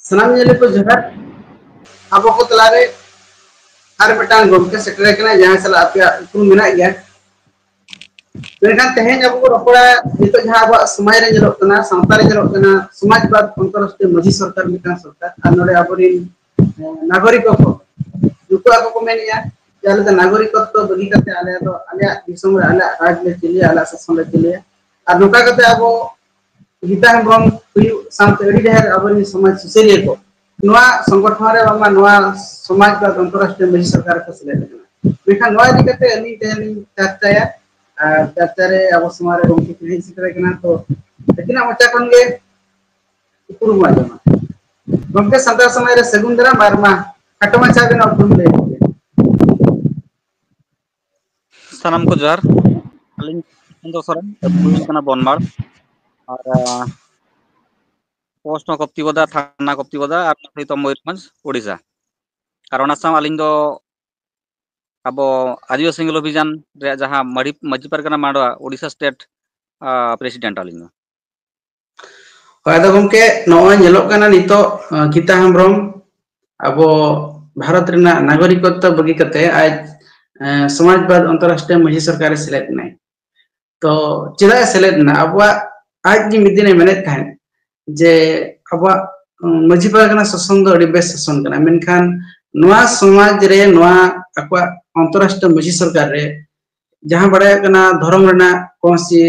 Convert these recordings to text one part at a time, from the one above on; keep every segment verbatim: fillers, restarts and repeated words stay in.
ᱥᱟᱱᱟᱢ ᱧᱮᱞ ᱠᱚ ᱡᱚᱦᱟᱨ᱾ ᱟᱵᱚ ᱠᱚ ᱛᱟᱞᱟᱨᱮ ᱟᱨ ᱢᱤᱫᱴᱟᱝ ᱜᱚᱢᱠᱮ ᱥᱮᱴᱮᱨ ᱟᱠᱟᱱᱟ, ᱡᱟᱦᱟᱸᱭ ᱥᱟᱞᱟᱜ ᱟᱯᱮᱭᱟᱜ ᱩᱯᱨᱩᱢ ᱢᱮᱱᱟᱜ ᱜᱮᱭᱟ᱾ ᱢᱮᱱᱠᱷᱟᱱ ᱛᱮᱦᱮᱧ ᱟᱵᱚ ᱵᱚ ᱨᱚᱯᱚᱲᱟ ᱱᱤᱛᱚᱜ ᱡᱟᱦᱟᱸ ᱟᱵᱚᱣᱟᱜ ᱥᱚᱢᱟᱡᱽ ᱨᱮ ᱧᱮᱞᱚᱜ ᱠᱟᱱᱟ, ᱥᱟᱶᱛᱟ ᱨᱮ ᱧᱮᱞᱚᱜ ᱠᱟᱱᱟ, ᱥᱚᱢᱟᱡᱽᱵᱟᱫ ᱚᱱᱛᱚᱨᱨᱟᱥᱴᱨᱤᱭᱚ ᱢᱟᱹᱡᱷᱤ ᱥᱚᱨᱠᱟᱨ ᱢᱤᱫᱴᱟᱝ ᱥᱚᱨᱠᱟᱨ, ᱟᱨ ᱱᱚᱰᱮ ᱟᱵᱚᱨᱮᱱ, ᱮ, ᱱᱟᱜᱚᱨᱤᱠ ᱠᱚ ᱱᱩᱠᱩ ᱟᱠᱚ ᱠᱚ ᱢᱮᱱᱮᱜᱼᱟ ᱡᱮ ᱟᱞᱮ ᱫᱚ ᱱᱟᱜᱚᱨᱤᱠᱚᱛᱛᱚ ᱵᱟᱹᱜᱤ ᱠᱟᱛᱮ ᱟᱞᱮ ᱫᱚ ᱟᱞᱮᱭᱟᱜ ᱫᱤᱥᱚᱢ ᱨᱮ ᱟᱞᱮᱭᱟᱜ ᱨᱟᱡᱽ ᱞᱮ ᱪᱟᱹᱞᱩᱭᱟ, ᱟᱞᱮᱭᱟᱜ ᱥᱟᱥᱚᱱ ᱞᱮ ᱪᱟᱹᱞᱩᱭᱟ᱾ ᱟᱨ ᱱᱚᱝᱠᱟ ᱠᱟᱛᱮ ᱟᱵᱚ ᱜᱤᱛᱟ ᱦᱮᱢᱵᱨᱚᱢ ᱦᱩᱭᱩᱜ ᱥᱟᱶᱛᱮ ᱟᱹᱰᱤ ᱰᱷᱮᱨ ᱟᱵᱚᱨᱮᱱ ᱥᱚᱢᱟᱡᱽ ᱥᱩᱥᱟᱹᱨᱤᱭᱟᱹ ᱠᱚ ᱱᱚᱣᱟ ᱥᱚᱝᱜᱚᱴᱷᱚᱱ ᱨᱮ ᱵᱟᱝᱢᱟ ᱱᱚᱣᱟ ᱥᱚᱢᱟᱡᱽ ᱵᱟ ᱚᱱᱛᱚᱨᱨᱟᱥᱴᱨᱤᱭᱚ ᱢᱟᱹᱡᱷᱤ ᱥᱚᱨᱠᱟᱨ ᱨᱮᱠᱚ ᱥᱮᱞᱮᱫ ᱟᱠᱟᱱᱟ᱾ ᱢᱮᱱᱠᱷᱟᱱ ᱱᱚᱣᱟ ᱤᱫᱤ ᱠᱟᱛᱮ ᱟᱹᱞᱤᱧ ᱛᱮᱦᱮᱧ ᱞᱤᱧ ᱪᱟᱨᱪᱟᱭᱟ᱾ ᱟᱨ ᱪᱟᱨᱪᱟ ᱨᱮ ᱟᱵᱚ ᱥᱚᱢᱟᱡᱽ ᱨᱮ ᱜᱚᱢᱠᱮ ᱠᱤᱱ ᱦᱮᱡ ᱥᱮᱴᱮᱨ ᱟᱠᱟᱱᱟ, ᱛᱚ ᱟᱹᱠᱤᱱᱟᱜ ᱢᱚᱪᱟ ᱠᱷᱚᱱ ᱜᱮ ᱩᱯᱨᱩᱢ ᱵᱚᱱ ᱟᱸᱡᱚᱢᱟ᱾ ᱜᱚᱢᱠᱮ, ᱥᱟᱱᱛᱟᱲ ᱥᱚᱢᱟᱡᱽ ᱨᱮ ᱥᱟᱹᱜᱩᱱ ᱫᱟᱨᱟᱢ, ᱟᱨ ᱢᱟ ᱠᱷᱟᱴᱚ ᱢᱟᱪᱷᱟ ᱟᱵᱤᱱᱟᱜ ᱩᱯᱨᱩᱢ ᱞᱟᱹᱭ ᱵᱤᱱ᱾ ᱥᱟᱱᱟᱢ ᱠᱚ ᱡᱚᱦᱟᱨ᱾ ᱟᱹᱞᱤᱧ ᱪᱚᱱᱫᱨᱚ ᱥᱚᱨᱮᱱ, ᱟᱹᱛᱩ ᱦᱩᱭᱩᱜ ᱠᱟᱱᱟ ᱵᱚᱱᱢᱟᱲ, ᱟᱨ ᱯᱳᱥᱴ ᱦᱚᱸ ᱠᱚᱯᱛᱤᱵᱚᱫᱟ, ᱛᱷᱟᱱᱟ ᱠᱚᱯᱛᱤᱵᱚᱫᱟ, ᱟᱨ ᱱᱚᱛᱮ ᱫᱚ ᱢᱚᱭᱩᱨᱵᱷᱚᱸᱡᱽ, ᱳᱰᱤᱥᱟ᱾ ᱟᱨ ᱚᱱᱟ ᱥᱟᱶ ᱟᱹᱞᱤᱧ ᱫᱚ ᱟᱵᱚ ᱟᱹᱫᱤᱵᱟᱹᱥᱤ ᱥᱮᱸᱜᱮᱞ ᱚᱵᱷᱤᱡᱟᱱ ᱨᱮᱭᱟᱜ ᱡᱟᱦᱟᱸ ᱢᱟᱹᱡᱷᱤ, ᱢᱟᱹᱡᱷᱤ ᱯᱟᱨᱜᱟᱱᱟ ᱢᱟᱰᱣᱟ, ᱳᱰᱤᱥᱟ ᱥᱴᱮᱴ ᱯᱨᱮᱥᱤᱰᱮᱱᱴ ᱟᱹᱞᱤᱧ ᱫᱚ᱾ ᱦᱳᱭ, ᱟᱫᱚ ᱜᱚᱢᱠᱮ, ᱱᱚᱜᱼᱚᱭ ᱧᱮᱞᱚᱜ ᱠᱟᱱᱟ ᱱᱤᱛᱚᱜ, ᱟᱸ, ᱜᱤᱛᱟ ᱦᱮᱢᱵᱨᱚᱢ ᱟᱵᱚ ᱵᱷᱟᱨᱚᱛ ᱨᱮᱱᱟᱜ ᱱᱟᱜᱚᱨᱤᱠᱚᱛᱛᱚ ᱵᱟᱹᱜᱤ ᱠᱟᱛᱮ ᱟᱡ, ᱮᱸ, ᱥᱚᱢᱟᱡᱽᱵᱟᱫ ᱚᱱᱛᱚᱨᱨᱟᱥᱴᱨᱤᱭᱚ ᱢᱟᱹᱡᱷᱤ ᱥᱚᱨᱠᱟᱨ ᱨᱮ ᱥᱮᱞᱮᱫ ᱮᱱᱟᱭ᱾ ᱛᱚ ᱪᱮᱫᱟᱜ ᱮ ᱥᱮᱞᱮᱫ ᱮᱱᱟ? ᱟᱵᱚᱣᱟᱜ, ᱟᱡ ᱜᱮ ᱢᱤᱫ ᱫᱤᱱᱮ ᱢᱮᱱᱮᱫ ᱛᱟᱦᱮᱸᱫ ᱡᱮ ᱟᱵᱚᱣᱟᱜ, ᱩᱸ, ᱢᱟᱹᱡᱷᱤ ᱯᱟᱨᱜᱟᱱᱟ ᱥᱟᱥᱚᱱ ᱫᱚ ᱟᱹᱰᱤ ᱵᱮᱥ ᱥᱟᱥᱚᱱ ᱠᱟᱱᱟ, ᱢᱮᱱᱠᱷᱟᱱ ᱱᱚᱣᱟ ᱥᱚᱢᱟᱡᱽ ᱨᱮ, ᱱᱚᱣᱟ ᱟᱠᱚᱣᱟᱜ ᱚᱱᱛᱚᱨᱨᱟᱥᱴᱨᱤᱭᱚ ᱢᱟᱹᱡᱷᱤ ᱥᱚᱨᱠᱟᱨ ᱨᱮ ᱡᱟᱦᱟᱸ ᱵᱟᱲᱟᱭᱚᱜ ᱠᱟᱱᱟ ᱫᱷᱚᱨᱚᱢ ᱨᱮᱱᱟᱜ ᱠᱳᱱᱥᱤ,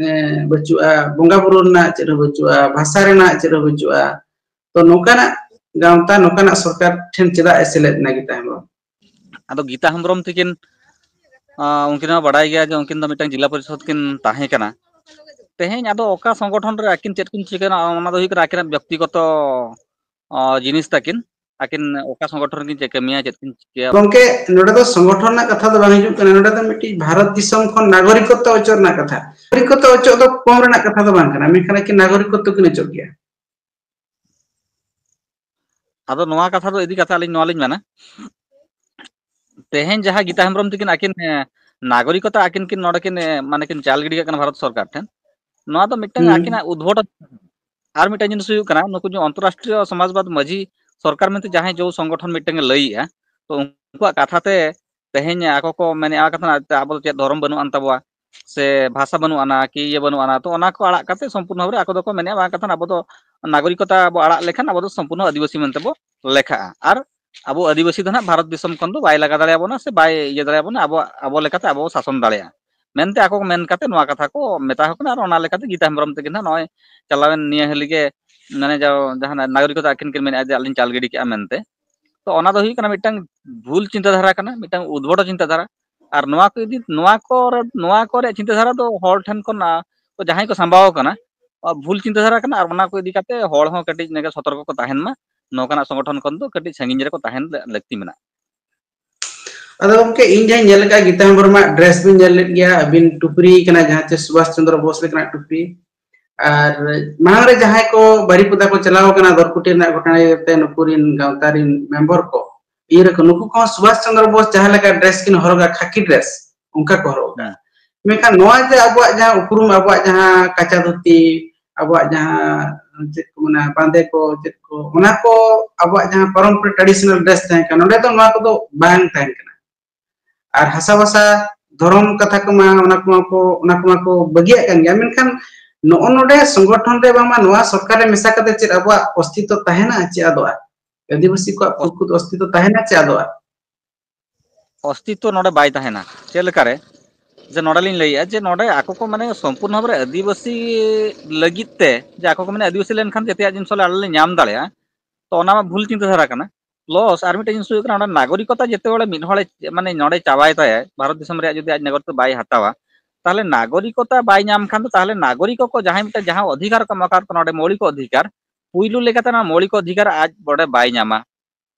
ᱮ, ᱵᱟᱹᱪᱩᱜᱼᱟ, ᱵᱚᱸᱜᱟ ᱵᱩᱨᱩ ᱨᱮᱱᱟᱜ ᱪᱮᱫ ᱦᱚᱸ ᱵᱟᱹᱪᱩᱜᱼᱟ, ᱵᱷᱟᱥᱟ ᱨᱮᱱᱟᱜ ᱪᱮᱫ ᱦᱚᱸ ᱵᱟᱹᱪᱩᱜᱼᱟ᱾ ᱛᱚ ᱱᱚᱝᱠᱟᱱᱟᱜ ᱜᱟᱶᱛᱟ, ᱱᱚᱝᱠᱟᱱᱟᱜ ᱥᱚᱨᱠᱟᱨ ᱴᱷᱮᱱ ᱪᱮᱫᱟᱜ ᱮ ᱥᱮᱞᱮᱫ ᱮᱱᱟ ᱜᱤᱛᱟ ᱦᱮᱢᱵᱨᱚᱢ? ᱟᱫᱚ ᱜᱤᱛᱟ ᱦᱮᱢᱵᱨᱚᱢ ᱛᱤᱠᱤᱱ, ᱟᱸ, ᱩᱱᱠᱤᱱ ᱢᱟ ᱵᱟᱰᱟᱭ ᱜᱮᱭᱟ ᱡᱮ ᱩᱱᱠᱤᱱ ᱫᱚ ᱢᱤᱫᱴᱟᱝ ᱡᱮᱞᱟ ᱯᱚᱨᱤᱥᱚᱫ ᱠᱤᱱ ᱛᱟᱦᱮᱸ ᱠᱟᱱᱟ᱾ ᱛᱮᱦᱮᱧ ᱟᱫᱚ ᱚᱠᱟ ᱥᱚᱝᱜᱚᱴᱷᱚᱱ ᱨᱮ ᱟᱹᱠᱤᱱ ᱪᱮᱫ ᱠᱤᱱ ᱪᱤᱠᱟᱹᱭᱟ, ᱚᱱᱟ ᱫᱚ ᱦᱩᱭᱩᱜ ᱠᱟᱱᱟ ᱟᱹᱠᱤᱱᱟᱜ ᱵᱮᱠᱛᱤᱜᱚᱛᱚ, ᱟᱸ, ᱡᱤᱱᱤᱥ ᱛᱟᱹᱠᱤᱱ᱾ ᱟᱹᱠᱤᱱ ᱚᱠᱟ ᱥᱚᱝᱜᱚᱴᱷᱚᱱ ᱨᱮᱠᱤᱱ ᱪᱮᱫ ᱠᱟᱹᱢᱤᱭᱟ, ᱪᱮᱫ ᱠᱤᱱ ᱪᱤᱠᱟᱹᱭᱟ? ᱜᱚᱢᱠᱮ, ᱱᱚᱰᱮ ᱫᱚ ᱥᱚᱝᱜᱚᱴᱷᱚᱱ ᱨᱮᱱᱟᱜ ᱠᱟᱛᱷᱟ ᱫᱚ ᱵᱟᱝ ᱦᱤᱡᱩᱜ ᱠᱟᱱᱟ, ᱱᱚᱰᱮ ᱫᱚ ᱢᱤᱫᱴᱤᱡ ᱵᱷᱟᱨᱚᱛ ᱫᱤᱥᱚᱢ ᱠᱷᱚᱱ ᱱᱟᱜᱚᱨᱤᱠᱚᱛᱛᱚ ᱚᱪᱚᱜ ᱨᱮᱱᱟᱜ ᱠᱟᱛᱷᱟ᱾ ᱱᱟᱜᱚᱨᱤᱠᱚᱛᱛᱚ ᱚᱪᱚᱜ ᱫᱚ ᱠᱚᱢ ᱨᱮᱱᱟᱜ ᱠᱟᱛᱷᱟ ᱫᱚ ᱵᱟᱝ ᱠᱟᱱᱟ, ᱢᱮᱱᱠᱷᱟᱱ ᱟᱹᱠᱤᱱ ᱱᱟᱜᱚᱨᱤᱠᱚᱛᱛᱚ ᱠᱤᱱ ᱚᱪᱚᱜ ᱜᱮᱭᱟ᱾ ᱟᱫᱚ ᱱᱚᱣᱟ ᱠᱟᱛᱷᱟ ᱫᱚ ᱤᱫᱤ ᱠᱟᱛᱮ ᱟᱹᱞᱤᱧ ᱱᱚᱣᱟ ᱞᱤᱧ ᱢᱮᱱᱟ, ᱛᱮᱦᱮᱧ ᱡᱟᱦᱟᱸ ᱜᱤᱛᱟ ᱦᱮᱢᱵᱨᱚᱢ ᱛᱤᱠᱤᱱ ᱟᱹᱠᱤᱱ, ᱮ, ᱱᱟᱜᱚᱨᱤᱠᱚᱛᱟ ᱟᱹᱠᱤᱱ ᱠᱤᱱ ᱱᱚᱰᱮ ᱠᱤᱱ, ᱮ, ᱢᱟᱱᱮ ᱠᱤᱱ ᱪᱟᱞ ᱜᱤᱰᱤ ᱠᱟᱜ ᱠᱟᱱᱟ ᱵᱷᱟᱨᱚᱛ ᱥᱚᱨᱠᱟᱨ ᱴᱷᱮᱱ, ᱱᱚᱣᱟ ᱫᱚ ᱢᱤᱫᱴᱟᱝ ᱦᱩᱸ᱾ ᱟᱹᱠᱤᱱᱟᱜ ᱩᱫᱵᱷᱚᱴᱚᱱ᱾ ᱟᱨ ᱢᱤᱫᱴᱟᱝ ᱡᱤᱱᱤᱥ ᱦᱩᱭᱩᱜ ᱠᱟᱱᱟ, ᱱᱩᱠᱩ ᱡᱮ ᱚᱱᱛᱚᱨᱨᱟᱥᱴᱨᱤᱭᱚ ᱥᱚᱢᱟᱡᱽᱵᱟᱫ ᱢᱟᱹᱡᱷᱤ ᱥᱚᱨᱠᱟᱨ ᱢᱮᱱᱛᱮ ᱡᱟᱦᱟᱸᱭ ᱡᱚ ᱥᱚᱝᱜᱚᱴᱷᱚᱱ ᱢᱤᱫᱴᱟᱝ ᱮ ᱞᱟᱹᱭᱮᱜᱼᱟ, ᱛᱚ ᱩᱱᱠᱩᱣᱟᱜ ᱠᱟᱛᱷᱟ ᱛᱮ ᱛᱮᱦᱮᱧ ᱟᱠᱚ ᱠᱚ ᱢᱮᱱᱮᱜᱼᱟ, ᱠᱟᱛᱷᱟ ᱟᱵᱚ ᱫᱚ ᱪᱮᱫ ᱫᱷᱚᱨᱚᱢ ᱵᱟᱹᱱᱩᱜ ᱟᱱ ᱛᱟᱵᱚᱣᱟ, ᱥᱮ ᱵᱷᱟᱥᱟ ᱵᱟᱹᱱᱩᱜ ᱟᱱᱟ, ᱠᱤ ᱤᱭᱟᱹ ᱵᱟᱹᱱᱩᱜ ᱟᱱᱟ, ᱛᱚ ᱚᱱᱟ ᱠᱚ ᱟᱲᱟᱜ ᱠᱟᱛᱮ ᱥᱚᱢᱯᱩᱨᱱᱚ ᱵᱷᱟᱵᱮ ᱟᱠᱚ ᱫᱚᱠᱚ ᱢᱮᱱᱮᱜᱼᱟ, ᱵᱟᱝ ᱠᱟᱛᱷᱟ ᱟᱵᱚ ᱫᱚ ᱱᱟᱜᱚᱨᱤᱠᱚᱛᱟ ᱵᱚ ᱟᱲᱟᱜ ᱞᱮᱠᱷᱟᱱ ᱟᱵᱚ ᱫᱚ ᱥᱚᱢᱯᱩᱨᱱᱚ ᱟᱹᱫᱤᱵᱟᱹᱥᱤ ᱢᱮᱱᱛᱮ ᱵᱚ ᱞᱮᱠᱷᱟᱜᱼᱟ᱾ ᱟᱨ ᱟᱵᱚ ᱟᱹᱫᱤᱵᱟᱹᱥᱤ ᱫᱚ ᱱᱟᱜ ᱵᱷᱟᱨᱚᱛ ᱫᱤᱥᱚᱢ ᱠᱷᱚᱱ ᱫᱚ ᱵᱟᱭ ᱞᱟᱜᱟ ᱫᱟᱲᱮᱭᱟᱵᱚᱱᱟ ᱥᱮ ᱵᱟᱭ ᱤᱭᱟᱹ ᱫᱟᱲᱮᱭᱟᱵᱚᱱᱟ, ᱟᱵᱚ, ᱟᱵᱚ ᱞᱮᱠᱟᱛᱮ ᱟᱵᱚ ᱥᱟᱥᱚᱱ ᱫᱟᱲᱮᱭᱟᱜᱼᱟ ᱢᱮᱱᱛᱮ ᱟᱠᱚ ᱠᱚ ᱢᱮᱱ ᱠᱟᱛᱮ ᱱᱚᱣᱟ ᱠᱟᱛᱷᱟ ᱠᱚ ᱢᱮᱛᱟ ᱠᱚ ᱠᱟᱱᱟ᱾ ᱟᱨ ᱚᱱᱟ ᱞᱮᱠᱟᱛᱮ ᱜᱤᱛᱟ ᱦᱮᱢᱵᱨᱚᱢ ᱛᱟᱹᱠᱤᱱ ᱦᱟᱸᱜ ᱱᱚᱜᱼᱚᱭ ᱪᱟᱞᱟᱣᱮᱱ ᱱᱤᱭᱟᱹ ᱦᱟᱹᱞᱤ ᱜᱮ ᱢᱟᱱᱮ ᱡᱟ-, ᱡᱟᱦᱟᱸ ᱱᱟᱜᱚᱨᱤᱠᱚᱛᱟ ᱟᱹᱠᱤᱱ ᱠᱤᱱ ᱢᱮᱱᱮᱫᱼᱟ ᱡᱮ ᱟᱹᱞᱤᱧ ᱪᱟᱞ ᱜᱤᱰᱤ ᱠᱟᱜᱼᱟ ᱢᱮᱱᱛᱮ᱾ ᱛᱚ ᱚᱱᱟ ᱫᱚ ᱦᱩᱭᱩᱜ ᱠᱟᱱᱟ ᱢᱤᱫᱴᱟᱝ ᱵᱷᱩᱞ ᱪᱤᱱᱛᱟᱹ ᱫᱷᱟᱨᱟ ᱠᱟᱱᱟ, ᱢᱤᱫᱴᱟᱝ ᱩᱫᱽᱵᱷᱚᱴᱚ ᱪᱤᱱᱛᱟᱹ ᱫᱷᱟᱨᱟ᱾ ᱟᱨ ᱱᱚᱣᱟ ᱠᱚ ᱤᱫᱤ, ᱱᱚᱣᱟ ᱠᱚᱨᱮ, ᱱᱚᱣᱟ ᱠᱚᱨᱮ ᱪᱤᱱᱛᱟᱹ ᱫᱷᱟᱨᱟ ᱫᱚ ᱦᱚᱲ ᱴᱷᱮᱱ ᱠᱷᱚᱱ, ᱟ, ᱡᱟᱦᱟᱸᱭ ᱠᱚ ᱥᱟᱢᱵᱟᱣ ᱟᱠᱟᱱᱟ, ᱟ, ᱵᱷᱩᱞ ᱪᱤᱱᱛᱟᱹ ᱫᱷᱟᱨᱟ ᱠᱟᱱᱟ᱾ ᱟᱨ ᱚᱱᱟ ᱠᱚ ᱤᱫᱤ ᱠᱟᱛᱮ ᱦᱚᱲ ᱦᱚᱸ ᱠᱟᱹᱴᱤᱡ ᱱᱟᱜ ᱥᱚᱛᱚᱨᱠᱚ ᱠᱚ ᱛᱟᱦᱮᱱ ᱢᱟ, ᱱᱚᱝᱠᱟᱱᱟᱜ ᱥᱚᱝᱜᱚᱴᱷᱚᱱ ᱠᱷᱚᱱ ᱫᱚ ᱠᱟᱹᱴᱤᱡ ᱥᱟᱺᱜᱤᱧ ᱨᱮᱠᱚ ᱛᱟᱦᱮᱱ ᱞᱟᱹᱠᱛᱤ ᱢᱮᱱᱟᱜᱼᱟ᱾ ᱟᱫᱚ ᱜᱚᱢᱠᱮ, ᱤᱧ ᱡᱟᱦᱟᱸᱧ ᱧᱮᱞ ᱟᱠᱟᱫ ᱜᱤᱛᱟ ᱦᱮᱢᱵᱨᱚᱢᱟᱜ ᱰᱨᱮᱥ ᱵᱤᱱ ᱧᱮᱞ ᱞᱮᱫ ᱜᱮᱭᱟ, ᱟᱹᱵᱤᱱ ᱴᱩᱯᱨᱤ ᱠᱟᱱᱟ, ᱡᱟᱦᱟᱸ ᱪᱮ ᱥᱩᱵᱷᱟᱥ ᱪᱚᱱᱫᱨᱚ ᱵᱳᱥ ᱞᱮᱠᱟᱱᱟᱜ ᱴᱩᱯᱨᱤ᱾ ᱟᱨ ᱢᱟᱲᱟᱝ ᱨᱮ ᱡᱟᱦᱟᱸᱭ ᱠᱚ ᱵᱟᱹᱨᱤᱯᱟᱫᱟ ᱠᱚ ᱪᱟᱞᱟᱣ ᱟᱠᱟᱱᱟ ᱫᱚᱨᱠᱩᱴᱤ ᱨᱮᱱᱟᱜ ᱜᱷᱚᱴᱚᱱᱟ ᱤᱭᱟᱹᱛᱮ, ᱱᱩᱠᱩ ᱨᱤᱱ ᱜᱟᱶᱛᱟ ᱨᱤᱱ ᱢᱮᱢᱵᱚᱨ ᱠᱚ, ᱤᱭᱟᱹ ᱨᱮᱠᱚ, ᱱᱩᱠᱩ ᱠᱚᱦᱚᱸ ᱥᱩᱵᱷᱟᱥ ᱪᱚᱱᱫᱨᱚ ᱵᱳᱥ ᱡᱟᱦᱟᱸ ᱞᱮᱠᱟ ᱰᱨᱮᱥ ᱠᱤᱱ ᱦᱚᱨᱚᱜᱟ, ᱠᱷᱟᱹᱠᱤ ᱰᱨᱮᱥ, ᱚᱱᱠᱟ ᱠᱚ ᱦᱚᱨᱚᱜᱟ᱾ ᱢᱮᱱᱠᱷᱟᱱ ᱱᱚᱣᱟ ᱡᱮ ᱟᱵᱚᱣᱟᱜ ᱡᱟᱦᱟᱸ ᱩᱯᱨᱩᱢ, ᱟᱵᱚᱣᱟᱜ ᱡᱟᱦᱟᱸ ᱠᱟᱪᱟ ᱫᱷᱩᱛᱤ, ᱟᱵᱚᱣᱟᱜ ᱡᱟᱦᱟᱸ ᱪᱮᱫ ᱠᱚ ᱢᱮᱱᱟ, ᱵᱟᱸᱫᱮ ᱠᱚ, ᱪᱮᱫ ᱠᱚ, ᱚᱱᱟ ᱠᱚ ᱟᱵᱚᱣᱟᱜ ᱡᱟᱦᱟᱸ ᱯᱟᱨᱚᱢᱯᱚᱨᱤᱠ traditional dress ᱛᱟᱦᱮᱸ ᱠᱟᱱᱟ, ᱱᱚᱰᱮ ᱫᱚ ᱱᱚᱣᱟ ᱠᱚᱫᱚ ᱵᱟᱝ ᱛᱟᱦᱮᱸ ᱠᱟᱱᱟ᱾ ᱟᱨ ᱦᱟᱥᱟ ᱵᱷᱟᱥᱟ, ᱫᱷᱚᱨᱚᱢ ᱠᱟᱛᱷᱟ ᱠᱚᱢᱟ, ᱚᱱᱟ ᱠᱚᱢᱟ ᱠᱚ, ᱚᱱᱟ ᱠᱚᱢᱟ ᱠᱚ ᱵᱟᱹᱜᱤᱭᱟᱜ ᱠᱟᱱ ᱜᱮᱭᱟ, ᱢᱮᱱᱠᱷᱟᱱ ᱱᱚᱜᱼᱚ ᱱᱚᱰᱮ ᱥᱚᱝᱜᱚᱴᱷᱚᱱ ᱨᱮ ᱵᱟᱝᱢᱟ ᱱᱚᱣᱟ ᱥᱚᱨᱠᱟᱨ ᱨᱮ ᱢᱮᱥᱟ ᱠᱟᱛᱮ ᱪᱮᱫ ᱟᱵᱚᱣᱟᱜ ᱚᱥᱛᱤᱛᱛᱚ ᱛᱟᱦᱮᱱᱟ ᱪᱮ ᱟᱫᱚᱜᱼᱟ? ᱟᱹᱫᱤᱵᱟᱹᱥᱤ ᱠᱚᱣᱟᱜ ᱯᱨᱚᱠᱩᱛ ᱚᱥᱛᱤᱛᱛᱚ ᱛᱟᱦᱮᱱᱟ ᱪᱮ ᱟᱫᱚᱜᱼᱟ? ᱚᱥᱛᱤᱛᱛᱚ ᱱᱚᱰᱮ ᱵᱟᱭ ᱛᱟᱦᱮᱱᱟ᱾ ᱪᱮᱫ ᱞᱮᱠᱟᱨᱮ? ᱡᱮ ᱱᱚᱰᱮ ᱞᱤᱧ ᱞᱟᱹᱭᱮᱜᱼᱟ ᱡᱮ ᱱᱚᱰᱮ ᱟᱠᱚ ᱠᱚ ᱢᱟᱱᱮ ᱥᱚᱢᱯᱩᱨᱱᱚ ᱵᱷᱟᱵᱮ ᱟᱹᱫᱤᱵᱟᱹᱥᱤ ᱞᱟᱹᱜᱤᱫ ᱛᱮ, ᱡᱮ ᱟᱠᱚ ᱠᱚ ᱢᱟᱱᱮ ᱟᱹᱫᱤᱵᱟᱹᱥᱤ ᱞᱮᱱᱠᱷᱟᱱ ᱡᱮᱛᱮᱭᱟᱜ ᱡᱤᱱᱤᱥ ᱟᱞᱮ ᱞᱮ ᱧᱟᱢ ᱫᱟᱲᱮᱭᱟᱜᱼᱟ, ᱛᱚ ᱚᱱᱟ ᱢᱟ ᱵᱷᱩᱞ ᱪᱤᱱᱛᱟᱹ ᱫᱷᱟᱨᱟ ᱠᱟᱱᱟ᱾ ᱯᱞᱟᱥ ᱟᱨ ᱢᱤᱫᱴᱮᱱ ᱡᱤᱱᱤᱥ ᱦᱩᱭᱩᱜ ᱠᱟᱱᱟ, ᱚᱱᱟ ᱱᱟᱜᱚᱨᱤᱠᱚᱛᱟ ᱡᱮᱛᱮ ᱦᱚᱲ ᱢᱤᱫ ᱦᱚᱲᱮ ᱢᱟᱱᱮ ᱱᱚᱰᱮ ᱪᱟᱵᱟᱭ ᱛᱟᱭᱟᱭ, ᱵᱷᱟᱨᱚᱛ ᱫᱤᱥᱚᱢ ᱨᱮᱭᱟᱜ ᱡᱩᱫᱤ ᱟᱡ ᱱᱟᱜᱚᱨᱤᱠᱚᱛᱟ ᱵᱟᱭ ᱦᱟᱛᱟᱣᱟ, ᱛᱟᱦᱚᱞᱮ ᱱᱟᱜᱚᱨᱤᱠᱚᱛᱟ ᱵᱟᱭ ᱧᱟᱢ ᱠᱷᱟᱱ ᱫᱚ ᱛᱟᱦᱚᱞᱮ ᱱᱟᱜᱚᱨᱤᱠ ᱠᱚ ᱡᱟᱦᱟᱸᱭ ᱢᱤᱫᱴᱮᱱ ᱡᱟᱦᱟᱸ ᱚᱫᱷᱤᱠᱟᱨ ᱠᱚ ᱮᱢᱟ ᱠᱟᱫ ᱠᱚ, ᱱᱚᱰᱮ ᱢᱳᱣᱞᱤᱠ ᱚᱫᱷᱤᱠᱟᱨ, ᱯᱩᱭᱞᱩ ᱞᱮᱠᱟᱛᱮ ᱚᱱᱟ ᱢᱳᱣᱞᱤᱠ ᱚᱫᱷᱤᱠᱟᱨ ᱟᱡ ᱱᱚᱰᱮ ᱵᱟᱭ ᱧᱟᱢᱟ᱾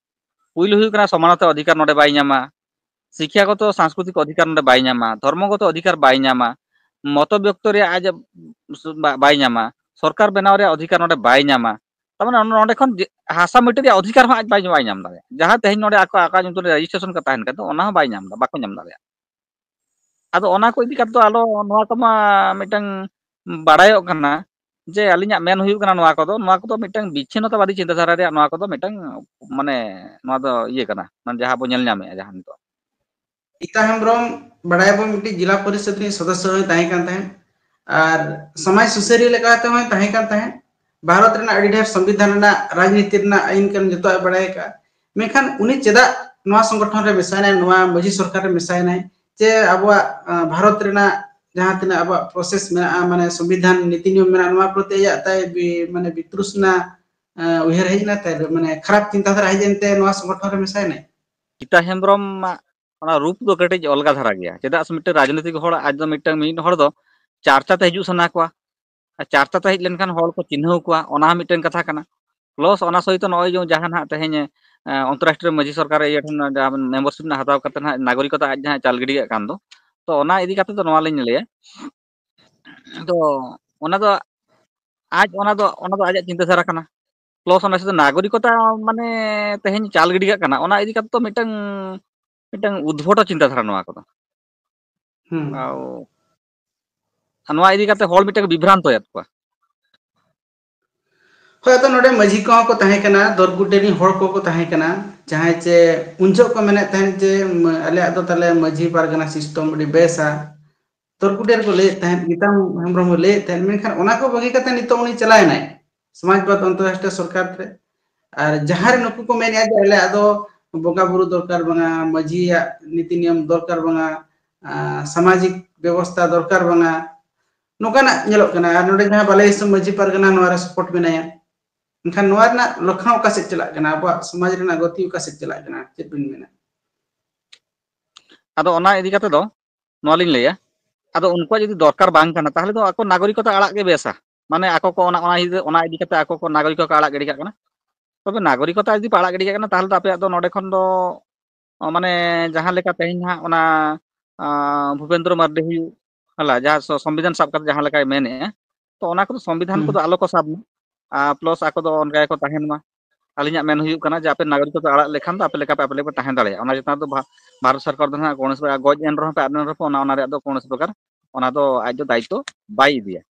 ᱯᱩᱭᱞᱩ ᱦᱩᱭᱩᱜ ᱠᱟᱱᱟ ᱥᱚᱢᱟᱱᱚᱛᱟ ᱚᱫᱷᱤᱠᱟᱨ ᱱᱚᱰᱮ ᱵᱟᱭ ᱧᱟᱢᱟ, ᱥᱤᱠᱠᱷᱟᱜᱚᱛᱚ ᱥᱟᱝᱥᱠᱨᱤᱛᱤᱠ ᱚᱫᱷᱤᱠᱟᱨ ᱱᱚᱰᱮ ᱵᱟᱭ ᱧᱟᱢᱟ, ᱫᱷᱚᱨᱢᱚᱜᱚᱛᱚ ᱚᱫᱷᱤᱠᱟᱨ ᱵᱟᱭ ᱧᱟᱢᱟ, ᱢᱚᱛᱚ ᱵᱮᱠᱛᱚ ᱨᱮᱭᱟᱜ ᱟᱡ ᱵᱟ-, ᱵᱟᱭ ᱧᱟᱢᱟ, ᱥᱚᱨᱠᱟᱨ ᱵᱮᱱᱟᱣ ᱨᱮᱭᱟᱜ ᱚᱫᱷᱤᱠᱟᱨ ᱱᱚᱰᱮ ᱵᱟᱭ ᱧᱟᱢᱟ᱾ ᱛᱟᱨ ᱢᱟᱱᱮ ᱱᱚᱰᱮ ᱠᱷᱚᱱ ᱡᱮ ᱦᱟᱥᱟ ᱢᱟᱹᱴᱤ ᱨᱮᱭᱟᱜ ᱚᱫᱷᱤᱠᱟᱨ ᱦᱚᱸ ᱟᱡ ᱵᱟᱭ, ᱵᱟᱭ ᱧᱟᱢ ᱫᱟᱲᱮᱭᱟᱜᱼᱟ᱾ ᱡᱟᱦᱟᱸ ᱛᱮᱦᱮᱧ ᱱᱚᱰᱮ ᱟᱠᱚ, ᱟᱠᱚᱣᱟᱜ ᱧᱩᱛᱩᱢ ᱨᱮ registration ᱠᱚ ᱛᱟᱦᱮᱱ ᱠᱟᱱ ᱫᱚ, ᱚᱱᱟ ᱦᱚᱸ ᱵᱟᱭ ᱧᱟᱢ ᱮᱫᱟ, ᱵᱟᱠᱚ ᱧᱟᱢ ᱫᱟᱲᱮᱭᱟᱜᱼᱟ᱾ ᱟᱫᱚ ᱚᱱᱟ ᱠᱚ ᱤᱫᱤ ᱠᱟᱛᱮ ᱫᱚ ᱟᱞᱚ, ᱱᱚᱣᱟ ᱠᱚᱢᱟ ᱢᱤᱫᱴᱟᱝ ᱵᱟᱲᱟᱭᱚᱜ ᱠᱟᱱᱟ, ᱡᱮ ᱟᱹᱞᱤᱧᱟᱜ ᱢᱮᱱ ᱦᱩᱭᱩᱜ ᱠᱟᱱᱟ ᱱᱚᱣᱟ ᱠᱚᱫᱚ, ᱱᱚᱣᱟ ᱠᱚᱫᱚ ᱢᱤᱫᱴᱟᱝ ᱵᱤᱪᱷᱤᱱᱱᱚᱛᱟᱵᱟᱫᱤ ᱪᱤᱱᱛᱟᱹᱫᱷᱟᱨᱟ ᱨᱮᱭᱟᱜ ᱱᱚᱣᱟ ᱠᱚᱫᱚ ᱢᱤᱫᱴᱟᱝ, ᱢᱟᱱᱮ, ᱱᱚᱣᱟ ᱫᱚ ᱤᱭᱟᱹ ᱠᱟᱱᱟ, ᱢᱟᱱᱮ, ᱡᱟᱦᱟᱸ ᱵᱚ ᱧᱮᱞ ᱧᱟᱢᱮᱫᱼᱟ ᱡᱟᱦᱟᱸ ᱱᱤᱛᱚᱜ᱾ ᱜᱤᱛᱟ ᱦᱮᱢᱵᱨᱚᱢ, ᱵᱟᱲᱟᱭᱟᱵᱚᱱ, ᱢᱤᱫᱴᱤᱡ ᱡᱮᱞᱟ ᱯᱚᱨᱤᱥᱚᱫ ᱨᱤᱱᱤᱡ ᱥᱚᱫᱚᱥᱥᱚ ᱦᱚᱸᱭ ᱛᱟᱦᱮᱸ ᱠᱟᱱ ᱛᱟᱦᱮᱸᱫ ᱟᱨ ᱥᱚᱢᱟᱡᱽ ᱥᱩᱥᱟᱹᱨᱤᱭᱟᱹ ᱞᱮᱠᱟ ᱠᱟᱛᱮ ᱦᱚᱸᱭ ᱛᱟᱦᱮᱸ ᱠᱟᱱ ᱛᱟᱦᱮᱸᱫ᱾ ᱵᱷᱟᱨᱚᱛ ᱨᱮᱱᱟᱜ ᱟᱹᱰᱤ ᱰᱷᱮᱨ ᱥᱚᱝᱵᱤᱫᱷᱟᱱ ᱨᱮᱱᱟᱜ, ᱨᱟᱡᱽᱱᱤᱛᱤ ᱨᱮᱱᱟᱜ ᱟᱹᱭᱤᱱ ᱠᱟᱹᱱᱩᱱ ᱡᱚᱛᱚᱣᱟᱜ ᱮ ᱵᱟᱲᱟᱭ ᱟᱠᱟᱫᱼᱟ᱾ ᱢᱮᱱᱠᱷᱟᱱ ᱩᱱᱤ ᱪᱮᱫᱟᱜ ᱱᱚᱣᱟ ᱥᱚᱝᱜᱚᱴᱷᱚᱱ ᱨᱮ ᱢᱮᱥᱟᱭᱮᱱᱟᱭ, ᱱᱚᱣᱟ ᱢᱟᱹᱡᱷᱤ ᱥᱚᱨᱠᱟᱨ ᱨᱮ ᱢᱮᱥᱟᱭᱮᱱᱟᱭ? ᱡᱮ ᱟᱵᱚᱣᱟᱜ, ᱟᱸ, ᱵᱷᱟᱨᱚᱛ ᱨᱮᱱᱟᱜ ᱡᱟᱦᱟᱸ ᱛᱤᱱᱟᱹᱜ ᱟᱵᱚᱣᱟᱜ process ᱢᱮᱱᱟᱜᱼᱟ, ᱢᱟᱱᱮ ᱥᱚᱝᱵᱤᱫᱷᱟᱱ ᱱᱤᱛᱤ ᱱᱤᱭᱚᱢ ᱢᱮᱱᱟᱜᱼᱟ, ᱱᱚᱣᱟ ᱯᱨᱚᱛᱤ ᱟᱭᱟᱜ ᱛᱟᱭ ᱵᱤ-, ᱢᱟᱱᱮ ᱵᱤᱛᱨᱩᱥᱱᱟ, ᱟᱸ, ᱩᱭᱦᱟᱹᱨ ᱦᱮᱡ ᱮᱱᱟ ᱛᱟᱭ, ᱢᱟᱱᱮ ᱠᱷᱟᱨᱟᱯ ᱪᱤᱱᱛᱟᱹ ᱫᱷᱟᱨᱟ ᱦᱮᱡ ᱮᱱᱛᱮ ᱱᱚᱣᱟ ᱥᱚᱝᱜᱚᱴᱷᱚᱱ ᱨᱮ ᱢᱮᱥᱟᱭᱮᱱᱟᱭ? ᱜᱤᱛᱟ ᱦᱮᱢᱵᱨᱚᱢ ᱚᱱᱟ ᱨᱩᱯ ᱫᱚ ᱠᱟᱹᱴᱤᱡ ᱚᱞᱜᱟ ᱫᱷᱟᱨᱟ ᱜᱮᱭᱟ᱾ ᱪᱮᱫᱟᱜ ᱥᱮ ᱢᱤᱫᱴᱮᱱ ᱨᱟᱡᱽᱱᱤᱛᱤᱠ ᱦᱚᱲ, ᱟᱡ ᱫᱚ ᱢᱤᱫᱴᱟᱝ, ᱢᱤᱫ ᱦᱚᱲ ᱫᱚ ᱪᱟᱨᱪᱟ ᱛᱮ ᱦᱤᱡᱩᱜ ᱥᱟᱱᱟ ᱠᱚᱣᱟ, ᱟᱨ ᱪᱟᱨᱪᱟ ᱛᱮ ᱦᱮᱡ ᱞᱮᱱᱠᱷᱟᱱ ᱦᱚᱲ ᱠᱚ ᱪᱤᱱᱦᱟᱹᱣ ᱠᱚᱣᱟ, ᱚᱱᱟ ᱦᱚᱸ ᱢᱤᱫᱴᱮᱱ ᱠᱟᱛᱷᱟ ᱠᱟᱱᱟ᱾ Plus ᱚᱱᱟ ᱥᱚᱦᱤᱛ ᱱᱚᱜᱼᱚᱭ ᱡᱮ ᱡᱟᱦᱟᱸ ᱱᱟᱦᱟᱜ ᱛᱮᱦᱮᱧ, ᱮ, ᱚᱱᱛᱚᱨᱨᱟᱥᱴᱨᱤᱭᱚ ᱢᱟᱹᱡᱷᱤ ᱥᱚᱨᱠᱟᱨ ᱤᱭᱟᱹ ᱴᱷᱮᱱ ᱡᱟᱦᱟᱸ membership ᱨᱮᱱᱟᱜ ᱦᱟᱛᱟᱣ ᱠᱟᱛᱮ ᱱᱟᱦᱟᱜ ᱱᱟᱜᱚᱨᱤᱠᱚᱛᱟ ᱟᱡ ᱡᱟᱦᱟᱸ ᱪᱟᱞ ᱜᱤᱰᱤ ᱠᱟᱜ ᱠᱟᱱ ᱫᱚ, ᱛᱚ ᱚᱱᱟ ᱤᱫᱤ ᱠᱟᱛᱮ ᱫᱚ ᱱᱚᱣᱟ ᱞᱤᱧ ᱞᱟᱹᱭᱟ, ᱛᱚ ᱚᱱᱟ ᱫᱚ ᱟᱡ, ᱚᱱᱟ ᱫᱚ, ᱚᱱᱟ ᱫᱚ ᱟᱡᱟᱜ ᱪᱤᱱᱛᱟᱹ ᱫᱷᱟᱨᱟ ᱠᱟᱱᱟ᱾ Plus ᱚᱱᱟ ᱥᱟᱛᱮ ᱱᱟᱜᱚᱨᱤᱠᱚᱛᱟ ᱢᱟᱱᱮ ᱛᱮᱦᱮᱧ ᱪᱟᱞ ᱜᱤᱰᱤ ᱠᱟᱜ ᱠᱟᱱᱟ, ᱚᱱᱟ ᱤᱫᱤ ᱠᱟᱛᱮ ᱫᱚ ᱢᱤᱫᱴᱟᱝ, ᱢᱤᱫᱴᱟᱝ ᱩᱫᱵᱷᱚᱴ ᱪᱤᱱᱛᱟᱹ ᱫᱷᱟᱨᱟ ᱱᱚᱣᱟ ᱠᱚᱫᱚ᱾ ᱦᱩᱸ᱾ ᱟᱨ ᱱᱚᱣᱟ ᱤᱫᱤ ᱠᱟᱛᱮ ᱦᱚᱲ ᱢᱤᱫᱴᱟᱝ ᱵᱤᱵᱷᱨᱟᱱᱛᱚᱭᱮᱫ ᱠᱚᱣᱟ᱾ ᱦᱳᱭ, ᱟᱫᱚ ᱱᱚᱰᱮ ᱢᱟᱹᱡᱷᱤ ᱠᱚᱦᱚᱸ ᱠᱚ ᱛᱟᱦᱮᱸ ᱠᱟᱱᱟ, ᱫᱚᱨᱜᱩᱰᱮ ᱨᱤᱱ ᱦᱚᱲ ᱠᱚᱠᱚ ᱛᱟᱦᱮᱸ ᱠᱟᱱᱟ, ᱡᱟᱦᱟᱸᱭ ᱪᱮ ᱩᱱ ᱡᱚᱦᱚᱜ ᱠᱚ ᱢᱮᱱᱮᱫ ᱛᱟᱦᱮᱸᱫ ᱡᱮ, ᱢ-, ᱟᱞᱮᱭᱟᱜ ᱫᱚ ᱛᱟᱦᱞᱮ ᱢᱟᱹᱡᱷᱤ ᱯᱟᱨᱜᱟᱱᱟ system ᱟᱹᱰᱤ ᱵᱮᱥᱟ, ᱛᱚᱨᱠᱩᱰᱤᱭᱟᱹ ᱨᱮᱠᱚ ᱞᱟᱹᱭᱮᱫ ᱛᱟᱦᱮᱸᱫ, ᱜᱤᱛᱟ ᱦᱮᱢᱵᱨᱚᱢ ᱦᱚᱸ ᱞᱟᱹᱭᱮᱫ ᱛᱟᱦᱮᱸᱫ, ᱢᱮᱱᱠᱷᱟᱱ ᱚᱱᱟ ᱠᱚ ᱵᱟᱹᱜᱤ ᱠᱟᱛᱮ ᱱᱤᱛᱚᱜ ᱩᱱᱤ ᱪᱟᱞᱟᱣᱮᱱᱟᱭ ᱥᱚᱢᱟᱡᱽᱵᱟᱫ ᱚᱱᱛᱚᱨᱨᱟᱥᱴᱨᱤᱭᱚ ᱥᱚᱨᱠᱟᱨ ᱨᱮ᱾ ᱟᱨ ᱡᱟᱦᱟᱸ ᱨᱮ ᱱᱩᱠᱩ ᱠᱚ ᱢᱮᱱᱮᱫᱼᱟ ᱡᱮ ᱟᱞᱮᱭᱟᱜ ᱫᱚ ᱵᱚᱸᱜᱟ ᱵᱩᱨᱩ ᱫᱚᱨᱠᱟᱨ ᱵᱟᱝᱟ, ᱢᱟᱹᱡᱷᱤᱭᱟᱜ ᱱᱤᱛᱤ ᱱᱤᱭᱚᱢ ᱫᱚᱨᱠᱟᱨ ᱵᱟᱝᱟ, ᱟᱨ ᱥᱟᱢᱟᱡᱤᱠ ᱵᱮᱵᱚᱥᱛᱷᱟ ᱫᱚᱨᱠᱟᱨ ᱵᱟᱝᱟ, ᱱᱚᱝᱠᱟᱱᱟᱜ ᱧᱮᱞᱚᱜ ᱠᱟᱱᱟ᱾ ᱟᱨ ᱱᱚᱰᱮ ᱡᱟᱦᱟᱸ ᱵᱟᱞᱟᱭ ᱫᱤᱥᱚᱢ ᱢᱟᱹᱡᱷᱤ ᱯᱟᱨᱜᱟᱱᱟ ᱱᱚᱣᱟ ᱨᱮ support ᱢᱮᱱᱟᱭᱟ, ᱮᱱᱠᱷᱟᱱ ᱱᱚᱣᱟ ᱨᱮᱱᱟᱜ ᱞᱚᱠᱠᱷᱚᱱ ᱚᱠᱟ ᱥᱮᱫ ᱪᱟᱞᱟᱜ ᱠᱟᱱᱟ? ᱟᱵᱚᱣᱟᱜ ᱥᱚᱢᱟᱡᱽ ᱨᱮᱱᱟᱜ ᱜᱚᱛᱤ ᱚᱠᱟ ᱥᱮᱫ ᱪᱟᱞᱟᱜ ᱠᱟᱱᱟ? ᱪᱮᱫ ᱵᱤᱱ ᱢᱮᱱᱟ? ᱟᱫᱚ ᱚᱱᱟ ᱤᱫᱤ ᱠᱟᱛᱮ ᱫᱚ ᱱᱚᱣᱟ ᱞᱤᱧ ᱞᱟᱹᱭᱟ, ᱟᱫᱚ ᱩᱱᱠᱩᱣᱟᱜ ᱡᱩᱫᱤ ᱫᱚᱨᱠᱟᱨ ᱵᱟᱝ ᱠᱟᱱᱟ, ᱛᱟᱦᱚᱞᱮ ᱫᱚ ᱟᱠᱚ ᱱᱟᱜᱚᱨᱤᱠᱚᱛᱟ ᱟᱲᱟᱜ ᱜᱮ ᱵᱮᱥᱟ᱾ ᱢᱟᱱᱮ ᱟᱠᱚ ᱠᱚ ᱚᱱᱟ, ᱚᱱᱟ ᱤᱫᱤ, ᱚᱱᱟ ᱤᱫᱤ ᱠᱟᱛᱮ ᱟᱠᱚ ᱠᱚ ᱱᱟᱜᱚᱨᱤᱠᱚᱛᱟ ᱠᱚ ᱟᱲᱟᱜ ᱜᱤᱰᱤ ᱠᱟᱜ ᱠᱟᱱᱟ᱾ ᱛᱚᱵᱮ ᱱᱟᱜᱚᱨᱤᱠᱚᱛᱟ ᱡᱩᱫᱤ ᱯᱮ ᱟᱲᱟᱜ ᱜᱤᱰᱤ ᱠᱟᱜ ᱠᱟᱱᱟ, ᱛᱟᱦᱚᱞᱮ ᱫᱚ ᱟᱯᱮᱭᱟᱜ ᱫᱚ ᱱᱚᱰᱮ ᱠᱷᱚᱱ ᱫᱚ, ᱚ, ᱢᱟᱱᱮ ᱡᱟᱦᱟᱸ ᱞᱮᱠᱟ ᱛᱮᱦᱮᱧ ᱦᱟᱸᱜ ᱚᱱᱟ, ᱟ, ᱵᱷᱩᱯᱮᱱᱫᱨᱚ ᱢᱟᱨᱰᱤ ᱦᱩᱭᱩᱜ, ᱦᱟᱞᱟ, ᱡᱟᱦᱟᱸ ᱥᱚ-, ᱥᱚᱝᱵᱤᱫᱷᱟᱱ ᱥᱟᱵ ᱠᱟᱛᱮ ᱡᱟᱦᱟᱸ ᱞᱮᱠᱟᱭ ᱢᱮᱱᱮᱫᱼᱟ, ᱛᱚ ᱚᱱᱟ ᱠᱚᱫᱚ ᱥᱚᱝᱵᱤᱫᱷᱟᱱ ᱦᱩᱸ᱾ ᱠᱚᱫᱚ ᱟᱞᱚ ᱠᱚ ᱥᱟᱵ ᱢᱟ᱾ ᱟᱨ plus ᱟᱠᱚ ᱫᱚ ᱚᱱᱠᱟ ᱜᱮᱠᱚ ᱛᱟᱦᱮᱱ ᱢᱟ᱾ ᱟᱹᱞᱤᱧᱟᱜ ᱢᱮᱱ ᱦᱩᱭᱩᱜ ᱠᱟᱱᱟ ᱡᱮ ᱟᱯᱮ ᱱᱟᱜᱚᱨᱤᱠᱚᱛᱟ ᱟᱲᱟᱜ ᱞᱮᱠᱷᱟᱱ ᱫᱚ ᱟᱯᱮ ᱞᱮᱠᱟ ᱯᱮ, ᱟᱯᱮ ᱞᱮᱠᱟ ᱯᱮ ᱛᱟᱦᱮᱸ ᱫᱟᱲᱮᱭᱟᱜᱼᱟ᱾ ᱚᱱᱟ ᱪᱮᱛᱟᱱ ᱨᱮᱫᱚ ᱵᱷᱟ-, ᱵᱷᱟᱨᱚᱛ ᱥᱚᱨᱠᱟᱨ ᱫᱚ ᱱᱟᱦᱟᱜ ᱠᱳᱱᱳ ᱥᱚᱢᱚᱭ ᱜᱚᱡ ᱮᱱ ᱨᱮᱦᱚᱸ ᱯᱮ, ᱟᱫ ᱮᱱ ᱨᱮᱦᱚᱸ ᱯᱮ, ᱚᱱᱟ, ᱚᱱᱟ ᱨᱮᱭᱟᱜ ᱫᱚ ᱠᱳᱱᱳ ᱯᱨᱚᱠᱟᱨ ᱚᱱᱟ ᱫᱚ ᱟᱡ ᱫᱚ ᱫᱟᱭᱤᱛᱛᱚ ᱵᱟᱭ ᱤᱫᱤᱭᱟ᱾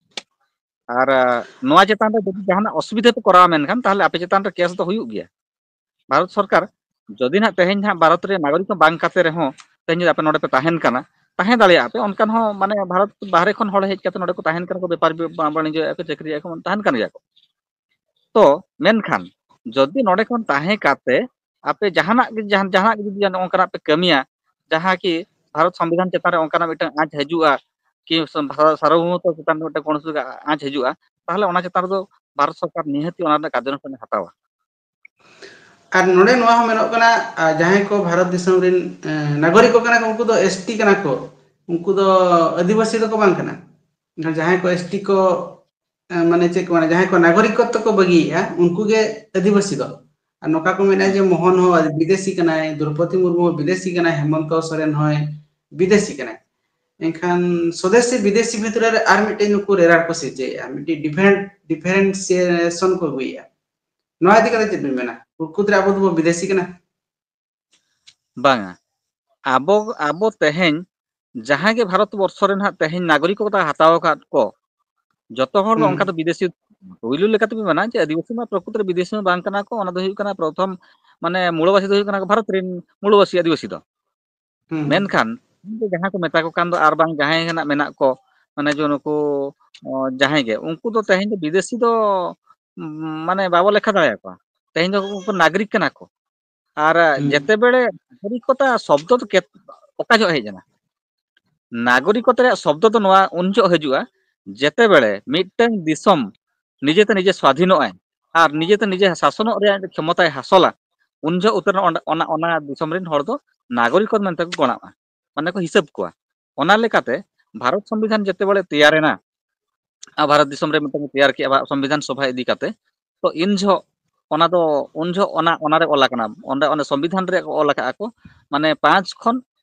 ᱟᱨ ᱱᱚᱣᱟ ᱪᱮᱛᱟᱱ ᱨᱮ ᱡᱩᱫᱤ ᱡᱟᱦᱟᱱᱟᱜ ᱚᱥᱩᱵᱤᱫᱷᱟ ᱯᱮ ᱠᱚᱨᱟᱣᱟ, ᱢᱮᱱᱠᱷᱟᱱ ᱛᱟᱦᱚᱞᱮ ᱟᱯᱮ ᱪᱮᱛᱟᱱ ᱨᱮ ᱠᱮᱥ ᱫᱚ ᱦᱩᱭᱩᱜ ᱜᱮᱭᱟ᱾ ᱵᱷᱟᱨᱚᱛ ᱥᱚᱨᱠᱟᱨ ᱡᱩᱫᱤ ᱱᱟᱦᱟᱜ ᱛᱮᱦᱮᱧ ᱱᱟᱦᱟᱜ ᱵᱷᱟᱨᱚᱛ ᱨᱮ ᱱᱟᱜᱚᱨᱤᱠ ᱵᱟᱝ ᱠᱟᱛᱮ ᱨᱮᱦᱚᱸ, ᱛᱮᱦᱮᱧ ᱡᱩᱫᱤ ᱟᱯᱮ ᱱᱚᱰᱮ ᱯᱮ ᱛᱟᱦᱮᱱ ᱠᱟᱱᱟ, ᱛᱟᱦᱮᱸ ᱫᱟᱲᱮᱭᱟᱜᱼᱟ ᱯᱮ, ᱚᱱᱠᱟᱱ ᱦᱚᱸ ᱢᱟᱱᱮ ᱵᱷᱟᱨᱚᱛ ᱵᱟᱦᱨᱮ ᱠᱷᱚᱱ ᱦᱚᱲ ᱦᱮᱡ ᱠᱟᱛᱮ ᱱᱚᱰᱮ ᱠᱚ ᱛᱟᱦᱮᱱ ᱠᱟᱱᱟ ᱠᱚ, ᱵᱮᱯᱟᱨ ᱵᱟᱹᱱᱤᱡᱽᱡᱚᱭᱮᱫᱼᱟ ᱠᱚ, ᱪᱟᱹᱠᱨᱤᱭᱮᱫᱼᱟ ᱠᱚ, ᱛᱟᱦᱮᱱ ᱠᱟᱱ ᱜᱮᱭᱟ ᱠᱚ᱾ ᱛᱚ ᱢᱮᱱᱠᱷᱟᱱ ᱡᱩᱫᱤ ᱱᱚᱰᱮ ᱠᱷᱚᱱ ᱛᱟᱦᱮᱸ ᱠᱟᱛᱮ ᱟᱯᱮ ᱡᱟᱦᱟᱱᱟᱜ ᱜᱮ, ᱡᱟᱦᱟᱱ ᱡᱟᱦᱟᱱᱟᱜ ᱜᱮ ᱡᱩᱫᱤ ᱱᱚᱝᱠᱟᱱᱟᱜ ᱯᱮ ᱠᱟᱹᱢᱤᱭᱟ, ᱡᱟᱦᱟᱸ ᱠᱤ ᱵᱷᱟᱨᱚᱛ ᱥᱚᱝᱵᱤᱫᱷᱟᱱ ᱪᱮᱛᱟᱱ ᱨᱮ ᱚᱱᱠᱟᱱᱟᱜ ᱢᱤᱫᱴᱟᱝ ᱟᱸᱪ ᱦᱤᱡᱩᱜᱼᱟ, ᱠᱤ ᱥᱟᱨᱵᱚᱵᱷᱳᱣᱢᱚᱛᱚ ᱪᱮᱛᱟᱱ ᱨᱮ ᱢᱤᱫᱴᱟᱝ ᱠᱳᱱᱳ ᱥᱩᱨ ᱟᱸᱪ ᱦᱤᱡᱩᱜᱼᱟ, ᱛᱟᱦᱚᱞᱮ ᱚᱱᱟ ᱪᱮᱛᱟᱱ ᱨᱮᱫᱚ ᱵᱷᱟᱨᱚᱛ ᱥᱚᱨᱠᱟᱨ ᱱᱤᱦᱟᱹᱛᱤ ᱚᱱᱟ ᱨᱮᱱᱟᱜ ᱠᱟᱨᱡᱚᱱᱩᱥᱴᱷᱟᱱᱮ ᱦᱟᱛᱟᱣᱟ᱾ ᱟᱨ ᱱᱚᱰᱮ ᱱᱚᱣᱟ ᱦᱚᱸ ᱢᱮᱱᱚᱜ ᱠᱟᱱᱟ, ᱟᱨ ᱡᱟᱦᱟᱸᱭ ᱠᱚ ᱵᱷᱟᱨᱚᱛ ᱫᱤᱥᱚᱢ ᱨᱮᱱ ᱮ, ᱱᱟᱜᱚᱨᱤᱠ ᱠᱚ ᱠᱟᱱᱟ ᱠᱚ, ᱩᱱᱠᱩ ᱫᱚ ᱮᱥ ᱴᱤ ᱠᱟᱱᱟ ᱠᱚ, ᱩᱱᱠᱩ ᱫᱚ ᱟᱹᱫᱤᱵᱟᱹᱥᱤ ᱫᱚᱠᱚ ᱵᱟᱝ ᱠᱟᱱᱟ᱾ ᱮᱱᱠᱷᱟᱱ ᱡᱟᱦᱟᱸᱭ ᱠᱚ ᱮᱥ ᱴᱤ ᱠᱚ ᱮ, ᱢᱟᱱᱮ ᱪᱮᱫ ᱠᱚ ᱢᱮᱱᱟ, ᱡᱟᱦᱟᱸᱭ ᱠᱚ ᱱᱟᱜᱚᱨᱤᱠᱚᱛᱛᱚ ᱠᱚ ᱵᱟᱹᱜᱤᱭᱮᱫᱼᱟ, ᱩᱱᱠᱩ ᱜᱮ ᱟᱹᱫᱤᱵᱟᱹᱥᱤ ᱫᱚ᱾ ᱟᱨ ᱱᱚᱝᱠᱟ ᱠᱚ ᱢᱮᱱᱟ ᱡᱮ ᱢᱳᱦᱚᱱ ᱦᱚᱸ ᱵᱤᱫᱮᱥᱤ ᱠᱟᱱᱟᱭ, ᱫᱨᱚᱣᱯᱚᱫᱤ ᱢᱩᱨᱢᱩ ᱦᱚᱸ ᱵᱤᱫᱮᱥᱤ ᱠᱟᱱᱟᱭ, ᱦᱮᱢᱚᱱᱛᱚ ᱥᱚᱨᱮᱱ ᱦᱚᱸᱭ ᱵᱤᱫᱮᱥᱤ ᱠᱟᱱᱟᱭ᱾ ᱮᱱᱠᱷᱟᱱ ᱥᱚᱫᱮᱥᱤ ᱵᱤᱫᱮᱥᱤ ᱵᱷᱤᱛᱨᱤ ᱨᱮ ᱟᱨ ᱢᱤᱫᱴᱮᱱ ᱱᱩᱠᱩ ᱨᱮᱨᱟᱲ ᱠᱚ ᱥᱤᱨᱡᱟᱹᱣᱮᱫᱼᱟ, ᱢᱤᱫᱴᱤᱡ ᱰᱤᱯᱷᱟᱨᱮᱱᱴ ᱰᱤᱯᱷᱟᱨᱮᱱᱥᱤᱭᱮᱥᱚᱱ ᱠᱚ ᱟᱹᱜᱩᱭᱮᱫᱼᱟ᱾ ᱱᱚᱣᱟ ᱤᱫᱤ ᱠᱟᱛᱮ ᱪᱮᱫ ᱵᱤᱱ ᱢᱮᱱᱟ? ᱯᱨᱚᱠᱨᱤᱛ ᱨᱮ ᱟᱵᱚ ᱫᱚᱵᱚ ᱵᱤᱫᱮᱥᱤ ᱠᱟᱱᱟ? ᱵᱟᱝᱟ, ᱟᱵᱚ ᱟᱵᱚ ᱛᱮᱦᱮᱧ ᱡᱟᱦᱟᱸᱭ ᱜᱮ ᱵᱷᱟᱨᱚᱛ ᱵᱚᱨᱥᱚ ᱨᱮ ᱱᱟᱦᱟᱜ ᱛᱮᱦᱮᱧ ᱱᱟᱜᱚᱨᱤᱠᱚᱛᱟ ᱦᱟᱛᱟᱣ ᱟᱠᱟᱫ ᱠᱚ, ᱡᱚᱛᱚ ᱦᱚᱲ ᱫᱚ ᱦᱩᱸ᱾ ᱚᱱᱠᱟ ᱫᱚ ᱵᱤᱫᱮᱥᱤ, ᱯᱩᱭᱞᱩ ᱞᱮᱠᱟᱛᱮ ᱵᱚᱱ ᱢᱮᱱᱟ ᱡᱮ ᱟᱹᱫᱤᱵᱟᱹᱥᱤ ᱢᱟ ᱯᱨᱚᱠᱨᱤᱛ ᱨᱮ ᱵᱤᱫᱮᱥᱤ ᱢᱟ ᱵᱟᱝ ᱠᱟᱱᱟ ᱠᱚ, ᱚᱱᱟ ᱫᱚ ᱦᱩᱭᱩᱜ ᱠᱟᱱᱟ ᱯᱨᱚᱛᱷᱚᱢ, ᱢᱟᱱᱮ ᱢᱩᱲᱟᱹᱵᱟᱹᱥᱤ ᱫᱚ ᱦᱩᱭᱩᱜ ᱠᱟᱱᱟ ᱠᱚ ᱵᱷᱟᱨᱚᱛ ᱨᱮᱱ ᱢᱩᱲᱟᱹᱵᱟᱹᱥᱤ ᱟᱹᱫᱤᱵᱟᱹᱥᱤ ᱫᱚ᱾ ᱦᱩᱸ, ᱦᱩᱸ᱾ ᱢᱮᱱᱠᱷᱟᱱ ᱡᱟᱦᱟᱸ ᱠᱚ ᱢᱮᱛᱟ ᱠᱚ ᱠᱟᱱ ᱫᱚ, ᱟᱨ ᱵᱟᱝ ᱡᱟᱦᱟᱸᱭ ᱜᱮ ᱱᱟᱜ ᱢᱮᱱᱟᱜ ᱠᱚ, ᱢᱟᱱᱮ ᱡᱮ ᱱᱩᱠᱩ, ᱚ, ᱡᱟᱦᱟᱸᱭ ᱜᱮ, ᱩᱱᱠᱩ ᱫᱚ ᱛᱮᱦᱮᱧ ᱫᱚ ᱵᱤᱫᱮᱥᱤ ᱫᱚ, ᱩᱢ, ᱢᱟᱱᱮ ᱵᱟᱵᱚ ᱞᱮᱠᱷᱟ ᱫᱟᱲᱮᱭᱟᱠᱚᱣᱟ᱾ ᱛᱮᱦᱮᱧ ᱫᱚ ᱩᱱᱠᱩ ᱱᱟᱜᱚᱨᱤᱠ ᱠᱟᱱᱟ ᱠᱚ᱾ ᱟᱨ ᱦᱩᱸ᱾ ᱡᱮᱛᱮ ᱵᱮᱲᱮ ᱱᱟᱜᱚᱨᱤᱠᱚᱛᱟ ᱥᱚᱵᱫᱚ ᱫᱚ ᱠᱮᱛ-, ᱚᱠᱟ ᱡᱚᱦᱚᱜ ᱦᱮᱡ ᱮᱱᱟ? ᱱᱟᱜᱚᱨᱤᱠᱚᱛᱟ ᱨᱮᱭᱟᱜ ᱥᱚᱵᱫᱚ ᱫᱚ ᱱᱚᱣᱟ ᱩᱱ ᱡᱚᱦᱚᱜ ᱦᱤᱡᱩᱜᱼᱟ, ᱡᱮᱛᱮ ᱵᱮᱲᱮ ᱢᱤᱫᱴᱟᱝ ᱫᱤᱥᱚᱢ ᱱᱤᱡᱮᱛᱮ ᱱᱤᱡᱮ ᱥᱣᱟᱫᱷᱤᱱᱚᱜ ᱟᱭ ᱟᱨ ᱱᱤᱡᱮᱛᱮ ᱱᱤᱡᱮ ᱥᱟᱥᱚᱱᱚᱜ ᱨᱮᱭᱟᱜ ᱠᱷᱮᱢᱚᱛᱟᱭ ᱦᱟᱥᱚᱞᱟ, ᱩᱱ ᱡᱚᱦᱚᱜ ᱩᱛᱟᱹᱨ ᱚᱸᱰᱮ, ᱚᱱᱟ, ᱚᱱᱟ ᱫᱤᱥᱚᱢ ᱨᱮᱱ ᱦᱚᱲ ᱫᱚ ᱱᱟᱜᱚᱨᱤᱠ ᱢᱮᱱᱛᱮ ᱠᱚ ᱜᱚᱬᱟᱜᱼᱟ, ᱢᱟᱱᱮ ᱠᱚ ᱦᱤᱥᱟᱹᱵ ᱠᱚᱣᱟ᱾ ᱚᱱᱟ ᱞᱮᱠᱟᱛᱮ ᱵᱷᱟᱨᱚᱛ ᱥᱚᱝᱵᱤᱫᱷᱟᱱ ᱡᱮᱛᱮ ᱵᱮᱲᱮ ᱛᱮᱭᱟᱨᱮᱱᱟ, ᱟᱨ ᱵᱷᱟᱨᱚᱛ ᱫᱤᱥᱚᱢ ᱨᱮ ᱢᱤᱫᱴᱟᱝ ᱛᱮᱭᱟᱨ ᱠᱮᱜᱼᱟ ᱵᱷᱟᱨᱚᱛ ᱥᱚᱝᱵᱤᱫᱷᱟᱱ ᱥᱚᱵᱷᱟ ᱤᱫᱤ ᱠᱟᱛᱮ, ᱛᱚ ᱤᱱ ᱡᱚᱦᱚᱜ ᱚᱱᱟ ᱫᱚ, ᱩᱱ ᱡᱚᱦᱚᱜ ᱚᱱᱟ, ᱚᱱᱟᱨᱮ ᱚᱞ ᱟᱠᱟᱱᱟ, ᱚᱸᱰᱮ, ᱚᱱᱮ ᱥᱚᱝᱵᱤᱫᱷᱟᱱ ᱨᱮ ᱚᱞ ᱟᱠᱟᱫᱼᱟ ᱠᱚ, ᱢᱟᱱᱮ ᱯᱟᱸᱪ ᱠᱷᱚᱱ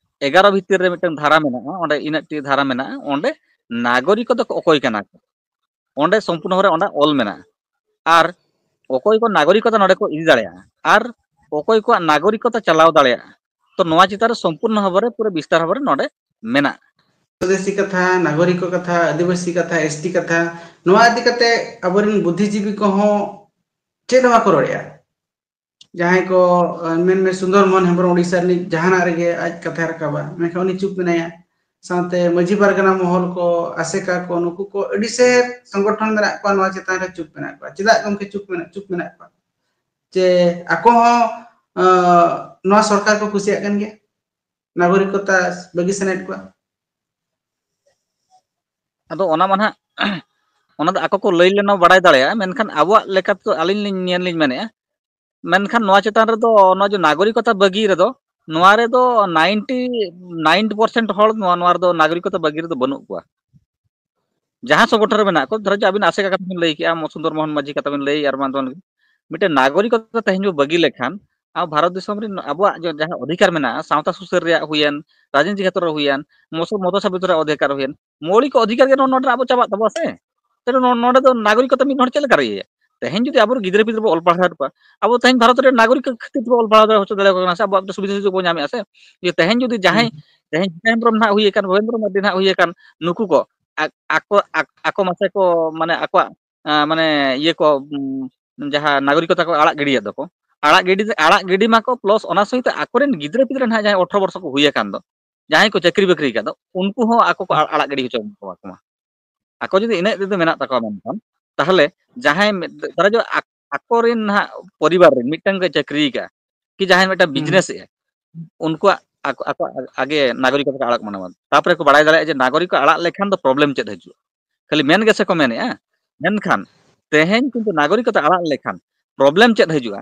ᱮᱜᱟᱨᱚ ᱵᱷᱤᱛᱤᱨ ᱨᱮ ᱢᱤᱫᱴᱟᱝ ᱫᱷᱟᱨᱟ ᱢᱮᱱᱟᱜᱼᱟ, ᱚᱸᱰᱮ ᱤᱱᱟᱹᱜ ᱴᱤ ᱫᱷᱟᱨᱟ ᱢᱮᱱᱟᱜᱼᱟ, ᱚᱸᱰᱮ ᱱᱟᱜᱚᱨᱤᱠ ᱫᱚ ᱚᱠᱚᱭ ᱠᱟᱱᱟ ᱠᱚ, ᱚᱸᱰᱮ ᱥᱚᱢᱯᱩᱨᱱᱚ ᱵᱷᱟᱵᱮ ᱚᱸᱰᱮ ᱚᱞ ᱢᱮᱱᱟᱜᱼᱟ᱾ ᱟᱨ ᱚᱠᱚᱭ ᱠᱚ ᱱᱟᱜᱚᱨᱤᱠ ᱫᱚ ᱱᱚᱰᱮ ᱠᱚ ᱤᱫᱤ ᱫᱟᱲᱮᱭᱟᱜᱼᱟ ᱟᱨ ᱚᱠᱚᱭ ᱠᱚᱣᱟᱜ ᱱᱟᱜᱚᱨᱤᱠᱚᱛᱟ ᱪᱟᱞᱟᱣ ᱫᱟᱲᱮᱭᱟᱜᱼᱟ, ᱛᱚ ᱱᱚᱣᱟ ᱪᱮᱛᱟᱱ ᱨᱮ ᱥᱚᱢᱯᱩᱨᱱᱚ ᱵᱷᱟᱵᱮ ᱨᱮ, ᱯᱩᱨᱟᱹ ᱵᱤᱥᱛᱟᱨ ᱵᱷᱟᱵᱮ ᱨᱮ ᱱᱚᱰᱮ ᱢᱮᱱᱟᱜᱼᱟ᱾ ᱥᱚᱫᱮᱥᱤ ᱠᱟᱛᱷᱟ, ᱱᱟᱜᱚᱨᱤᱠᱚ ᱠᱟᱛᱷᱟ, ᱟᱹᱫᱤᱵᱟᱹᱥᱤ ᱠᱟᱛᱷᱟ, ᱮᱥ ᱴᱤ ᱠᱟᱛᱷᱟ, ᱱᱚᱣᱟ ᱤᱫᱤ ᱠᱟᱛᱮ ᱟᱵᱚᱨᱮᱱ ᱵᱩᱫᱽᱫᱷᱤᱡᱤᱵᱤ ᱠᱚᱦᱚᱸ ᱪᱮᱫ ᱦᱚᱸ ᱵᱟᱠᱚ ᱨᱚᱲᱮᱫᱼᱟ᱾ ᱡᱟᱦᱟᱸᱭ ᱠᱚ, ᱟᱸ, ᱢᱮᱱᱢᱮ ᱥᱩᱱᱫᱚᱨ ᱢᱳᱦᱚᱱ ᱦᱮᱢᱵᱨᱚᱢ ᱳᱰᱤᱥᱟ ᱨᱤᱱᱤᱡ ᱡᱟᱦᱟᱱᱟᱜ ᱨᱮᱜᱮ ᱟᱡ ᱠᱟᱛᱷᱟᱭ ᱨᱟᱠᱟᱵᱟ, ᱢᱮᱱᱠᱷᱟᱱ ᱩᱱᱤ ᱪᱩᱯ ᱢᱮᱱᱟᱭᱟ᱾ ᱥᱟᱶᱛᱮ ᱢᱟᱹᱡᱷᱤ ᱯᱟᱨᱜᱟᱱᱟ ᱢᱚᱦᱚᱞ ᱠᱚ, ᱟᱥᱮᱠᱟ ᱠᱚ, ᱱᱩᱠᱩ ᱠᱚ ᱟᱹᱰᱤ ᱥᱮ ᱥᱚᱝᱜᱚᱴᱷᱚᱱ ᱢᱮᱱᱟᱜ ᱠᱚᱣᱟ ᱱᱚᱣᱟ ᱪᱮᱛᱟᱱ ᱨᱮ ᱪᱩᱯ ᱢᱮᱱᱟᱜ ᱠᱚᱣᱟ᱾ ᱪᱮᱫᱟᱜ ᱜᱚᱢᱠᱮ ᱪᱩᱯ ᱢᱮᱱᱟᱜ, ᱪᱩᱯ ᱢᱮᱱᱟᱜ ᱠᱚᱣᱟ? ᱡᱮ ᱟᱠᱚ ᱦᱚᱸ, ᱟᱸ, ᱱᱚᱣᱟ ᱥᱚᱨᱠᱟᱨ ᱠᱚ ᱠᱩᱥᱤᱭᱟᱜ ᱠᱟᱱ ᱜᱮᱭᱟ, ᱱᱟᱜᱚᱨᱤᱠᱚᱛᱟ ᱵᱟᱹᱜᱤ ᱥᱟᱱᱟᱭᱮᱫ ᱠᱚᱣᱟ᱾ ᱟᱫᱚ ᱚᱱᱟ ᱢᱟ ᱱᱟᱦᱟᱜ, ᱚᱱᱟ ᱫᱚ ᱟᱠᱚ ᱠᱚ ᱞᱟᱹᱭ ᱞᱮᱱᱟ ᱵᱟᱲᱟᱭ ᱫᱟᱲᱮᱭᱟᱜᱼᱟ, ᱢᱮᱱᱠᱷᱟᱱ ᱟᱵᱚᱣᱟᱜ ᱞᱮᱠᱟᱛᱮ ᱟᱹᱞᱤᱧ ᱞᱤᱧ ᱧᱮᱞ ᱞᱤᱧ ᱢᱮᱱᱮᱫᱼᱟ, ᱢᱮᱱᱠᱷᱟᱱ ᱱᱚᱣᱟ ᱪᱮᱛᱟᱱ ᱨᱮᱫᱚ ᱱᱚᱣᱟ ᱡᱮ ᱱᱟᱜᱚᱨᱤᱠᱚᱛᱟ ᱵᱟᱹᱜᱤ ᱨᱮᱫᱚ, ᱱᱚᱣᱟ ᱨᱮᱫᱚ ninety nine percent ᱦᱚᱲ ᱱᱚᱣᱟ, ᱱᱚᱣᱟ ᱨᱮᱫᱚ ᱱᱟᱜᱚᱨᱤᱠᱚᱛᱟ ᱵᱟᱹᱜᱤ ᱨᱮᱫᱚ ᱵᱟᱹᱱᱩᱜ ᱠᱚᱣᱟ᱾ ᱡᱟᱦᱟᱸ ᱥᱚᱝᱜᱚᱴᱷᱚᱱ ᱨᱮ ᱢᱮᱱᱟᱜ ᱠᱚ, ᱫᱷᱚᱨᱚ ᱡᱮ ᱟᱹᱵᱤᱱ ᱟᱥᱮᱠᱟ ᱠᱟᱛᱷᱟ ᱵᱤᱱ ᱞᱟᱹᱭ ᱠᱮᱜᱼᱟ, ᱢᱚ-, ᱥᱩᱱᱫᱚᱨ ᱢᱳᱦᱚᱱ ᱢᱟᱹᱡᱷᱤ ᱠᱟᱛᱷᱟ ᱵᱤᱱ ᱞᱟᱹᱭ, ᱟᱨ ᱵᱟᱝ ᱫᱚ ᱢᱤᱫᱴᱮᱱ ᱱᱟᱜᱚᱨᱤᱠᱚᱛᱟ ᱛᱮᱦᱮᱧ ᱵᱚ ᱵᱟᱹᱜᱤ ᱞᱮᱠᱷᱟᱱ, ᱟᱵᱚ ᱵᱷᱟᱨᱚᱛ ᱫᱤᱥᱚᱢ ᱨᱮᱱ ᱟᱵᱚᱣᱟᱜ ᱡᱚ-, ᱡᱟᱦᱟᱸ ᱚᱫᱷᱤᱠᱟᱨ ᱢᱮᱱᱟᱜᱼᱟ, ᱥᱟᱶᱛᱟ ᱥᱩᱥᱟᱹᱨ ᱨᱮᱭᱟᱜ ᱦᱩᱭᱮᱱ, ᱨᱟᱡᱽᱱᱤᱛᱤ ᱠᱷᱮᱛᱨᱚ ᱨᱮ ᱦᱩᱭᱮᱱ, ᱢᱚᱥᱚ-, ᱢᱚᱫᱚ ᱥᱟᱵᱤᱛ ᱨᱮᱭᱟᱜ ᱚᱫᱷᱤᱠᱟᱨ ᱦᱩᱭᱮᱱ, ᱢᱳᱣᱞᱤᱠ ᱚᱫᱷᱤᱠᱟᱨ ᱜᱮ ᱱᱚᱰᱮ ᱟᱵᱚ ᱪᱟᱵᱟᱜ ᱛᱟᱵᱚᱱᱟ ᱥᱮ᱾ ᱛᱟᱦᱞᱮ ᱱᱚ-, ᱱᱚᱰᱮ ᱫᱚ ᱱᱟᱜᱚᱨᱤᱠᱚᱛᱟ ᱢᱤᱫ ᱦᱚᱲ ᱪᱮᱫ ᱞᱮᱠᱟ ᱨᱮ ᱤᱭᱟᱹᱭᱟ? ᱛᱮᱦᱮᱧ ᱡᱩᱫᱤ ᱟᱵᱚᱨᱮᱱ ᱜᱤᱫᱽᱨᱟᱹ ᱯᱤᱫᱽᱨᱟᱹ ᱵᱚ ᱚᱞ ᱯᱟᱲᱦᱟᱣᱮᱫ ᱠᱚᱣᱟ, ᱟᱵᱚ ᱛᱮᱦᱮᱧ ᱵᱷᱟᱨᱚᱛ ᱨᱮ ᱱᱟᱜᱚᱨᱤᱠ ᱠᱷᱟᱹᱛᱤᱨ ᱛᱮᱵᱚ ᱚᱞ ᱯᱟᱲᱦᱟᱣ ᱦᱚᱪᱚ ᱫᱟᱲᱮᱭᱟᱠᱚ ᱠᱟᱱᱟ ᱥᱮ, ᱟᱵᱚᱣᱟᱜ ᱢᱤᱫᱴᱮᱱ ᱥᱩᱵᱤᱫᱷᱟ ᱥᱩᱡᱳᱜᱽ ᱵᱚᱱ ᱧᱟᱢᱮᱫᱼᱟ ᱥᱮ᱾ ᱡᱮ ᱛᱮᱦᱮᱧ ᱡᱩᱫᱤ ᱡᱟᱦᱟᱸᱭ, ᱛᱮᱦᱮᱧ ᱡᱤᱛᱮᱱ ᱦᱮᱢᱵᱨᱚᱢ ᱱᱟᱦᱟᱜ ᱦᱩᱭ ᱟᱠᱟᱱ, ᱵᱷᱩᱵᱮᱱᱫᱨᱚ ᱢᱟᱨᱰᱤ ᱱᱟᱦᱟᱜ ᱦᱩᱭ ᱟᱠᱟᱱ, ᱱᱩᱠᱩ ᱠᱚ ᱟ-, ᱟᱠᱚ, ᱟᱠ-, ᱟᱠᱚ ᱢᱟᱥᱮ ᱠᱚ, ᱢᱟᱱᱮ, ᱟᱠᱚᱣᱟᱜ, ᱟ, ᱢᱟᱱᱮ, ᱤᱭᱟᱹ ᱠᱚ, ᱩᱢ, ᱡᱟᱦᱟᱸ ᱱᱟᱜᱚᱨᱤᱠᱚᱛᱟ ᱠᱚ ᱟᱲᱟᱜ ᱜᱤᱰᱤᱭᱮᱫ ᱫᱚᱠᱚ, ᱟᱲᱟᱜ ᱜᱤᱰᱤ, ᱟᱲᱟᱜ ᱜᱤᱰᱤ ᱢᱟᱠᱚ, plus ᱚᱱᱟ ᱥᱚᱦᱤᱛ ᱟᱠᱚᱨᱮᱱ ᱜᱤᱫᱽᱨᱟᱹ ᱯᱤᱫᱽᱨᱟᱹ ᱱᱟᱦᱟᱜ ᱡᱟᱦᱟᱸᱭ ᱟᱴᱷᱨᱚ ᱵᱚᱨᱥᱚ ᱠᱚ ᱦᱩᱭ ᱟᱠᱟᱱ ᱫᱚ, ᱡᱟᱦᱟᱸᱭ ᱠᱚ ᱪᱟᱹᱠᱨᱤ ᱵᱟᱹᱠᱨᱤ ᱟᱠᱟᱫ ᱫᱚ, ᱩᱱᱠᱩ ᱦᱚᱸ ᱟᱠᱚ ᱠᱚ ᱟ-, ᱟᱲᱟᱜ ᱜᱤᱰᱤ ᱦᱚᱪᱚ ᱠᱚᱣᱟ ᱠᱚ ᱢᱟ᱾ ᱟᱠᱚ ᱡᱩᱫᱤ ᱤᱱᱟᱹᱜ ᱛᱮᱫᱚ ᱢᱮᱱᱟᱜ ᱛᱟᱠᱚᱣᱟ, ᱢᱮᱱᱠᱷᱟᱱ ᱛᱟᱦᱚᱞᱮ ᱡᱟᱦᱟᱸᱭ ᱢᱤᱫ, ᱫᱷᱚᱨᱚ ᱡᱚ ᱟᱠ-, ᱟᱠᱚᱨᱮᱱ ᱱᱟᱦᱟᱜ ᱯᱚᱨᱤᱵᱟᱨ ᱨᱮᱱ ᱢᱤᱫᱴᱟᱝ ᱜᱮ ᱪᱟᱹᱠᱨᱤ ᱟᱠᱟᱫᱼᱟ, ᱠᱤ ᱡᱟᱦᱟᱸᱭ ᱢᱤᱫᱴᱟᱝ ᱦᱩᱸ᱾ ᱵᱤᱡᱽᱱᱮᱥ ᱮᱜᱼᱟ, ᱩᱱᱠᱩᱣᱟᱜ ᱟᱠᱚ, ᱟᱠᱚᱣᱟᱜ ᱟᱜᱮ ᱱᱟᱜᱚᱨᱤᱠᱚᱛᱟ ᱠᱚ ᱟᱲᱟᱜ ᱢᱟᱱᱟᱣᱟ, ᱛᱟᱯᱚᱨᱮ ᱠᱚ ᱵᱟᱲᱟᱭ ᱫᱟᱲᱮᱭᱟᱜᱼᱟ ᱡᱮ ᱱᱟᱜᱚᱨᱤᱠ ᱠᱚ ᱟᱲᱟᱜ ᱞᱮᱠᱷᱟᱱ ᱫᱚ problem ᱪᱮᱫ ᱦᱤᱡᱩᱜᱼᱟ᱾ ᱠᱷᱟᱹᱞᱤ ᱢᱮᱱ ᱜᱮᱥᱮ ᱠᱚ ᱢᱮᱱᱮᱜᱼᱟ, ᱢᱮᱱᱠᱷᱟᱱ ᱛᱮᱦᱮᱧ ᱠᱤᱱᱛᱩ ᱱᱟᱜᱚᱨᱤᱠᱚᱛᱟ ᱟᱲᱟᱜ ᱞᱮᱠᱷᱟᱱ problem ᱪᱮᱫ ᱦᱤᱡᱩᱜᱼᱟ,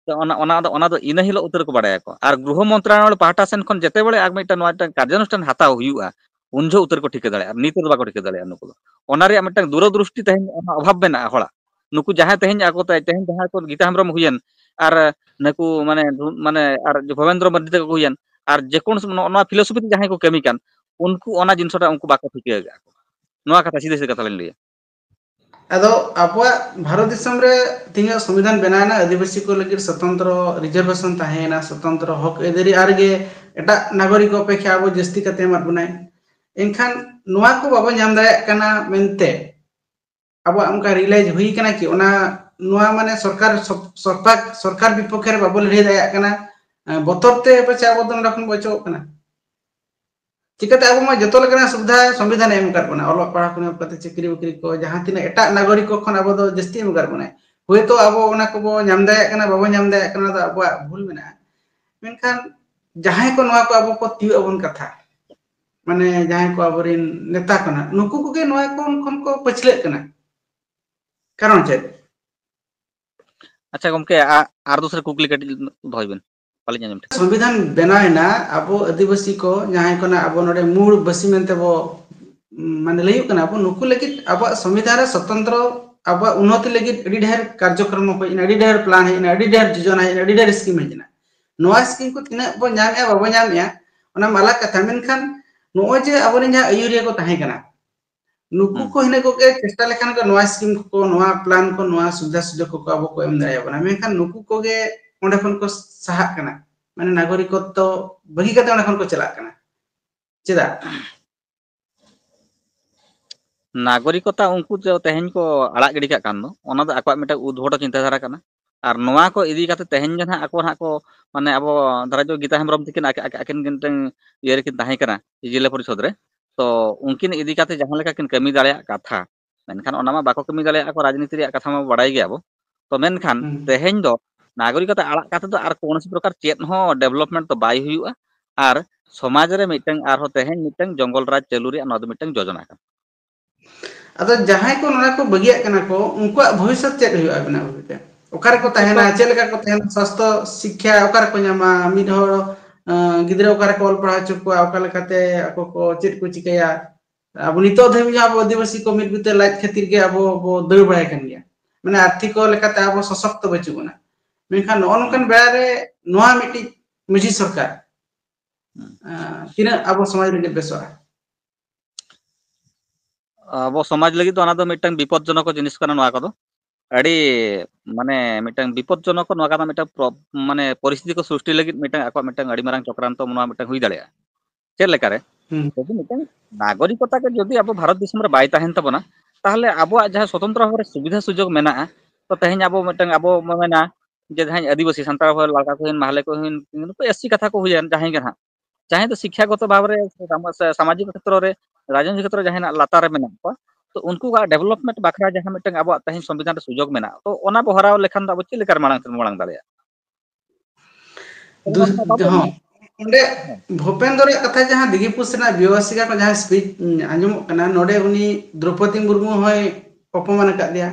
ᱛᱚ ᱚᱱᱟ, ᱚᱱᱟ ᱫᱚ, ᱚᱱᱟ ᱫᱚ ᱤᱱᱟᱹ ᱦᱤᱞᱳᱜ ᱩᱛᱟᱹᱨ ᱠᱚ ᱵᱟᱲᱟᱭᱟᱠᱚ᱾ ᱟᱨ ᱜᱨᱚᱦᱚ ᱢᱚᱱᱛᱨᱟᱞᱚᱭ ᱯᱟᱦᱴᱟ ᱥᱮᱱ ᱠᱷᱚᱱ ᱡᱮᱛᱮ ᱵᱮᱲᱮ ᱟᱨ ᱢᱤᱫᱴᱟᱝ ᱱᱚᱣᱟ ᱢᱤᱫᱴᱟᱝ ᱠᱟᱨᱡᱟᱱᱩᱥᱴᱷᱟᱱ ᱦᱟᱛᱟᱣ ᱦᱩᱭᱩᱜᱼᱟ, ᱩᱱ ᱡᱚᱦᱚᱜ ᱩᱛᱟᱹᱨ ᱠᱚ ᱴᱷᱤᱠᱟᱹ ᱫᱟᱲᱮᱭᱟᱜᱼᱟ, ᱱᱤᱛ ᱨᱮᱫᱚ ᱵᱟᱠᱚ ᱴᱷᱤᱠᱟᱹ ᱫᱟᱲᱮᱭᱟᱜᱼᱟ ᱱᱩᱠᱩ ᱫᱚ᱾ ᱚᱱᱟ ᱨᱮᱭᱟᱜ ᱢᱤᱫᱴᱟᱝ ᱫᱩᱨᱚᱫᱨᱩᱥᱴᱤ ᱛᱮᱦᱮᱧ ᱚᱱᱟ ᱚᱵᱷᱟᱵ ᱢᱮᱱᱟᱜᱼᱟ ᱦᱚᱲᱟᱜ᱾ ᱱᱩᱠᱩ ᱡᱟᱦᱟᱸᱭ ᱛᱮᱦᱮᱧ ᱟᱠᱚ ᱛᱮ-, ᱛᱮᱦᱮᱧ ᱡᱟᱦᱟᱸᱭ ᱠᱚ ᱜᱤᱛᱟ ᱦᱮᱢᱵᱨᱚᱢ ᱦᱩᱭᱮᱱ, ᱟᱨ ᱱᱩᱠᱩ ᱢᱟᱱᱮ, ᱢᱟᱱᱮ ᱟᱨ ᱵᱷᱚᱵᱮᱱᱫᱨᱚ ᱢᱟᱨᱰᱤ ᱛᱟᱠᱚ ᱠᱚ ᱦᱩᱭᱮᱱ, ᱟᱨ ᱡᱮᱠᱳᱱᱳ ᱥᱚᱢᱚᱭ ᱱᱚᱜᱼᱚ ᱱᱚᱣᱟ philosophy ᱛᱮ ᱡᱟᱦᱟᱸᱭ ᱠᱚ ᱠᱟᱹᱢᱤ ᱠᱟᱱ, ᱩᱱᱠᱩ ᱚᱱᱟ ᱡᱤᱱᱤᱥᱴᱟ ᱩᱱᱠᱩ ᱵᱟᱠᱚ ᱴᱷᱤᱠᱟᱹ ᱟᱠᱟᱫᱼᱟ ᱠᱚ᱾ ᱱᱚᱣᱟ ᱠᱟᱛᱷᱟ ᱥᱤᱫᱷᱟᱹ ᱥᱤᱫᱷᱟᱹ ᱠᱟᱛᱷᱟ ᱞᱤᱧ ᱞᱟᱹᱭᱟ᱾ ᱟᱫᱚ ᱟᱵᱚᱣᱟᱜ ᱵᱷᱟᱨᱚᱛ ᱫᱤᱥᱚᱢ ᱨᱮ ᱛᱤᱱᱟᱹᱜ ᱥᱚᱝᱵᱤᱫᱷᱟᱱ ᱵᱮᱱᱟᱣ ᱮᱱᱟ, ᱟᱹᱫᱤᱵᱟᱹᱥᱤ ᱠᱚ ᱞᱟᱹᱜᱤᱫ ᱥᱚᱛᱚᱱᱛᱨᱚ reservation ᱛᱟᱦᱮᱸᱭᱮᱱᱟ, ᱥᱚᱛᱚᱱᱛᱨᱚ ᱦᱚᱠ ᱟᱹᱭᱫᱟᱹᱨᱤ, ᱟᱨ ᱜᱮ ᱮᱴᱟᱜ ᱱᱟᱜᱚᱨᱤᱠ ᱚᱯᱮᱠᱷᱟ ᱟᱵᱚ ᱡᱟᱹᱥᱛᱤ ᱠᱟᱛᱮ ᱮᱢᱟᱫ ᱵᱚᱱᱟᱭ᱾ ᱮᱱᱠᱷᱟᱱ ᱱᱚᱣᱟ ᱠᱚ ᱵᱟᱵᱚ ᱧᱟᱢ ᱫᱟᱲᱮᱭᱟᱜ ᱠᱟᱱᱟ ᱢᱮᱱᱛᱮ ᱟᱵᱚᱣᱟᱜ ᱚᱱᱠᱟ realize ᱦᱩᱭ ᱠᱟᱱᱟ ᱠᱤ? ᱚᱱᱟ, ᱱᱚᱣᱟ ᱢᱟᱱᱮ ᱥᱚᱨᱠᱟᱨ, ᱥᱚᱨᱠᱟᱨ, ᱥᱚᱨᱠᱟᱨ ᱵᱤᱯᱚᱠᱷᱮ ᱨᱮ ᱵᱟᱵᱚ ᱞᱟᱹᱲᱦᱟᱹᱭ ᱫᱟᱲᱮᱭᱟᱜ ᱠᱟᱱᱟ, ᱵᱚᱛᱚᱨ ᱛᱮ ᱯᱟᱪᱮ ᱟᱵᱚ ᱫᱚ ᱱᱚᱰᱮ ᱠᱷᱚᱱ ᱵᱚ ᱚᱪᱚᱜ ᱠᱟᱱᱟ᱾ ᱪᱤᱠᱟᱹᱛᱮ ᱟᱵᱚ ᱢᱟ ᱡᱚᱛᱚ ᱞᱮᱠᱟᱱᱟᱜ ᱥᱩᱵᱤᱫᱷᱟ ᱥᱚᱝᱵᱤᱫᱷᱟᱱᱮ ᱮᱢ ᱟᱠᱟᱫ ᱵᱚᱱᱟ, ᱚᱞᱚᱜ ᱯᱟᱲᱦᱟᱣ ᱠᱷᱚᱱ ᱮᱦᱚᱵ ᱠᱟᱛᱮ ᱪᱟᱹᱠᱨᱤ ᱵᱟᱹᱠᱨᱤ ᱠᱚ, ᱡᱟᱦᱟᱸ ᱛᱤᱱᱟᱹᱜ ᱮᱴᱟᱜ ᱱᱟᱜᱚᱨᱤᱠ ᱠᱚ ᱠᱷᱚᱱ ᱟᱵᱚ ᱫᱚ ᱡᱟᱹᱥᱛᱤ ᱮᱢ ᱟᱠᱟᱫ ᱵᱚᱱᱟᱭ᱾ ᱦᱳᱭᱛᱳ ᱟᱵᱚ ᱚᱱᱟ ᱠᱚᱵᱚ ᱧᱟᱢ ᱫᱟᱲᱮᱭᱟᱜ ᱠᱟᱱᱟ, ᱵᱟᱵᱚ ᱧᱟᱢ ᱫᱟᱲᱮᱭᱟᱜ ᱠᱟᱱᱟ, ᱚᱱᱟ ᱫᱚ ᱟᱵᱚᱣᱟᱜ ᱵᱷᱩᱞ ᱢᱮᱱᱟᱜᱼᱟ᱾ ᱢᱮᱱᱠᱷᱟᱱ ᱡᱟᱦᱟᱸᱭ ᱠᱚ ᱱᱚᱣᱟ ᱠᱚ ᱟᱵᱚ ᱠᱚ ᱛᱤᱭᱳᱜ ᱟᱵᱚᱱ ᱠᱟᱛᱷᱟ, ᱢᱟᱱᱮ ᱡᱟᱦᱟᱸᱭ ᱠᱚ ᱟᱵᱚᱨᱮᱱ ᱱᱮᱛᱟ ᱠᱟᱱᱟ, ᱱᱩᱠᱩ ᱠᱚᱜᱮ ᱱᱚᱣᱟ ᱠᱚ ᱠᱷᱚᱱ ᱠᱚ ᱯᱟᱹᱪᱷᱞᱟᱹᱜ ᱠᱟᱱᱟ᱾ ᱠᱟᱨᱚᱱ ᱪᱮᱫ? ᱟᱪᱪᱷᱟ ᱜᱚᱢᱠᱮ, ᱟ- ᱟᱨ ᱫᱚᱥᱨᱟ ᱠᱩᱠᱞᱤ ᱠᱟᱹᱴᱤᱡ ᱫᱚᱦᱚᱭ ᱵᱤᱱ, ᱵᱟᱹᱞᱤᱧ ᱟᱸᱡᱚᱢ ᱴᱷᱤᱠ᱾ ᱥᱚᱝᱵᱤᱫᱷᱟᱱ ᱵᱮᱱᱟᱣ ᱮᱱᱟ, ᱟᱵᱚ ᱟᱹᱫᱤᱵᱟᱹᱥᱤ ᱠᱚ ᱡᱟᱦᱟᱸᱭ ᱠᱚ ᱱᱟᱜ ᱟᱵᱚ ᱱᱚᱰᱮ ᱢᱩᱲ ᱵᱟᱹᱥᱤ ᱢᱮᱱᱛᱮ ᱵᱚ, ᱢᱟᱱᱮ, ᱞᱟᱹᱭᱚᱜ ᱠᱟᱱᱟ ᱵᱚ, ᱱᱩᱠᱩ ᱞᱟᱹᱜᱤᱫ ᱟᱵᱚᱣᱟᱜ ᱥᱚᱝᱵᱤᱫᱷᱟᱱ ᱨᱮ ᱥᱚᱛᱚᱱᱛᱨᱚ ᱟᱵᱚᱣᱟᱜ ᱩᱱᱱᱚᱛᱤ ᱞᱟᱹᱜᱤᱫ ᱟᱹᱰᱤ ᱰᱷᱮᱨ ᱠᱟᱨᱡᱚᱠᱨᱚᱢ ᱦᱮᱡ ᱮᱱᱟ, ᱟᱹᱰᱤ ᱰᱷᱮᱨ ᱯᱞᱟᱱ ᱦᱮᱡ ᱮᱱᱟ, ᱟᱹᱰᱤ ᱰᱷᱮᱨ ᱡᱳᱡᱚᱱᱟ ᱦᱮᱡ ᱮᱱᱟ, ᱟᱹᱰᱤ ᱰᱷᱮᱨ ᱥᱠᱤᱢ ᱦᱮᱡ ᱮᱱᱟ᱾ ᱱᱚᱣᱟ ᱥᱠᱤᱢ ᱠᱚ ᱛᱤᱱᱟᱹᱜ ᱵᱚ ᱧᱟᱢᱮᱜᱼᱟ, ᱵᱟᱵᱚ ᱧᱟᱢᱮᱜᱼᱟ, ᱚᱱᱟ ᱢᱟ ᱟᱞᱟᱜᱽ ᱠᱟᱛᱷᱟ᱾ ᱢᱮᱱᱠᱷᱟᱱ ᱱᱚᱜᱼᱚᱭ ᱡᱮ ᱟᱵᱚᱨᱮᱱ ᱡᱟᱦᱟᱸ ᱟᱹᱭᱩᱨᱤᱭᱟᱹ ᱠᱚ ᱛᱟᱦᱮᱸ ᱠᱟᱱᱟ, ᱱᱩᱠᱩ ᱦᱩᱸ᱾ ᱠᱚ ᱦᱤᱱᱟᱹ ᱠᱚᱜᱮ ᱪᱮᱥᱴᱟ ᱞᱮᱠᱷᱟᱱ ᱠᱚ ᱱᱚᱣᱟ ᱥᱠᱤᱢ ᱠᱚ, ᱱᱚᱣᱟ ᱯᱞᱟᱱ ᱠᱚ, ᱱᱚᱣᱟ ᱥᱩᱵᱤᱫᱷᱟ ᱥᱩᱡᱳᱜᱽ ᱠᱚᱠᱚ ᱟᱵᱚ ᱠᱚ ᱮᱢ ᱫᱟᱲᱮᱭᱟᱵᱚᱱᱟ᱾ ᱢᱮᱱᱠᱷᱟᱱ ᱱᱩᱠᱩ ᱠᱚᱜᱮ ᱚᱸᱰᱮ ᱠᱷᱚᱱ ᱠᱚ ᱥᱟᱦᱟᱜ ᱠᱟᱱᱟ, ᱢᱟᱱᱮ ᱱᱟᱜᱚᱨᱤᱠᱚᱛᱛᱚ ᱵᱟᱹᱜᱤ ᱠᱟᱛᱮ ᱚᱸᱰᱮ ᱠᱷᱚᱱ ᱠᱚ ᱪᱟᱞᱟᱜ ᱠᱟᱱᱟ᱾ ᱪᱮᱫᱟᱜ? ᱱᱟᱜᱚᱨᱤᱠᱚᱛᱟ ᱩᱱᱠᱩ ᱡᱮ ᱛᱮᱦᱮᱧ ᱠᱚ ᱟᱲᱟᱜ ᱜᱤᱰᱤ ᱠᱟᱜ ᱠᱟᱱ ᱫᱚ, ᱚᱱᱟ ᱫᱚ ᱟᱠᱚᱣᱟᱜ ᱢᱤᱫᱴᱟᱝ ᱩᱫᱵᱷᱚᱴᱚ ᱪᱤᱱᱛᱟᱹᱫᱷᱟᱨᱟ ᱠᱟᱱᱟ᱾ ᱟᱨ ᱱᱚᱣᱟ ᱠᱚ ᱤᱫᱤ ᱠᱟᱛᱮ ᱛᱮᱦᱮᱧ ᱡᱟᱦᱟᱸ ᱟᱠᱚ ᱱᱟᱦᱟᱜ ᱠᱚ, ᱢᱟᱱᱮ, ᱟᱵᱚ ᱫᱷᱟᱨᱟ ᱡᱚᱜ ᱜᱤᱛᱟ ᱦᱮᱢᱵᱨᱚᱢ ᱛᱤᱠᱤᱱ ᱟᱠ-, ᱟᱠ-, ᱟᱹᱠᱤᱱ ᱢᱤᱫᱴᱟᱝ ᱤᱭᱟᱹ ᱨᱮᱠᱤᱱ ᱛᱟᱦᱮᱸ ᱠᱟᱱᱟ, ᱡᱮᱞᱟ ᱯᱚᱨᱤᱥᱚᱫᱽ ᱨᱮ᱾ ᱛᱚ ᱩᱱᱠᱤᱱ ᱤᱫᱤ ᱠᱟᱛᱮ ᱡᱟᱦᱟᱸ ᱞᱮᱠᱟ ᱠᱤᱱ ᱠᱟᱹᱢᱤ ᱫᱟᱲᱮᱭᱟᱜ ᱠᱟᱛᱷᱟ, ᱢᱮᱱᱠᱷᱟᱱ ᱚᱱᱟ ᱢᱟ ᱵᱟᱠᱚ ᱠᱟᱹᱢᱤ ᱫᱟᱲᱮᱭᱟᱜᱼᱟ ᱠᱚ, ᱨᱟᱡᱽᱱᱤᱛᱤ ᱨᱮᱭᱟᱜ ᱠᱟᱛᱷᱟ ᱢᱟ ᱵᱟᱲᱟᱭ ᱜᱮᱭᱟ ᱵᱚ᱾ ᱛᱚ ᱢᱮᱱᱠᱷᱟᱱ ᱦᱩᱸ᱾ ᱛᱮᱦᱮᱧ ᱫᱚ ᱱᱟᱜᱚᱨᱤᱠᱚᱛᱟ ᱟᱲᱟᱜ ᱠᱟᱛᱮ ᱫᱚ ᱟᱨ ᱠᱳᱱᱳ ᱯᱨᱚᱠᱟᱨ ᱪᱮᱫ ᱦᱚᱸ ᱰᱮᱵᱷᱞᱚᱯᱢᱮᱱᱴ ᱫᱚ ᱵᱟᱭ ᱦᱩᱭᱩᱜᱼᱟ᱾ ᱟᱨ ᱥᱚᱢᱟᱡᱽ ᱨᱮ ᱢᱤᱫᱴᱟᱝ ᱟᱨᱦᱚᱸ ᱛᱮᱦᱮᱧ ᱢᱤᱫᱴᱟᱝ ᱡᱚᱝᱜᱚᱞ ᱨᱟᱡᱽ ᱪᱟᱹᱞᱩ ᱨᱮᱭᱟᱜ ᱱᱚᱣᱟ ᱫᱚ ᱢᱤᱫᱴᱟᱝ ᱡᱳᱡᱚᱱᱟ ᱠᱟᱱᱟ᱾ ᱟᱫᱚ ᱡᱟᱦᱟᱸᱭ ᱠᱚ ᱱᱚᱣᱟ ᱠᱚ ᱵᱟᱹᱜᱤᱭᱟᱜ ᱠᱟᱱᱟ ᱠᱚ, ᱩᱱᱠᱩᱣᱟᱜ ᱵᱷᱚᱵᱤᱥᱥᱚᱛ ᱪᱮᱫ ᱦᱩᱭᱩᱜᱼᱟ ᱟᱵᱤᱱᱟᱜ ᱩᱭᱦᱟᱹᱨ ᱛᱮ? ᱚᱠᱟ ᱨᱮᱠᱚ ᱩᱱᱠᱩ ᱛᱟᱦᱮᱱᱟ, ᱛᱚ- ᱪᱮᱫ ᱞᱮᱠᱟ ᱠᱚ ᱛᱟᱦᱮᱱᱟ, ᱥᱟᱥᱛᱷᱚ ᱥᱤᱠᱠᱷᱟ ᱚᱠᱟ ᱨᱮᱠᱚ ᱧᱟᱢᱟ, ᱢᱤᱫ ᱦᱚᱲ, ᱟᱸ, ᱜᱤᱫᱽᱨᱟᱹ ᱚᱠᱟ ᱨᱮᱠᱚ ᱚᱞ ᱯᱟᱲᱦᱟᱣ ᱦᱚᱪᱚ ᱠᱚᱣᱟ, ᱚᱠᱟ ᱞᱮᱠᱟᱛᱮ ᱟᱠᱚ ᱠᱚ ᱪᱮᱫ ᱠᱚ ᱪᱤᱠᱟᱹᱭᱟ? ᱟᱵᱚ ᱱᱤᱛᱚᱜ ᱫᱷᱟᱹᱵᱤᱡ ᱦᱚᱸ ᱟᱵᱚ ᱟᱹᱫᱤᱵᱟᱹᱥᱤ ᱠᱚ ᱢᱤᱫ ᱵᱤᱛᱟᱹ ᱞᱟᱡ ᱠᱷᱟᱹᱛᱤᱨ ᱜᱮ ᱟᱵᱚ ᱵᱚ ᱫᱟᱹᱲ ᱵᱟᱲᱟᱭ ᱠᱟᱱ ᱜᱮᱭᱟ᱾ ᱢᱟᱱᱮ ᱟᱨᱛᱷᱤᱠ ᱞᱮᱠᱟᱛᱮ ᱟᱵᱚ ᱥᱚᱥᱚᱠᱛᱚ ᱵᱟᱹᱪᱩᱜ ᱵᱚᱱᱟ᱾ ᱢᱮᱱᱠᱷᱟᱱ ᱱᱚᱜᱼᱚ ᱱᱚᱝᱠᱟᱱ ᱦᱩᱸ᱾ ᱵᱮᱲᱟ ᱨᱮ ᱱᱚᱣᱟ ᱢᱤᱫᱴᱤᱡ ᱢᱟᱹᱡᱷᱤ ᱥᱚᱨᱠᱟᱨ, ᱦᱩᱸ᱾ ᱟᱸ, ᱛᱤᱱᱟᱹᱜ ᱟᱵᱚ ᱥᱚᱢᱟᱡᱽ ᱞᱟᱹᱜᱤᱫ ᱵᱮᱥᱚᱜᱼᱟ? ᱟᱵᱚ ᱥᱚᱢᱟᱡᱽ ᱞᱟᱹᱜᱤᱫ ᱫᱚ ᱚᱱᱟ ᱫᱚ ᱢᱤᱫᱴᱟᱝ ᱵᱤᱯᱚᱫᱽᱡᱚᱱᱚᱠ ᱡᱤᱱᱤᱥ ᱠᱟᱱᱟ ᱱᱚᱣᱟ ᱠᱚᱫᱚ᱾ ᱟᱹᱰᱤ, ᱢᱟᱱᱮ, ᱢᱤᱫᱴᱟᱝ ᱵᱤᱯᱚᱫᱽᱡᱚᱱᱚᱠ ᱱᱚᱣᱟ ᱠᱟᱱᱟ, ᱢᱤᱫᱴᱟᱝ ᱯᱨᱚ-, ᱢᱟᱱᱮ, ᱯᱚᱨᱤᱥᱛᱷᱤᱛᱤ ᱠᱚ ᱥᱨᱤᱥᱴᱤ ᱞᱟᱹᱜᱤᱫ ᱢᱤᱫᱴᱟᱝ ᱟᱠᱚᱣᱟᱜ ᱢᱤᱫᱴᱟᱝ ᱟᱹᱰᱤ ᱢᱟᱨᱟᱝ ᱪᱚᱠᱨᱟᱱᱛᱚ ᱱᱚᱣᱟ ᱢᱤᱫᱴᱟᱝ ᱦᱩᱭ ᱫᱟᱲᱮᱭᱟᱜᱼᱟ᱾ ᱪᱮᱫ ᱞᱮᱠᱟᱨᱮ? ᱦᱩᱸ᱾ ᱡᱩᱫᱤ ᱢᱤᱫᱴᱟᱝ ᱱᱟᱜᱚᱨᱤᱠᱚᱛᱟ ᱜᱮ ᱡᱩᱫᱤ ᱟᱵᱚ ᱵᱷᱟᱨᱚᱛ ᱫᱤᱥᱚᱢ ᱨᱮ ᱵᱟᱭ ᱛᱟᱦᱮᱱ ᱛᱟᱵᱚᱱᱟ, ᱛᱟᱦᱚᱞᱮ ᱟᱵᱚᱣᱟᱜ ᱡᱟᱦᱟᱸ ᱥᱚᱛᱚᱱᱛᱨᱚ ᱵᱷᱟᱵᱮ ᱨᱮ ᱥᱩᱵᱤᱫᱷᱟ ᱥᱩᱡᱳᱜᱽ ᱢᱮᱱᱟᱜᱼᱟ, ᱛᱚ ᱛᱮᱦᱮᱧ ᱟᱵᱚ ᱢᱤᱫᱴᱟᱝ, ᱟᱵᱚ ᱵᱚ ᱢᱮᱱᱟ ᱡᱮ ᱡᱟᱦᱟᱸᱭ ᱟᱹᱫᱤᱵᱟᱹᱥᱤ ᱥᱟᱱᱛᱟᱲ ᱦᱚᱲ, ᱞᱟᱲᱠᱟ ᱠᱚ ᱦᱩᱭᱮᱱ, ᱢᱟᱦᱞᱮ ᱠᱚ ᱦᱩᱭᱮᱱ, ᱱᱩᱠᱩ ᱮᱥ ᱥᱤ ᱠᱟᱛᱷᱟ ᱠᱚ ᱦᱩᱭᱮᱱ, ᱡᱟᱦᱟᱸᱭ ᱜᱮ ᱱᱟᱦᱟᱜ, ᱡᱟᱦᱟᱸᱭ ᱫᱚ ᱥᱤᱠᱠᱷᱟᱜᱚᱛᱚ ᱵᱷᱟᱵᱽ ᱨᱮ, ᱥᱟᱢᱟ-, ᱥᱮ ᱥᱟᱢᱟᱡᱤᱠ ᱠᱷᱮᱛᱨᱚ ᱨᱮ, ᱨᱟᱡᱽᱱᱤᱛᱤ ᱠᱷᱮᱛᱨᱚ ᱨᱮ ᱡᱟᱦᱟᱸᱭ ᱱᱟᱜ ᱞᱟᱛᱟᱨ ᱨᱮ ᱢᱮᱱᱟᱜ ᱠᱚᱣᱟ, ᱛᱚ ᱩᱱᱠᱩᱣᱟᱜ development ᱵᱟᱠᱷᱨᱟ ᱡᱟᱦᱟᱸ ᱢᱤᱫᱴᱟᱝ ᱟᱵᱚᱣᱟᱜ ᱛᱮᱦᱮᱧ ᱥᱚᱝᱵᱤᱫᱷᱟᱱ ᱨᱮ ᱥᱩᱡᱳᱜᱽ ᱢᱮᱱᱟᱜᱼᱟ, ᱛᱚ ᱚᱱᱟ ᱵᱚ ᱦᱟᱨᱟᱣ ᱞᱮᱠᱷᱟᱱ ᱫᱚ ᱟᱵᱚ ᱪᱮᱫ ᱞᱮᱠᱟ ᱨᱮ ᱢᱟᱲᱟᱝ ᱥᱮᱫ ᱵᱚ ᱢᱟᱲᱟᱝ ᱫᱟᱲᱮᱭᱟᱜᱼᱟ? ᱫᱩ-, ᱚᱱᱟ ᱵᱟᱵᱚᱱ ᱦᱚᱸ, ᱚᱸᱰᱮ ᱦᱮᱸ᱾ ᱵᱷᱩᱯᱮᱱᱫᱨᱚ ᱨᱮᱭᱟᱜ ᱠᱟᱛᱷᱟ ᱡᱟᱦᱟᱸ ᱫᱤᱜᱷᱤ ᱯᱩᱥ ᱨᱮᱱᱟᱜ ᱵᱤᱵᱟᱥᱤᱠᱟ ᱠᱚ ᱡᱟᱦᱟᱸ speech, ᱩᱸ, ᱟᱸᱡᱚᱢᱚᱜ ᱠᱟᱱᱟ, ᱱᱚᱰᱮ ᱩᱱᱤ ᱫᱨᱚᱯᱚᱫᱤ ᱢᱩᱨᱢᱩ ᱦᱚᱸᱭ ᱚᱯᱚᱢᱟᱱ ᱟᱠᱟᱫ ᱫᱮᱭᱟ,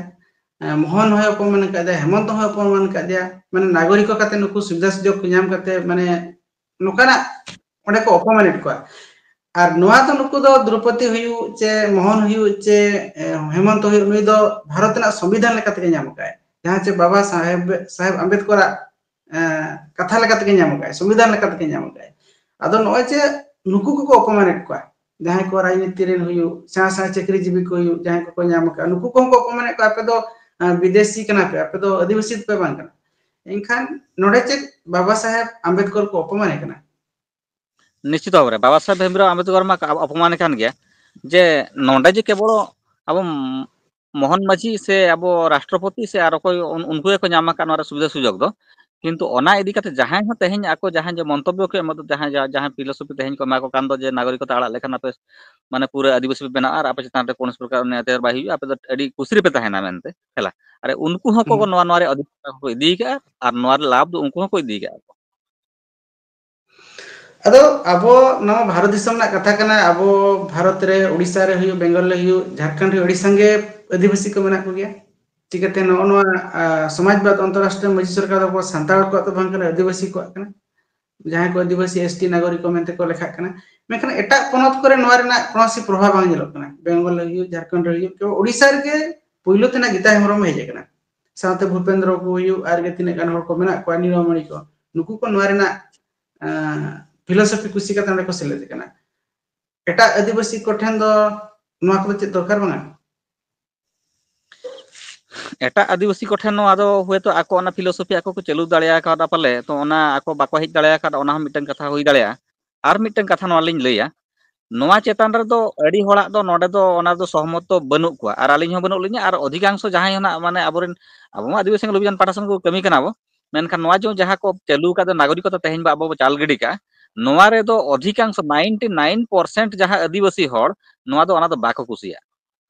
ᱮᱸ, ᱢᱳᱦᱚᱱ ᱦᱚᱸᱭ ᱚᱯᱚᱢᱟᱱ ᱟᱠᱟᱫ ᱫᱮᱭᱟ, ᱦᱮᱢᱚᱱᱛᱚ ᱦᱚᱸᱭ ᱚᱯᱚᱢᱟᱱ ᱟᱠᱟᱫ ᱫᱮᱭᱟ, ᱢᱟᱱᱮ ᱱᱟᱜᱚᱨᱤᱠᱚ ᱠᱟᱛᱮ ᱱᱩᱠᱩ ᱥᱩᱵᱤᱫᱷᱟ ᱥᱩᱡᱳᱜᱽ ᱠᱚ ᱧᱟᱢ ᱠᱟᱛᱮ, ᱢᱟᱱᱮ ᱱᱚᱝᱠᱟᱱᱟᱜ ᱚᱸᱰᱮ ᱠᱚ ᱚᱯᱚᱢᱟᱱᱮᱫ ᱠᱚᱣᱟ᱾ ᱟᱨ ᱱᱚᱣᱟ ᱫᱚ ᱱᱩᱠᱩ ᱫᱚ ᱫᱨᱚᱯᱚᱫᱤ ᱦᱩᱭᱩᱜ ᱪᱮ ᱢᱳᱦᱚᱱ ᱦᱩᱭᱩᱜ ᱪᱮ, ᱮ, ᱦᱮᱢᱚᱱᱛᱚ ᱦᱩᱭᱩᱜ, ᱱᱩᱭ ᱫᱚ ᱵᱷᱟᱨᱚᱛ ᱨᱮᱱᱟᱜ ᱥᱚᱝᱵᱤᱫᱷᱟᱱ ᱞᱮᱠᱟ ᱛᱮᱜᱮ ᱧᱟᱢ ᱟᱠᱟᱫᱟᱭ, ᱡᱟᱦᱟᱸ ᱪᱮ ᱵᱟᱵᱟ ᱥᱟᱦᱮᱵ, ᱥᱟᱦᱮᱵ ᱟᱢᱵᱮᱫᱠᱚᱨᱟᱜ, ᱮ, ᱠᱟᱛᱷᱟ ᱞᱮᱠᱟ ᱛᱮᱜᱮ ᱧᱟᱢ ᱟᱠᱟᱫᱟᱭ, ᱥᱚᱝᱵᱤᱫᱷᱟᱱ ᱞᱮᱠᱟ ᱛᱮᱜᱮ ᱧᱟᱢ ᱟᱠᱟᱫᱟᱭ᱾ ᱟᱫᱚ ᱱᱚᱜᱼᱚᱭ ᱡᱮ ᱱᱩᱠᱩ ᱠᱚᱠᱚ ᱚᱯᱚᱢᱟᱱᱮᱫ ᱠᱚᱣᱟ, ᱡᱟᱦᱟᱸᱭ ᱠᱚ ᱨᱟᱡᱽᱱᱤᱛᱤ ᱨᱮᱱ ᱦᱩᱭᱩᱜ, ᱥᱮᱬᱟ ᱥᱮᱬᱟ ᱪᱟᱹᱠᱨᱤ ᱡᱤᱵᱤ ᱠᱚ ᱦᱩᱭᱩᱜ, ᱡᱟᱦᱟᱸᱭ ᱠᱚᱠᱚ ᱧᱟᱢ ᱟᱠᱟᱫᱼᱟ, ᱱᱩᱠᱩ ᱠᱚᱦᱚᱸ ᱠᱚ ᱚᱯᱚᱢᱟᱱᱮᱫ ᱠᱚᱣᱟ, "ᱟᱯᱮ ᱫᱚ, ᱮ, ᱵᱤᱫᱮᱥᱤ ᱠᱟᱱᱟ ᱯᱮ, ᱟᱯᱮ ᱫᱚ ᱟᱹᱫᱤᱵᱟᱹᱥᱤ ᱫᱚᱯᱮ ᱵᱟᱝ ᱠᱟᱱᱟ᱾" ᱮᱱᱠᱷᱟᱱ ᱱᱚᱰᱮ ᱪᱮᱫ ᱵᱟᱵᱟ ᱥᱟᱦᱮᱵ ᱟᱢᱵᱮᱫᱠᱚᱨ ᱠᱚ ᱚᱯᱚᱢᱟᱱᱮ ᱠᱟᱱᱟ? ᱱᱤᱥᱪᱤᱛ ᱵᱷᱟᱵᱽ ᱨᱮ ᱵᱟᱵᱟ ᱥᱟᱦᱮᱵ ᱵᱷᱤᱢᱨᱟᱣ ᱟᱢᱵᱮᱫᱠᱚᱨ ᱢᱟ ᱚᱯᱚᱢᱟᱱ ᱠᱟᱱ ᱜᱮᱭᱟ, ᱡᱮ ᱱᱚᱰᱮ ᱡᱮ ᱠᱮᱵᱚᱞ ᱟᱵᱚ ᱢᱚᱦᱚᱱ ᱢᱟᱹᱡᱷᱤ ᱥᱮ ᱟᱵᱚ ᱨᱟᱥᱴᱨᱚᱯᱚᱛᱤ ᱥᱮ ᱟᱨ ᱚᱠᱚᱭ ᱩᱱ-, ᱩᱱᱠᱩ ᱜᱮᱠᱚ ᱧᱟᱢ ᱟᱠᱟᱫ ᱱᱚᱣᱟ ᱨᱮ ᱥᱩᱵᱤᱫᱷᱟ ᱥᱩᱡᱳᱜᱽ ᱫᱚ, ᱠᱤᱱᱛᱩ ᱚᱱᱟ ᱤᱫᱤ ᱠᱟᱛᱮ ᱡᱟᱦᱟᱸᱭ ᱦᱚᱸ ᱛᱮᱦᱮᱧ ᱟᱠᱚ ᱡᱟᱦᱟᱸᱭ ᱡᱮ ᱢᱚᱱᱛᱚᱵᱵᱚ ᱠᱚ ᱮᱢ ᱮᱫᱟ, ᱡᱟᱦᱟᱸᱭ ᱡᱟ-, ᱡᱟᱦᱟᱸ philosophy ᱛᱮᱦᱮᱧ ᱠᱚ ᱮᱢᱟ ᱠᱚ ᱠᱟᱱ ᱫᱚ ᱡᱮ ᱱᱟᱜᱚᱨᱤᱠᱚᱛᱟ ᱟᱲᱟᱜ ᱞᱮᱠᱷᱟᱱ ᱟᱯᱮ ᱢᱟᱱᱮ ᱯᱩᱨᱟᱹ ᱟᱹᱫᱤᱵᱟᱹᱥᱤ ᱯᱮ ᱵᱮᱱᱟᱜᱼᱟ ᱟᱨ ᱟᱯᱮ ᱪᱮᱛᱟᱱ ᱨᱮ ᱠᱳᱱᱳ ᱯᱨᱚᱠᱟᱨ ᱚᱱᱮ ᱚᱛᱛᱟᱪᱟᱨ ᱵᱟᱭ ᱦᱩᱭᱩᱜᱼᱟ, ᱟᱯᱮ ᱫᱚ ᱟᱹᱰᱤ ᱠᱩᱥᱤ ᱨᱮᱯᱮ ᱛᱟᱦᱮᱱᱟ ᱢᱮᱱᱛᱮ, ᱦᱮᱞᱟ᱾ ᱟᱨ ᱩᱱᱠᱩ ᱦᱚᱸᱠᱚ ᱦᱩᱸ᱾ ᱱᱚᱣᱟ, ᱱᱚᱣᱟ ᱨᱮ ᱚᱫᱷᱤᱠᱟᱨ ᱠᱚ ᱤᱫᱤ ᱠᱟᱜᱼᱟ ᱟᱨ ᱱᱚᱣᱟ ᱨᱮ ᱞᱟᱵᱷ ᱫᱚ ᱩᱱᱠᱩ ᱦᱚᱸᱠᱚ ᱤᱫᱤ ᱠᱟᱜᱼᱟ ᱠᱚ᱾ ᱟᱫᱚ ᱟᱵᱚ ᱱᱚᱣᱟ ᱵᱷᱟᱨᱚᱛ ᱫᱤᱥᱚᱢ ᱨᱮᱱᱟᱜ ᱠᱟᱛᱷᱟ ᱠᱟᱱᱟ, ᱟᱵᱚ ᱵᱷᱟᱨᱚᱛ ᱨᱮ, ᱳᱰᱤᱥᱟ ᱨᱮ ᱦᱩᱭᱩᱜ, ᱵᱮᱝᱜᱚᱞ ᱨᱮ ᱦᱩᱭᱩᱜ, ᱡᱷᱟᱲᱠᱷᱚᱸᱰ ᱨᱮ ᱟᱹᱰᱤ ᱥᱟᱸᱜᱮ ᱟᱹᱫᱤᱵᱟᱹᱥᱤ ᱠᱚ ᱢᱮᱱᱟᱜ ᱠᱚᱜᱮᱭᱟ᱾ ᱪᱤᱠᱟᱹᱛᱮ ᱱᱚᱜᱼᱚ ᱱᱚᱣᱟ, ᱟ, ᱥᱚᱢᱟᱡᱽᱵᱟᱫ ᱚᱱᱛᱚᱨᱨᱟᱥᱴᱨᱤᱭᱚ ᱢᱟᱹᱡᱷᱤ ᱥᱚᱨᱠᱟᱨ ᱫᱚ ᱟᱵᱚ ᱥᱟᱱᱛᱟᱲ ᱠᱚᱣᱟᱜ ᱫᱚ ᱵᱟᱝ ᱠᱟᱱᱟ, ᱟᱹᱫᱤᱵᱟᱹᱥᱤ ᱠᱚᱣᱟᱜ ᱠᱟᱱᱟ, ᱡᱟᱦᱟᱸᱭ ᱠᱚ ᱟᱹᱫᱤᱵᱟᱹᱥᱤ ᱮᱥ ᱴᱤ ᱱᱟᱜᱚᱨᱤᱠ ᱠᱚ ᱢᱮᱱᱛᱮ ᱠᱚ ᱞᱮᱠᱷᱟᱜ ᱠᱟᱱᱟ᱾ ᱢᱮᱱᱠᱷᱟᱱ ᱮᱴᱟᱜ ᱯᱚᱱᱚᱛ ᱠᱚᱨᱮ ᱱᱚᱣᱟ ᱨᱮᱱᱟᱜ ᱠᱳᱱᱳ ᱥᱤ ᱯᱨᱚᱵᱷᱟᱵᱽ ᱵᱟᱝ ᱧᱮᱞᱚᱜ ᱠᱟᱱᱟ᱾ ᱵᱮᱝᱜᱚᱞ ᱨᱮ ᱦᱩᱭᱩᱜ, ᱡᱷᱟᱲᱠᱷᱚᱸᱰ ᱨᱮ ᱦᱩᱭᱩᱜ, ᱠᱮᱵᱚᱞ ᱳᱰᱤᱥᱟ ᱨᱮᱜᱮ ᱯᱩᱭᱞᱩ ᱛᱮᱱᱟᱜ ᱜᱤᱛᱟ ᱦᱮᱢᱵᱨᱚᱢ ᱦᱮᱡ ᱟᱠᱟᱱᱟ᱾ ᱥᱟᱶᱛᱮ ᱵᱷᱩᱯᱮᱱᱫᱨᱚ ᱠᱚ ᱦᱩᱭᱩᱜ, ᱟᱨ ᱜᱮ ᱛᱤᱱᱟᱹᱜ ᱜᱟᱱ ᱦᱚᱲ ᱠᱚ ᱢᱮᱱᱟᱜ ᱠᱚᱣᱟ, ᱱᱤᱨᱚᱢᱚᱬᱤ ᱠᱚ, ᱱᱩᱠᱩ ᱠᱚ ᱱᱚᱣᱟ ᱨᱮᱱᱟᱜ, ᱟᱸ, philosophy ᱠᱩᱥᱤ ᱠᱟᱛᱮ ᱚᱸᱰᱮ ᱠᱚ ᱥᱮᱞᱮᱫ ᱟᱠᱟᱱᱟ᱾ ᱮᱴᱟᱜ ᱟᱹᱫᱤᱵᱟᱹᱥᱤ ᱠᱚᱴᱷᱮᱱ ᱫᱚ ᱱᱚᱣᱟ ᱠᱚᱫᱚ ᱪᱮᱫ ᱫᱚᱨᱠᱟᱨ ᱵᱟᱝᱟ? ᱮᱴᱟᱜ ᱟᱹᱫᱤᱵᱟᱹᱥᱤ ᱠᱚᱴᱷᱮᱱ ᱱᱚᱣᱟ ᱫᱚ ᱦᱚᱭᱛᱳ ᱟᱠᱚ ᱚᱱᱟ philosophy ᱟᱠᱚ ᱠᱚ ᱪᱟᱹᱞᱩ ᱫᱟᱲᱮ ᱟᱠᱟᱫᱟ ᱯᱟᱞᱮ, ᱛᱚ ᱚᱱᱟ ᱟᱠᱚ ᱵᱟᱠᱚ ᱦᱮᱡ ᱫᱟᱲᱮ ᱟᱠᱟᱫᱟ, ᱚᱱᱟ ᱦᱚᱸ ᱢᱤᱫᱴᱟᱝ ᱠᱟᱛᱷᱟ ᱦᱩᱭ ᱫᱟᱲᱮᱭᱟᱜᱼᱟ᱾ ᱟᱨ ᱢᱤᱫᱴᱟᱝ ᱠᱟᱛᱷᱟ ᱱᱚᱣᱟ ᱞᱤᱧ ᱞᱟᱹᱭᱟ, ᱱᱚᱣᱟ ᱪᱮᱛᱟᱱ ᱨᱮᱫᱚ ᱟᱹᱰᱤ ᱦᱚᱲᱟᱜ ᱫᱚ ᱱᱚᱰᱮ ᱫᱚ ᱚᱱᱟ ᱫᱚ ᱥᱚᱦᱚᱢᱚᱛ ᱫᱚ ᱵᱟᱹᱱᱩᱜ ᱠᱚᱣᱟ, ᱟᱨ ᱟᱹᱞᱤᱧ ᱦᱚᱸ ᱵᱟᱹᱱᱩᱜ ᱞᱤᱧᱟ, ᱟᱨ ᱚᱫᱷᱤᱠᱟᱝᱥᱚ ᱡᱟᱦᱟᱸᱭ ᱦᱚᱸ ᱱᱟᱜ ᱢᱟᱱᱮ ᱟᱵᱚᱨᱮᱱ, ᱟᱵᱚ ᱢᱟ ᱟᱹᱫᱤᱵᱟᱹᱥᱤ ᱞᱚᱵᱤᱡᱟᱱ ᱯᱟᱦᱴᱟ ᱥᱮᱱ ᱠᱚ ᱠᱟᱹᱢᱤ ᱠᱟᱱᱟ ᱵᱚ, ᱢᱮᱱᱠᱷᱟᱱ ᱱᱚᱣᱟ ᱡᱮ ᱡᱟᱦᱟᱸ ᱠᱚ ᱪᱟᱹᱞᱩ ᱟᱠᱟᱫ ᱫᱚ ᱱᱟᱜᱚᱨᱤᱠᱚᱛᱟ ᱛᱮᱦᱮᱧ ᱵᱚ ᱟᱵᱚ ᱵᱚ ᱪᱟᱞ ᱜᱤᱰᱤ ᱠᱟᱜᱼᱟ, ᱱᱚᱣᱟ ᱨᱮᱫᱚ ᱚᱫᱷᱤᱠᱟᱝᱥᱚ ninety nine percent ᱡᱟᱦᱟᱸ ᱟᱹᱫᱤᱵᱟᱹᱥᱤ ᱦᱚᱲ ᱱᱚᱣᱟ ᱫᱚ ᱚᱱᱟ ᱫᱚ ᱵᱟᱠᱚ ᱠᱩᱥᱤᱭᱟᱜᱼᱟ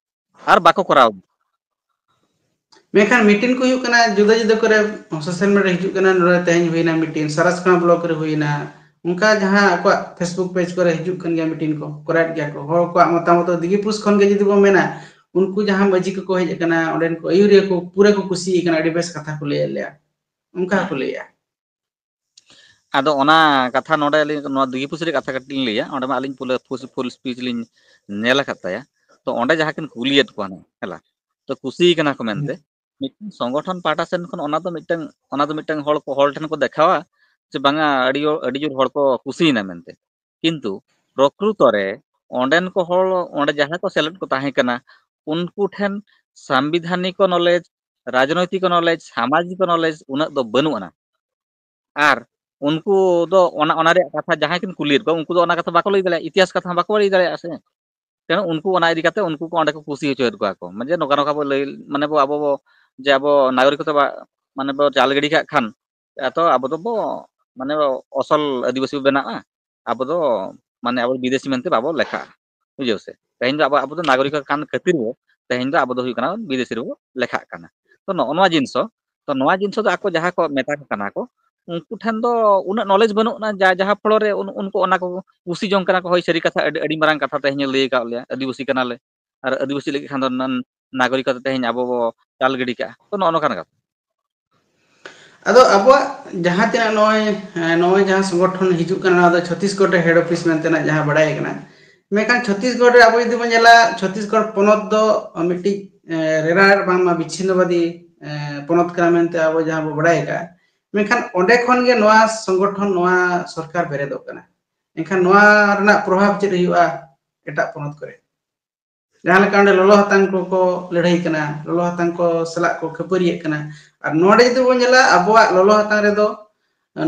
ᱟᱨ ᱵᱟᱠᱚ ᱠᱚᱨᱟᱣᱟ᱾ ᱢᱮᱱᱠᱷᱟᱱ ᱢᱤᱴᱤᱝ ᱠᱚ ᱦᱩᱭᱩᱜ ᱠᱟᱱᱟ ᱡᱩᱫᱟᱹ ᱡᱩᱫᱟᱹ ᱠᱚᱨᱮ, ᱥᱳᱥᱟᱞ ᱢᱤᱰᱤᱭᱟ ᱦᱤᱡᱩᱜ ᱠᱟᱱᱟ, ᱱᱚᱰᱮ ᱛᱮᱦᱮᱧ ᱦᱩᱭᱱᱟ ᱢᱤᱴᱤᱝ, ᱥᱟᱨᱟᱥᱠᱷᱟᱱᱟ ᱵᱞᱚᱠ ᱨᱮ ᱦᱩᱭᱱᱟ, ᱚᱱᱠᱟ ᱡᱟᱦᱟᱸ ᱟᱠᱚᱣᱟᱜ ᱯᱷᱮᱥᱵᱩᱠ ᱯᱮᱡᱽ ᱠᱚᱨᱮ ᱦᱤᱡᱩᱜ ᱠᱟᱱ ᱜᱮᱭᱟ ᱢᱤᱴᱤᱝ ᱠᱚ, ᱠᱚᱨᱟᱣᱮᱫ ᱜᱮᱭᱟ ᱠᱚ᱾ ᱦᱚᱲ ᱠᱚᱣᱟᱜ ᱢᱚᱛᱟᱢᱚᱛ ᱫᱤᱜᱤ ᱯᱩᱥ ᱠᱷᱚᱱ ᱜᱮ ᱡᱩᱫᱤ ᱵᱚᱱ ᱢᱮᱱᱟ, ᱩᱱᱠᱩ ᱡᱟᱦᱟᱸ ᱢᱟᱹᱡᱷᱤ ᱠᱚᱠᱚ ᱦᱮᱡ ᱟᱠᱟᱱᱟ, ᱚᱸᱰᱮᱱ ᱠᱚ ᱟᱹᱭᱩᱨᱤᱭᱟᱹ ᱠᱚ ᱯᱩᱨᱟᱹ ᱠᱚ ᱠᱩᱥᱤ ᱟᱠᱟᱱᱟ, ᱟᱹᱰᱤ ᱵᱮᱥ ᱠᱟᱛᱷᱟ ᱠᱚ ᱞᱟᱹᱭᱮᱫ ᱞᱮᱭᱟ, ᱚᱱᱠᱟ ᱦᱚᱸᱠᱚ ᱞᱟᱹᱭᱮᱫᱼᱟ᱾ ᱟᱫᱚ ᱚᱱᱟ ᱠᱟᱛᱷᱟ ᱱᱚᱰᱮ ᱟᱹᱞᱤᱧ ᱱᱚᱣᱟ ᱫᱤᱜᱤ ᱯᱩᱥᱤ ᱨᱮᱭᱟᱜ ᱠᱟᱛᱷᱟ ᱠᱟᱹᱴᱤᱡ ᱞᱤᱧ ᱞᱟᱹᱭᱟ᱾ ᱚᱸᱰᱮ ᱢᱟ ᱟᱹᱞᱤᱧ ᱯᱩᱨᱟᱹ ᱯᱷᱩᱞ ᱥᱯᱤᱪ ᱞᱤᱧ ᱧᱮᱞ ᱟᱠᱟᱫ ᱛᱟᱭᱟ᱾ ᱛᱚ ᱚᱸᱰᱮ ᱡᱟᱦᱟᱸ ᱠᱤᱱ ᱠᱩᱞᱤᱭᱮᱫ ᱠᱚᱣᱟ ᱱᱟᱜ, ᱦᱮᱞᱟ, ᱛᱚ ᱠᱩᱥᱤ ᱠᱟᱱᱟ ᱠᱚ ᱢᱮᱱᱛᱮ, ᱢᱤᱫᱴᱟᱝ ᱥᱚᱝᱜᱚᱴᱷᱚᱱ ᱯᱟᱦᱴᱟ ᱥᱮᱱ ᱠᱷᱚᱱ ᱚᱱᱟ ᱫᱚ ᱢᱤᱫᱴᱟᱝ, ᱚᱱᱟ ᱫᱚ ᱢᱤᱫᱴᱟᱝ ᱦᱚᱲ ᱠᱚ, ᱦᱚᱲ ᱴᱷᱮᱱ ᱠᱚ ᱫᱮᱠᱷᱟᱣᱟ ᱡᱮ ᱵᱟᱝᱟ ᱟᱹᱰᱤ ᱡᱳᱨ, ᱟᱹᱰᱤ ᱡᱳᱨ ᱦᱚᱲ ᱠᱚ ᱠᱩᱥᱤᱭᱮᱱᱟ ᱢᱮᱱᱛᱮ᱾ ᱠᱤᱱᱛᱩ ᱯᱨᱚᱠᱨᱤᱛᱚ ᱨᱮ ᱚᱸᱰᱮᱱ ᱠᱚ ᱦᱚᱲ, ᱚᱸᱰᱮ ᱡᱟᱦᱟᱸ ᱠᱚ ᱥᱮᱞᱮᱫ ᱠᱚ ᱛᱟᱦᱮᱸ ᱠᱟᱱᱟ, ᱩᱱᱠᱩ ᱴᱷᱮᱱ ᱥᱟᱢᱵᱤᱫᱷᱟᱱᱤᱠ ᱱᱚᱞᱮᱡᱽ, ᱨᱟᱡᱽᱱᱳᱭᱛᱤᱠ ᱱᱚᱞᱮᱡᱽ, ᱥᱟᱢᱟᱡᱤᱠ ᱱᱚᱞᱮᱡᱽ ᱩᱱᱟᱹᱜ ᱫᱚ ᱵᱟᱹᱱᱩᱜ ᱟᱱᱟ᱾ ᱟᱨ ᱩᱱᱠᱩ ᱫᱚ ᱚᱱᱟ, ᱚᱱᱟ ᱨᱮᱭᱟᱜ ᱠᱟᱛᱷᱟ ᱡᱟᱦᱟᱸᱭ ᱠᱤᱱ ᱠᱩᱞᱤᱭᱮᱫ ᱠᱚᱣᱟ, ᱩᱱᱠᱩ ᱫᱚ ᱚᱱᱟ ᱠᱟᱛᱷᱟ ᱵᱟᱠᱚ ᱞᱟᱹᱭ ᱫᱟᱲᱮᱭᱟᱜᱼᱟ, ᱤᱛᱤᱦᱟᱥ ᱠᱟᱛᱷᱟ ᱦᱚᱸ ᱵᱟᱠᱚ ᱞᱟᱹᱭ ᱫᱟᱲᱮᱭᱟᱜᱼᱟ ᱥᱮ᱾ ᱛᱮᱱᱩ ᱩᱱᱠᱩ ᱚᱱᱟ ᱤᱫᱤ ᱠᱟᱛᱮ ᱩᱱᱠᱩ ᱠᱚ ᱚᱸᱰᱮ ᱠᱚ ᱠᱩᱥᱤ ᱦᱚᱪᱚᱭᱮᱫ ᱠᱚᱣᱟ ᱠᱚ, ᱢᱟᱱᱮ ᱱᱚᱝᱠᱟ ᱱᱚᱝᱠᱟ ᱵᱚ ᱞᱟᱹᱭ, ᱢᱟᱱᱮ ᱵᱚ ᱟᱵᱚ ᱵᱚ ᱡᱮ ᱟᱵᱚ ᱱᱟᱜᱚᱨᱤᱠᱚᱛᱟ ᱵᱟ-, ᱢᱟᱱᱮ ᱵᱚ ᱪᱟᱞ ᱜᱤᱰᱤ ᱠᱟᱜ ᱠᱷᱟᱱ ᱮᱛᱚ ᱟᱵᱚ ᱫᱚᱵᱚ ᱢᱟᱱᱮ ᱚᱥᱚᱞ ᱟᱹᱫᱤᱵᱟᱹᱥᱤ ᱵᱚ ᱵᱮᱱᱟᱜᱼᱟ, ᱟᱵᱚ ᱫᱚ ᱢᱟᱱᱮ ᱟᱵᱚ ᱵᱤᱫᱮᱥᱤ ᱢᱮᱱᱛᱮ ᱵᱟᱵᱚ ᱞᱮᱠᱷᱟᱜᱼᱟ, ᱵᱩᱡᱷᱟᱹᱣ ᱥᱮ? ᱛᱮᱦᱮᱧ ᱫᱚ ᱟᱵᱚ, ᱟᱵᱚ ᱫᱚ ᱱᱟᱜᱚᱨᱤᱠ ᱠᱟᱱ ᱠᱷᱟᱹᱛᱤᱨ ᱵᱚ ᱛᱮᱦᱮᱧ ᱫᱚ ᱟᱵᱚ ᱫᱚ ᱦᱩᱭᱩᱜ ᱠᱟᱱᱟ ᱵᱤᱫᱮᱥᱤ ᱨᱮᱵᱚ ᱞᱮᱠᱷᱟᱜ ᱠᱟᱱᱟ᱾ ᱛᱚ ᱱᱚᱜᱼᱚ ᱱᱚᱣᱟ ᱡᱤᱱᱤᱥ ᱦᱚᱸ, ᱛᱚ ᱱᱚᱣᱟ ᱡᱤᱱᱤᱥ ᱫᱚ ᱟᱠᱚ ᱡᱟᱦᱟᱸ ᱠᱚ ᱢᱮᱛᱟ ᱠᱚ ᱠᱟᱱᱟ ᱠᱚ, ᱩᱱᱠᱩ ᱴᱷᱮᱱ ᱫᱚ ᱩᱱᱟᱹᱜ ᱱᱚᱞᱮᱡᱽ ᱵᱟᱹᱱᱩᱜ ᱟᱱᱟ, ᱡᱟ-, ᱡᱟᱦᱟᱸ ᱯᱷᱚᱞᱚ ᱨᱮ ᱩᱱ-, ᱩᱱᱠᱩ ᱚᱱᱟ ᱠᱚ ᱠᱩᱥᱤ ᱡᱚᱝ ᱠᱟᱱᱟ ᱠᱚ, "ᱦᱳᱭ, ᱥᱟᱹᱨᱤ ᱠᱟᱛᱷᱟ, ᱟᱹᱰᱤ, ᱟᱹᱰᱤ ᱢᱟᱨᱟᱝ ᱠᱟᱛᱷᱟ ᱛᱮᱦᱮᱧ ᱮ ᱞᱟᱹᱭ ᱟᱠᱟᱫ ᱞᱮᱭᱟ, ᱟᱹᱫᱤᱵᱟᱹᱥᱤ ᱠᱟᱱᱟᱞᱮ, ᱟᱨ ᱟᱹᱫᱤᱵᱟᱹᱥᱤ ᱞᱟᱹᱜᱤᱫ ᱠᱷᱟᱱ ᱫᱚ ᱱᱟᱱ-, ᱱᱟᱜᱚᱨᱤᱠᱚᱛᱟ ᱛᱮᱦᱮᱧ ᱟᱵᱚ ᱵᱚ ᱪᱟᱞ ᱜᱤᱰᱤ ᱠᱟᱜᱼᱟ", ᱛᱚ ᱱᱚᱜᱼᱚ ᱱᱚᱝᱠᱟᱱ ᱠᱟᱛᱷᱟ᱾ ᱟᱫᱚ ᱟᱵᱚᱣᱟᱜ ᱡᱟᱦᱟᱸ ᱛᱤᱱᱟᱹᱜ ᱱᱚᱜᱼᱚᱭ, ᱮ, ᱱᱚᱜᱼᱚᱭ ᱡᱟᱦᱟᱸ ᱥᱚᱝᱜᱚᱴᱷᱚᱱ ᱦᱤᱡᱩᱜ ᱠᱟᱱᱟ, ᱱᱚᱣᱟ ᱫᱚ ᱪᱷᱚᱛᱤᱥᱜᱚᱲ ᱨᱮ ᱦᱮᱰ ᱚᱯᱷᱤᱥ ᱢᱮᱱᱛᱮᱱᱟᱜ ᱡᱟᱦᱟᱸ ᱵᱟᱲᱟᱭ ᱠᱟᱱᱟ᱾ ᱢᱮᱱᱠᱷᱟᱱ ᱪᱷᱚᱛᱤᱥᱜᱚᱲ ᱨᱮ ᱟᱵᱚ ᱡᱩᱫᱤ ᱵᱚᱱ ᱧᱮᱞᱟ, ᱪᱷᱚᱛᱤᱥᱜᱚᱲ ᱯᱚᱱᱚᱛ ᱫᱚ ᱢᱤᱫᱴᱤᱡ, ᱮ, ᱨᱮᱨᱟᱲ ᱵᱟᱝᱢᱟ ᱵᱤᱪᱷᱤᱱᱱᱚᱵᱟᱫᱤ, ᱮ, ᱯᱚᱱᱚᱛ ᱠᱟᱱᱟ ᱢᱮᱱᱛᱮ ᱟᱵᱚ ᱡᱟᱦᱟᱸ ᱵᱚ ᱵᱟᱲᱟᱭ ᱟᱠᱟᱫᱼᱟ᱾ ᱢᱮᱱᱠᱷᱟᱱ ᱚᱸᱰᱮ ᱠᱷᱚᱱ ᱜᱮ ᱱᱚᱣᱟ ᱥᱚᱝᱜᱚᱴᱷᱚᱱ, ᱱᱚᱣᱟ ᱥᱚᱨᱠᱟᱨ ᱵᱮᱨᱮᱫᱚᱜ ᱠᱟᱱᱟ᱾ ᱮᱱᱠᱷᱟᱱ ᱱᱚᱣᱟ ᱨᱮᱱᱟᱜ ᱯᱨᱚᱵᱷᱟᱵᱽ ᱪᱮᱫ ᱦᱩᱭᱩᱜᱼᱟ ᱮᱴᱟᱜ ᱯᱚᱱᱚᱛ ᱠᱚᱨᱮ? ᱡᱟᱦᱟᱸ ᱞᱮᱠᱟ ᱚᱸᱰᱮ ᱞᱚᱞᱚ ᱦᱟᱛᱟᱝ ᱠᱚᱠᱚ ᱞᱟᱹᱲᱦᱟᱹᱭ ᱠᱟᱱᱟ, ᱞᱚᱞᱚ ᱦᱟᱛᱟᱝ ᱠᱚ ᱥᱟᱞᱟᱜ ᱠᱚ ᱠᱷᱟᱹᱯᱟᱹᱨᱤᱭᱟᱹᱜ ᱠᱟᱱᱟ, ᱟᱨ ᱱᱚᱰᱮ ᱡᱩᱫᱤ ᱵᱚᱱ ᱧᱮᱞᱟ, ᱟᱵᱚᱣᱟᱜ ᱞᱚᱞᱚ ᱦᱟᱛᱟᱝ ᱨᱮᱫᱚ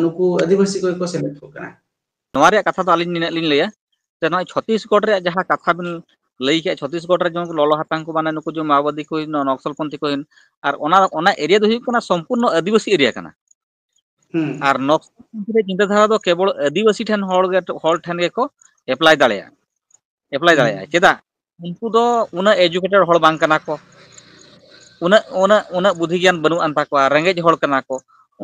ᱱᱩᱠᱩ ᱟᱹᱫᱤᱵᱟᱹᱥᱤ ᱠᱚᱜᱮ ᱠᱚ ᱥᱮᱞᱮᱫ ᱠᱚ ᱠᱟᱱᱟ᱾ ᱱᱚᱣᱟ ᱨᱮᱭᱟᱜ ᱠᱟᱛᱷᱟ ᱫᱚ ᱟᱹᱞᱤᱧ ᱱᱤᱱᱟᱹᱜ ᱞᱤᱧ ᱞᱟᱹᱭᱟ ᱡᱮ ᱱᱚᱜᱼᱚᱭ ᱪᱷᱚᱛᱤᱥᱜᱚᱲ ᱨᱮᱭᱟᱜ ᱡᱟᱦᱟᱸ ᱠᱟᱛᱷᱟ ᱵᱤᱱ ᱞᱟᱹᱭ ᱠᱮᱫᱼᱟ, ᱪᱷᱚᱛᱤᱥᱜᱚᱲ ᱨᱮ ᱡᱮᱢᱚᱱ ᱞᱚᱞᱚ ᱦᱟᱛᱟᱝ ᱠᱚ, ᱢᱟᱱᱮ ᱱᱩᱠᱩ ᱡᱮ ᱢᱟᱣᱵᱟᱫᱤ ᱠᱚ ᱦᱩᱭᱱᱟ, ᱱᱚᱠᱥᱚᱞᱯᱚᱱᱛᱷᱤ ᱠᱚ ᱦᱩᱭᱱᱟ, ᱟᱨ ᱚᱱᱟ, ᱚᱱᱟ ᱮᱨᱤᱭᱟ ᱫᱚ ᱦᱩᱭᱩᱜ ᱠᱟᱱᱟ ᱥᱚᱢᱯᱩᱨᱱᱚ ᱟᱹᱫᱤᱵᱟᱹᱥᱤ ᱮᱨᱤᱭᱟ ᱠᱟᱱᱟ᱾ ᱦᱩᱸ᱾ ᱟᱨ ᱱᱚᱠᱥᱚᱞᱯᱚᱱᱛᱷᱤ ᱨᱮ ᱪᱤᱱᱛᱟᱹ ᱫᱷᱟᱨᱟ ᱫᱚ ᱠᱮᱵᱚᱞ ᱟᱹᱫᱤᱵᱟᱹᱥᱤ ᱴᱷᱮᱱ ᱦᱚᱲ ᱜᱮ, ᱦᱚᱲ ᱴᱷᱮᱱ ᱜᱮᱠᱚ ᱮᱯᱞᱟᱭ ᱫᱟᱲᱮᱭᱟᱜᱼᱟ, ᱮᱯᱞᱟᱭ ᱦᱩᱸ᱾ ᱫᱟᱲᱮᱭᱟᱜᱼᱟ᱾ ᱪᱮᱫᱟᱜ? ᱩᱱᱠᱩ ᱫᱚ ᱩᱱᱟᱹᱜ ᱮᱡᱩᱠᱮᱴᱮᱰ ᱦᱚᱲ ᱵᱟᱝ ᱠᱟᱱᱟ ᱠᱚ, ᱩᱱᱟᱹᱜ, ᱩᱱᱟᱹᱜ, ᱩᱱᱟᱹᱜ ᱵᱩᱫᱷᱤ ᱜᱮᱭᱟᱱ ᱵᱟᱹᱱᱩᱜ ᱟᱱ ᱛᱟᱠᱚᱣᱟ, ᱨᱮᱸᱜᱮᱡ ᱦᱚᱲ ᱠᱟᱱᱟ ᱠᱚ᱾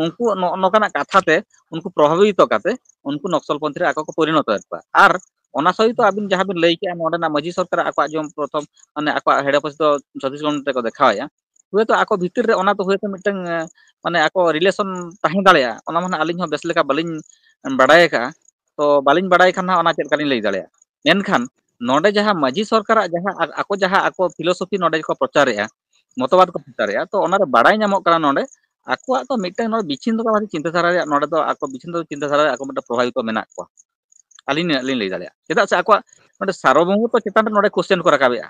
ᱩᱱᱠᱩ ᱱᱚ-, ᱱᱚᱝᱠᱟᱱᱟᱜ ᱠᱟᱛᱷᱟ ᱛᱮ ᱩᱱᱠᱩ ᱯᱨᱚᱵᱷᱟᱵᱤᱛᱚ ᱠᱟᱛᱮ ᱩᱱᱠᱩ ᱱᱚᱠᱥᱚᱞᱯᱚᱱᱛᱷᱤ ᱨᱮ ᱟᱠᱚ ᱠᱚ ᱯᱚᱨᱤᱱᱚᱛ ᱮᱫ ᱠᱚᱣᱟ᱾ ᱟᱨ ᱚᱱᱟ ᱥᱚᱦᱤᱛᱚ ᱟᱵᱤᱱ ᱡᱟᱦᱟᱸ ᱵᱤᱱ ᱞᱟᱹᱭ ᱠᱮᱜᱼᱟ, ᱱᱚᱰᱮᱱᱟᱜ ᱢᱟᱹᱡᱷᱤ ᱥᱚᱨᱠᱟᱨ ᱟᱠᱚᱣᱟᱜ ᱡᱮᱢᱚᱱ ᱯᱨᱚᱛᱷᱚᱢ, ᱢᱟᱱᱮ ᱟᱠᱚᱣᱟᱜ head office ᱫᱚ ᱪᱷᱚᱛᱤᱥᱜᱚᱲ ᱛᱮᱠᱚ ᱫᱮᱠᱷᱟᱣᱮᱫᱼᱟ, ᱦᱚᱭᱛᱳ ᱟᱠᱚ ᱵᱷᱤᱛᱤᱨ ᱨᱮ ᱚᱱᱟ ᱫᱚ ᱦᱚᱭᱛᱳ ᱢᱤᱫᱴᱟᱝ, ᱮ, ᱢᱟᱱᱮ ᱟᱠᱚ ᱨᱤᱞᱮᱥᱚᱱ ᱛᱟᱦᱮᱸ ᱫᱟᱲᱮᱭᱟᱜᱼᱟ, ᱚᱱᱟ ᱢᱟ ᱱᱟᱦᱟᱜ ᱟᱹᱞᱤᱧ ᱦᱚᱸ ᱵᱮᱥ ᱞᱮᱠᱟ ᱵᱟᱹᱞᱤᱧ ᱵᱟᱲᱟᱭ ᱟᱠᱟᱫᱼᱟ᱾ ᱛᱚ ᱵᱟᱹᱞᱤᱧ ᱵᱟᱲᱟᱭ ᱠᱷᱟᱱ ᱦᱟᱸᱜ ᱚᱱᱟ ᱪᱮᱫ ᱞᱮᱠᱟᱞᱤᱧ ᱞᱟᱹᱭ ᱫᱟᱲᱮᱭᱟᱜᱼᱟ᱾ ᱢᱮᱱᱠᱷᱟᱱ ᱱᱚᱰᱮ ᱡᱟᱦᱟᱸ ᱢᱟᱹᱡᱷᱤ ᱥᱚᱨᱠᱟᱨᱟᱜ ᱡᱟᱦᱟᱸ ᱟ-, ᱟᱠᱚ ᱡᱟᱦᱟᱸ ᱟᱠᱚ ᱯᱷᱤᱞᱳᱥᱚᱯᱷᱤ ᱱᱚᱰᱮ ᱠᱚ ᱯᱨᱚᱪᱟᱨᱮᱜᱼᱟ, ᱢᱚᱛᱚᱵᱟᱫ ᱠᱚ ᱯᱨᱚᱪᱟᱨᱮᱜᱼᱟ, ᱛᱚ ᱚᱱᱟᱨᱮ ᱵᱟᱲᱟᱭ ᱧᱟᱢᱚᱜ ᱠᱟᱱᱟ ᱱᱚᱰᱮ ᱟᱠᱚᱣᱟᱜ ᱫᱚ ᱢᱤᱫᱴᱟᱝ ᱱᱚᱰᱮ ᱵᱤᱪᱷᱤᱱ ᱫᱚ ᱪᱤᱱᱛᱟᱹ ᱫᱷᱟᱨᱟ ᱨᱮᱭᱟᱜ, ᱱᱚᱰᱮ ᱫᱚ ᱟᱠᱚ ᱵᱤᱪᱷᱤᱱ ᱫᱚ ᱪᱤᱱᱛᱟᱹ ᱫᱷᱟᱨᱟ ᱨᱮᱭᱟᱜ ᱟᱠᱚ ᱢᱤᱫᱴᱟᱝ ᱯᱨᱚᱵᱷᱟᱵᱤᱛᱚ ᱢᱮᱱᱟᱜ ᱠᱚᱣᱟ, ᱟᱹᱞᱤᱧ ᱱᱤᱱᱟᱹᱜ ᱞᱤᱧ ᱞᱟᱹᱭ ᱫᱟᱲᱮᱭᱟᱜᱼᱟ᱾ ᱪᱮᱫᱟᱜ ᱥᱮ ᱟᱠᱚᱣᱟᱜ ᱱᱚᱰᱮ ᱥᱟᱨᱵᱚᱵᱷᱳᱢᱚᱛᱚ ᱪᱮᱛᱟᱱ ᱨᱮ ᱱᱚᱰᱮ ᱠᱚᱥᱪᱮᱱ ᱠᱚ ᱨᱟᱠᱟᱵᱮᱜᱼᱟ,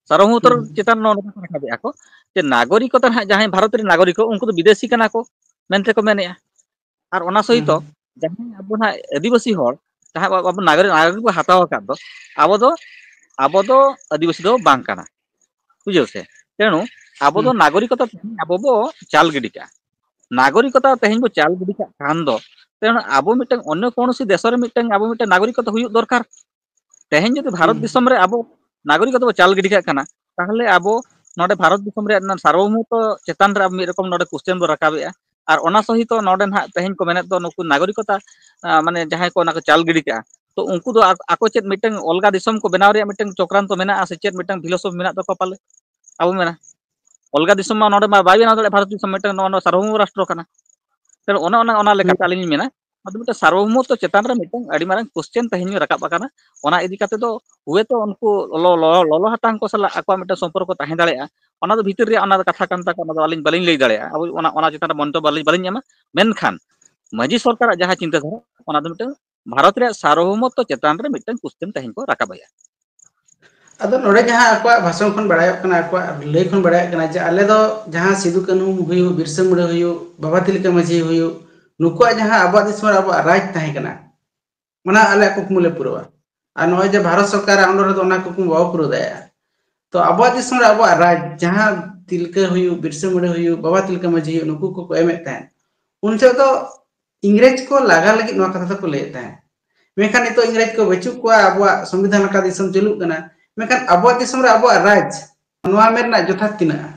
ᱥᱟᱨᱵᱚᱵᱷᱳᱢᱚᱛᱚ ᱦᱩᱸ᱾ ᱪᱮᱛᱟᱱ ᱱᱚᱰᱮ ᱠᱚ ᱨᱟᱠᱟᱵᱮᱜᱼᱟ ᱠᱚ ᱡᱮ ᱱᱟᱜᱚᱨᱤᱠᱚᱛᱟ ᱱᱟᱦᱟᱜ ᱡᱟᱦᱟᱸᱭ ᱵᱷᱟᱨᱚᱛ ᱨᱮᱱ ᱱᱟᱜᱚᱨᱤᱠ ᱠᱚ, ᱩᱱᱠᱩ ᱫᱚ ᱵᱤᱫᱮᱥᱤ ᱠᱟᱱᱟ ᱠᱚ ᱢᱮᱱᱛᱮ ᱠᱚ ᱢᱮᱱᱮᱜᱼᱟ᱾ ᱟᱨ ᱚᱱᱟ ᱥᱚᱦᱤᱛᱚ ᱦᱩᱸ᱾ ᱡᱟᱦᱟᱸᱭ ᱟᱵᱚ ᱱᱟᱦᱟᱜ ᱟᱹᱫᱤᱵᱟᱹᱥᱤ ᱦᱚᱲ, ᱡᱟᱦᱟᱸᱭ ᱟᱵᱚ, ᱟᱵᱚ ᱱᱟᱜᱚᱨᱤᱠ, ᱱᱟᱜᱚᱨᱤᱠ ᱵᱚ ᱦᱟᱛᱟᱣ ᱟᱠᱟᱫ ᱫᱚ, ᱟᱵᱚ ᱫᱚ, ᱟᱵᱚ ᱫᱚ ᱟᱹᱫᱤᱵᱟᱹᱥᱤ ᱫᱚ ᱵᱟᱝ ᱠᱟᱱᱟ, ᱵᱩᱡᱷᱟᱹᱣ ᱥᱮ? ᱛᱮᱱᱩ ᱟᱵᱚ ᱫᱚ ᱦᱩᱸ᱾ ᱱᱟᱜᱚᱨᱤᱠᱚᱛᱟ ᱛᱮᱦᱮᱧ ᱟᱵᱚ ᱵᱚ ᱪᱟᱞ ᱜᱤᱰᱤ ᱠᱟᱜᱼᱟ᱾ ᱱᱟᱜᱚᱨᱤᱠᱚᱛᱟ ᱛᱮᱦᱮᱧ ᱵᱚ ᱪᱟᱞ ᱜᱤᱰᱤ ᱠᱟᱜ ᱠᱷᱟᱱ ᱫᱚ, ᱛᱮᱱᱩ ᱟᱵᱚ ᱢᱤᱫᱴᱟᱝ ᱚᱱᱱᱚ ᱠᱳᱱᱳ ᱥᱤ ᱫᱮᱥᱚ ᱨᱮ ᱢᱤᱫᱴᱟᱝ ᱟᱵᱚ ᱢᱤᱫᱴᱟᱝ ᱱᱟᱜᱚᱨᱤᱠᱚᱛᱟ ᱦᱩᱭᱩᱜ ᱫᱚᱨᱠᱟᱨ᱾ ᱛᱮᱦᱮᱧ ᱡᱩᱫᱤ ᱵᱷᱟᱨᱚᱛ ᱦᱩᱸ᱾ ᱫᱤᱥᱚᱢ ᱨᱮ ᱟᱵᱚ ᱱᱟᱜᱚᱨᱤᱠᱚᱛᱟ ᱵᱚ ᱪᱟᱞ ᱜᱤᱰᱤ ᱠᱟᱜ ᱠᱟᱱᱟ, ᱛᱟᱦᱚᱞᱮ ᱟᱵᱚ ᱱᱚᱰᱮ ᱵᱷᱟᱨᱚᱛ ᱫᱤᱥᱚᱢ ᱨᱮᱭᱟᱜ ᱥᱟᱨᱵᱚᱵᱷᱳᱢᱚᱛᱚ ᱪᱮᱛᱟᱱ ᱨᱮ ᱟᱵᱚ ᱢᱤᱫ ᱨᱚᱠᱚᱢ ᱱᱚᱰᱮ ᱠᱚᱥᱪᱮᱱ ᱵᱚ ᱨᱟᱠᱟᱵᱮᱜᱼᱟ᱾ ᱟᱨ ᱚᱱᱟ ᱥᱚᱦᱤᱛᱚ ᱱᱚᱰᱮ ᱱᱟᱦᱟᱜ ᱛᱮᱦᱮᱧ ᱠᱚ ᱢᱮᱱᱮᱫ ᱫᱚ ᱱᱩᱠᱩ ᱱᱟᱜᱚᱨᱤᱠᱚᱛᱟ, ᱟ, ᱢᱟᱱᱮ ᱡᱟᱦᱟᱸᱭ ᱠᱚ ᱚᱱᱟ ᱠᱚ ᱪᱟᱞ ᱜᱤᱰᱤ ᱠᱟᱜᱼᱟ, ᱛᱚ ᱩᱱᱠᱩ ᱫᱚ ᱟᱠ-, ᱟᱠᱚ ᱪᱮᱫ ᱢᱤᱫᱴᱟᱝ ᱚᱞᱜᱟ ᱫᱤᱥᱚᱢ ᱠᱚ ᱵᱮᱱᱟᱣ ᱨᱮᱭᱟᱜ ᱢᱤᱫᱴᱟᱝ ᱪᱚᱠᱨᱟᱱᱛᱚ ᱢᱮᱱᱟᱜᱼᱟ ᱥᱮ ᱪᱮᱫ ᱢᱤᱫᱴᱟᱝ ᱯᱷᱤᱞᱳᱥᱚᱯᱷᱤ ᱢᱮᱱᱟᱜ ᱛᱟᱠᱚᱣᱟ ᱯᱟᱞᱮ? ᱟᱵᱚ ᱢᱮᱱᱟ ᱚᱞᱜᱟ ᱫᱤᱥᱚᱢ ᱢᱟ ᱱᱚᱰᱮ ᱢᱟ ᱵᱟᱭ ᱵᱮᱱᱟᱣ ᱫᱟᱲᱮᱭᱟᱜᱼᱟ, ᱵᱷᱟᱨᱚᱛ ᱫᱤᱥᱚᱢ ᱢᱤᱫᱴᱟᱝ ᱱᱚᱣᱟ, ᱱᱚᱣᱟ ᱥᱟᱨᱵᱚᱵᱷᱳᱢ ᱨᱟᱥᱴᱨᱚ ᱠᱟᱱᱟ᱾ ᱛᱟᱦᱞᱮ ᱚᱱᱮ ᱚᱱᱟ, ᱚᱱᱟ ᱞᱮᱠᱟᱛᱮ ᱟᱹᱞᱤᱧ ᱞᱤᱧ ᱢᱮᱱᱟ, ᱟᱫᱚ ᱢᱤᱫᱴᱟᱝ ᱥᱟᱨᱵᱚᱵᱷᱳᱢᱚᱛᱛᱚ ᱪᱮᱛᱟᱱ ᱨᱮ ᱢᱤᱫᱴᱟᱝ ᱟᱹᱰᱤ ᱢᱟᱨᱟᱝ ᱠᱚᱥᱪᱮᱱ ᱛᱮᱦᱮᱧ ᱨᱟᱠᱟᱵ ᱟᱠᱟᱱᱟ᱾ ᱚᱱᱟ ᱤᱫᱤ ᱠᱟᱛᱮ ᱫᱚ ᱦᱚᱭᱛᱳ ᱩᱱᱠᱩ ᱞᱚ-, ᱞᱚ-, ᱞᱚᱞᱚ ᱦᱟᱛᱟᱝ ᱠᱚ ᱥᱟᱞᱟᱜ ᱟᱠᱚᱣᱟᱜ ᱢᱤᱫᱴᱟᱝ ᱥᱚᱢᱯᱚᱨᱠᱚ ᱛᱟᱦᱮᱸ ᱫᱟᱲᱮᱭᱟᱜᱼᱟ, ᱚᱱᱟ ᱫᱚ ᱵᱷᱤᱛᱤᱨ ᱨᱮᱭᱟᱜ ᱚᱱᱟ ᱫᱚ ᱠᱟᱛᱷᱟ ᱠᱟᱱ ᱛᱟᱠᱚᱣᱟ, ᱚᱱᱟ ᱫᱚ ᱟᱹᱞᱤᱧ ᱵᱟᱹᱞᱤᱧ ᱞᱟᱹᱭ ᱫᱟᱲᱮᱭᱟᱜᱼᱟ, ᱟᱵᱚ ᱚᱱᱟ, ᱚᱱᱟ ᱪᱮᱛᱟᱱ ᱨᱮ ᱢᱚᱱᱛᱚᱵ ᱵᱟᱹᱞᱤᱧ, ᱵᱟᱹᱞᱤᱧ ᱮᱢᱟ᱾ ᱢᱮᱱᱠᱷᱟᱱ ᱢᱟᱹᱡᱷᱤ ᱥᱚᱨᱠᱟᱨᱟᱜ ᱡᱟᱦᱟᱸ ᱪᱤᱱᱛᱟᱹ ᱫᱷᱟᱨᱟ, ᱚᱱᱟ ᱫᱚ ᱢᱤᱫᱴᱟᱝ ᱵᱷᱟᱨᱚᱛ ᱨᱮᱭᱟᱜ ᱥᱟᱨᱵᱚᱵᱷᱳᱢᱚᱛᱛᱚ ᱪᱮᱛᱟᱱ ᱨᱮ ᱢᱤᱫᱴᱟᱝ ᱠᱚᱥᱪᱮᱱ ᱛᱮᱦᱮᱧ ᱠᱚ ᱨᱟᱠᱟᱵ ᱮᱜᱼᱟ᱾ ᱟᱫᱚ ᱱᱚᱰᱮ ᱡᱟᱦᱟᱸ ᱟᱠᱚᱣᱟᱜ ᱵᱷᱟᱥᱚᱱ ᱠᱷᱚᱱ ᱵᱟᱲᱟᱭᱚᱜ ᱠᱟᱱᱟ, ᱟᱠᱚᱣᱟᱜ ᱞᱟᱹᱭ ᱠᱷᱚᱱ ᱵᱟᱲᱟᱭᱚᱜ ᱠᱟᱱᱟ ᱡᱮ ᱟᱞᱮ ᱫᱚ ᱡᱟᱦᱟᱸ ᱥᱤᱫᱩ ᱠᱟᱹᱱᱦᱩ ᱦᱩᱭᱩᱜ, ᱵᱤᱨᱥᱟ ᱢᱩᱱᱰᱟ ᱦᱩᱭᱩᱜ, ᱵᱟᱵᱟ ᱛᱤᱞᱠᱟᱹ ᱢᱟᱹᱡᱷᱤ ᱦᱩᱭᱩᱜ, ᱱᱩᱠᱩᱣᱟᱜ ᱡᱟᱦᱟᱸ ᱟᱵᱚᱣᱟᱜ ᱫᱤᱥᱚᱢ ᱨᱮ ᱟᱵᱚᱣᱟᱜ ᱨᱟᱡᱽ ᱛᱟᱦᱮᱸ ᱠᱟᱱᱟ, ᱚᱱᱟ ᱟᱞᱮᱭᱟᱜ ᱠᱩᱠᱢᱩ ᱞᱮ ᱯᱩᱨᱟᱹᱣᱟ᱾ ᱟᱨ ᱱᱚᱜᱼᱚᱭ ᱡᱮ ᱵᱷᱟᱨᱚᱛ ᱥᱚᱨᱠᱟᱨᱟᱜ ᱚᱱᱚᱞ ᱨᱮᱫᱚ ᱚᱱᱟ ᱠᱩᱠᱢᱩ ᱵᱟᱵᱚ ᱯᱩᱨᱟᱹᱣ ᱫᱟᱲᱮᱭᱟᱜᱼᱟ᱾ ᱛᱚ ᱟᱵᱚᱣᱟᱜ ᱫᱤᱥᱚᱢ ᱨᱮ ᱟᱵᱚᱣᱟᱜ ᱨᱟᱡᱽ, ᱡᱟᱦᱟᱸ ᱛᱤᱞᱠᱟᱹ ᱦᱩᱭᱩᱜ, ᱵᱤᱨᱥᱟᱹ ᱢᱩᱱᱰᱟᱹ ᱦᱩᱭᱩᱜ, ᱵᱟᱵᱟ ᱛᱤᱞᱠᱟᱹ ᱢᱟᱹᱡᱷᱤ ᱦᱩᱭᱩᱜ, ᱱᱩᱠᱩ ᱠᱚᱠᱚ ᱮᱢᱮᱫ ᱛᱟᱦᱮᱸᱫ, ᱩᱱ ᱡᱚᱦᱚᱜ ᱫᱚ ᱤᱝᱨᱮᱡᱽ ᱠᱚ ᱞᱟᱜᱟ ᱞᱟᱹᱜᱤᱫ ᱱᱚᱣᱟ ᱠᱟᱛᱷᱟ ᱫᱚᱠᱚ ᱞᱟᱹᱭᱮᱫ ᱛᱟᱦᱮᱸᱫ᱾ ᱢᱮᱱᱠᱷᱟᱱ ᱱᱤᱛᱚᱜ ᱤᱝᱨᱮᱡᱽ ᱠᱚ ᱵᱟᱹᱪᱩᱜ ᱠᱚᱣᱟ, ᱟᱵᱚᱣᱟᱜ ᱥᱚᱝᱵᱤᱫᱷᱟᱱ ᱞᱮᱠᱟ ᱫᱤᱥᱚᱢ ᱪᱟᱹᱞᱩᱜ ᱠᱟᱱᱟ, ᱢᱮᱱᱠᱷᱟᱱ ᱟᱵᱚᱣᱟᱜ ᱫᱤᱥᱚᱢ ᱨᱮ ᱟᱵᱚᱣᱟᱜ ᱨᱟᱡᱽ, ᱱᱚᱣᱟ ᱢᱮᱱ ᱨᱮᱱᱟᱜ ᱡᱚᱛᱷᱟᱛ ᱛᱤᱱᱟᱹᱜᱼᱟ?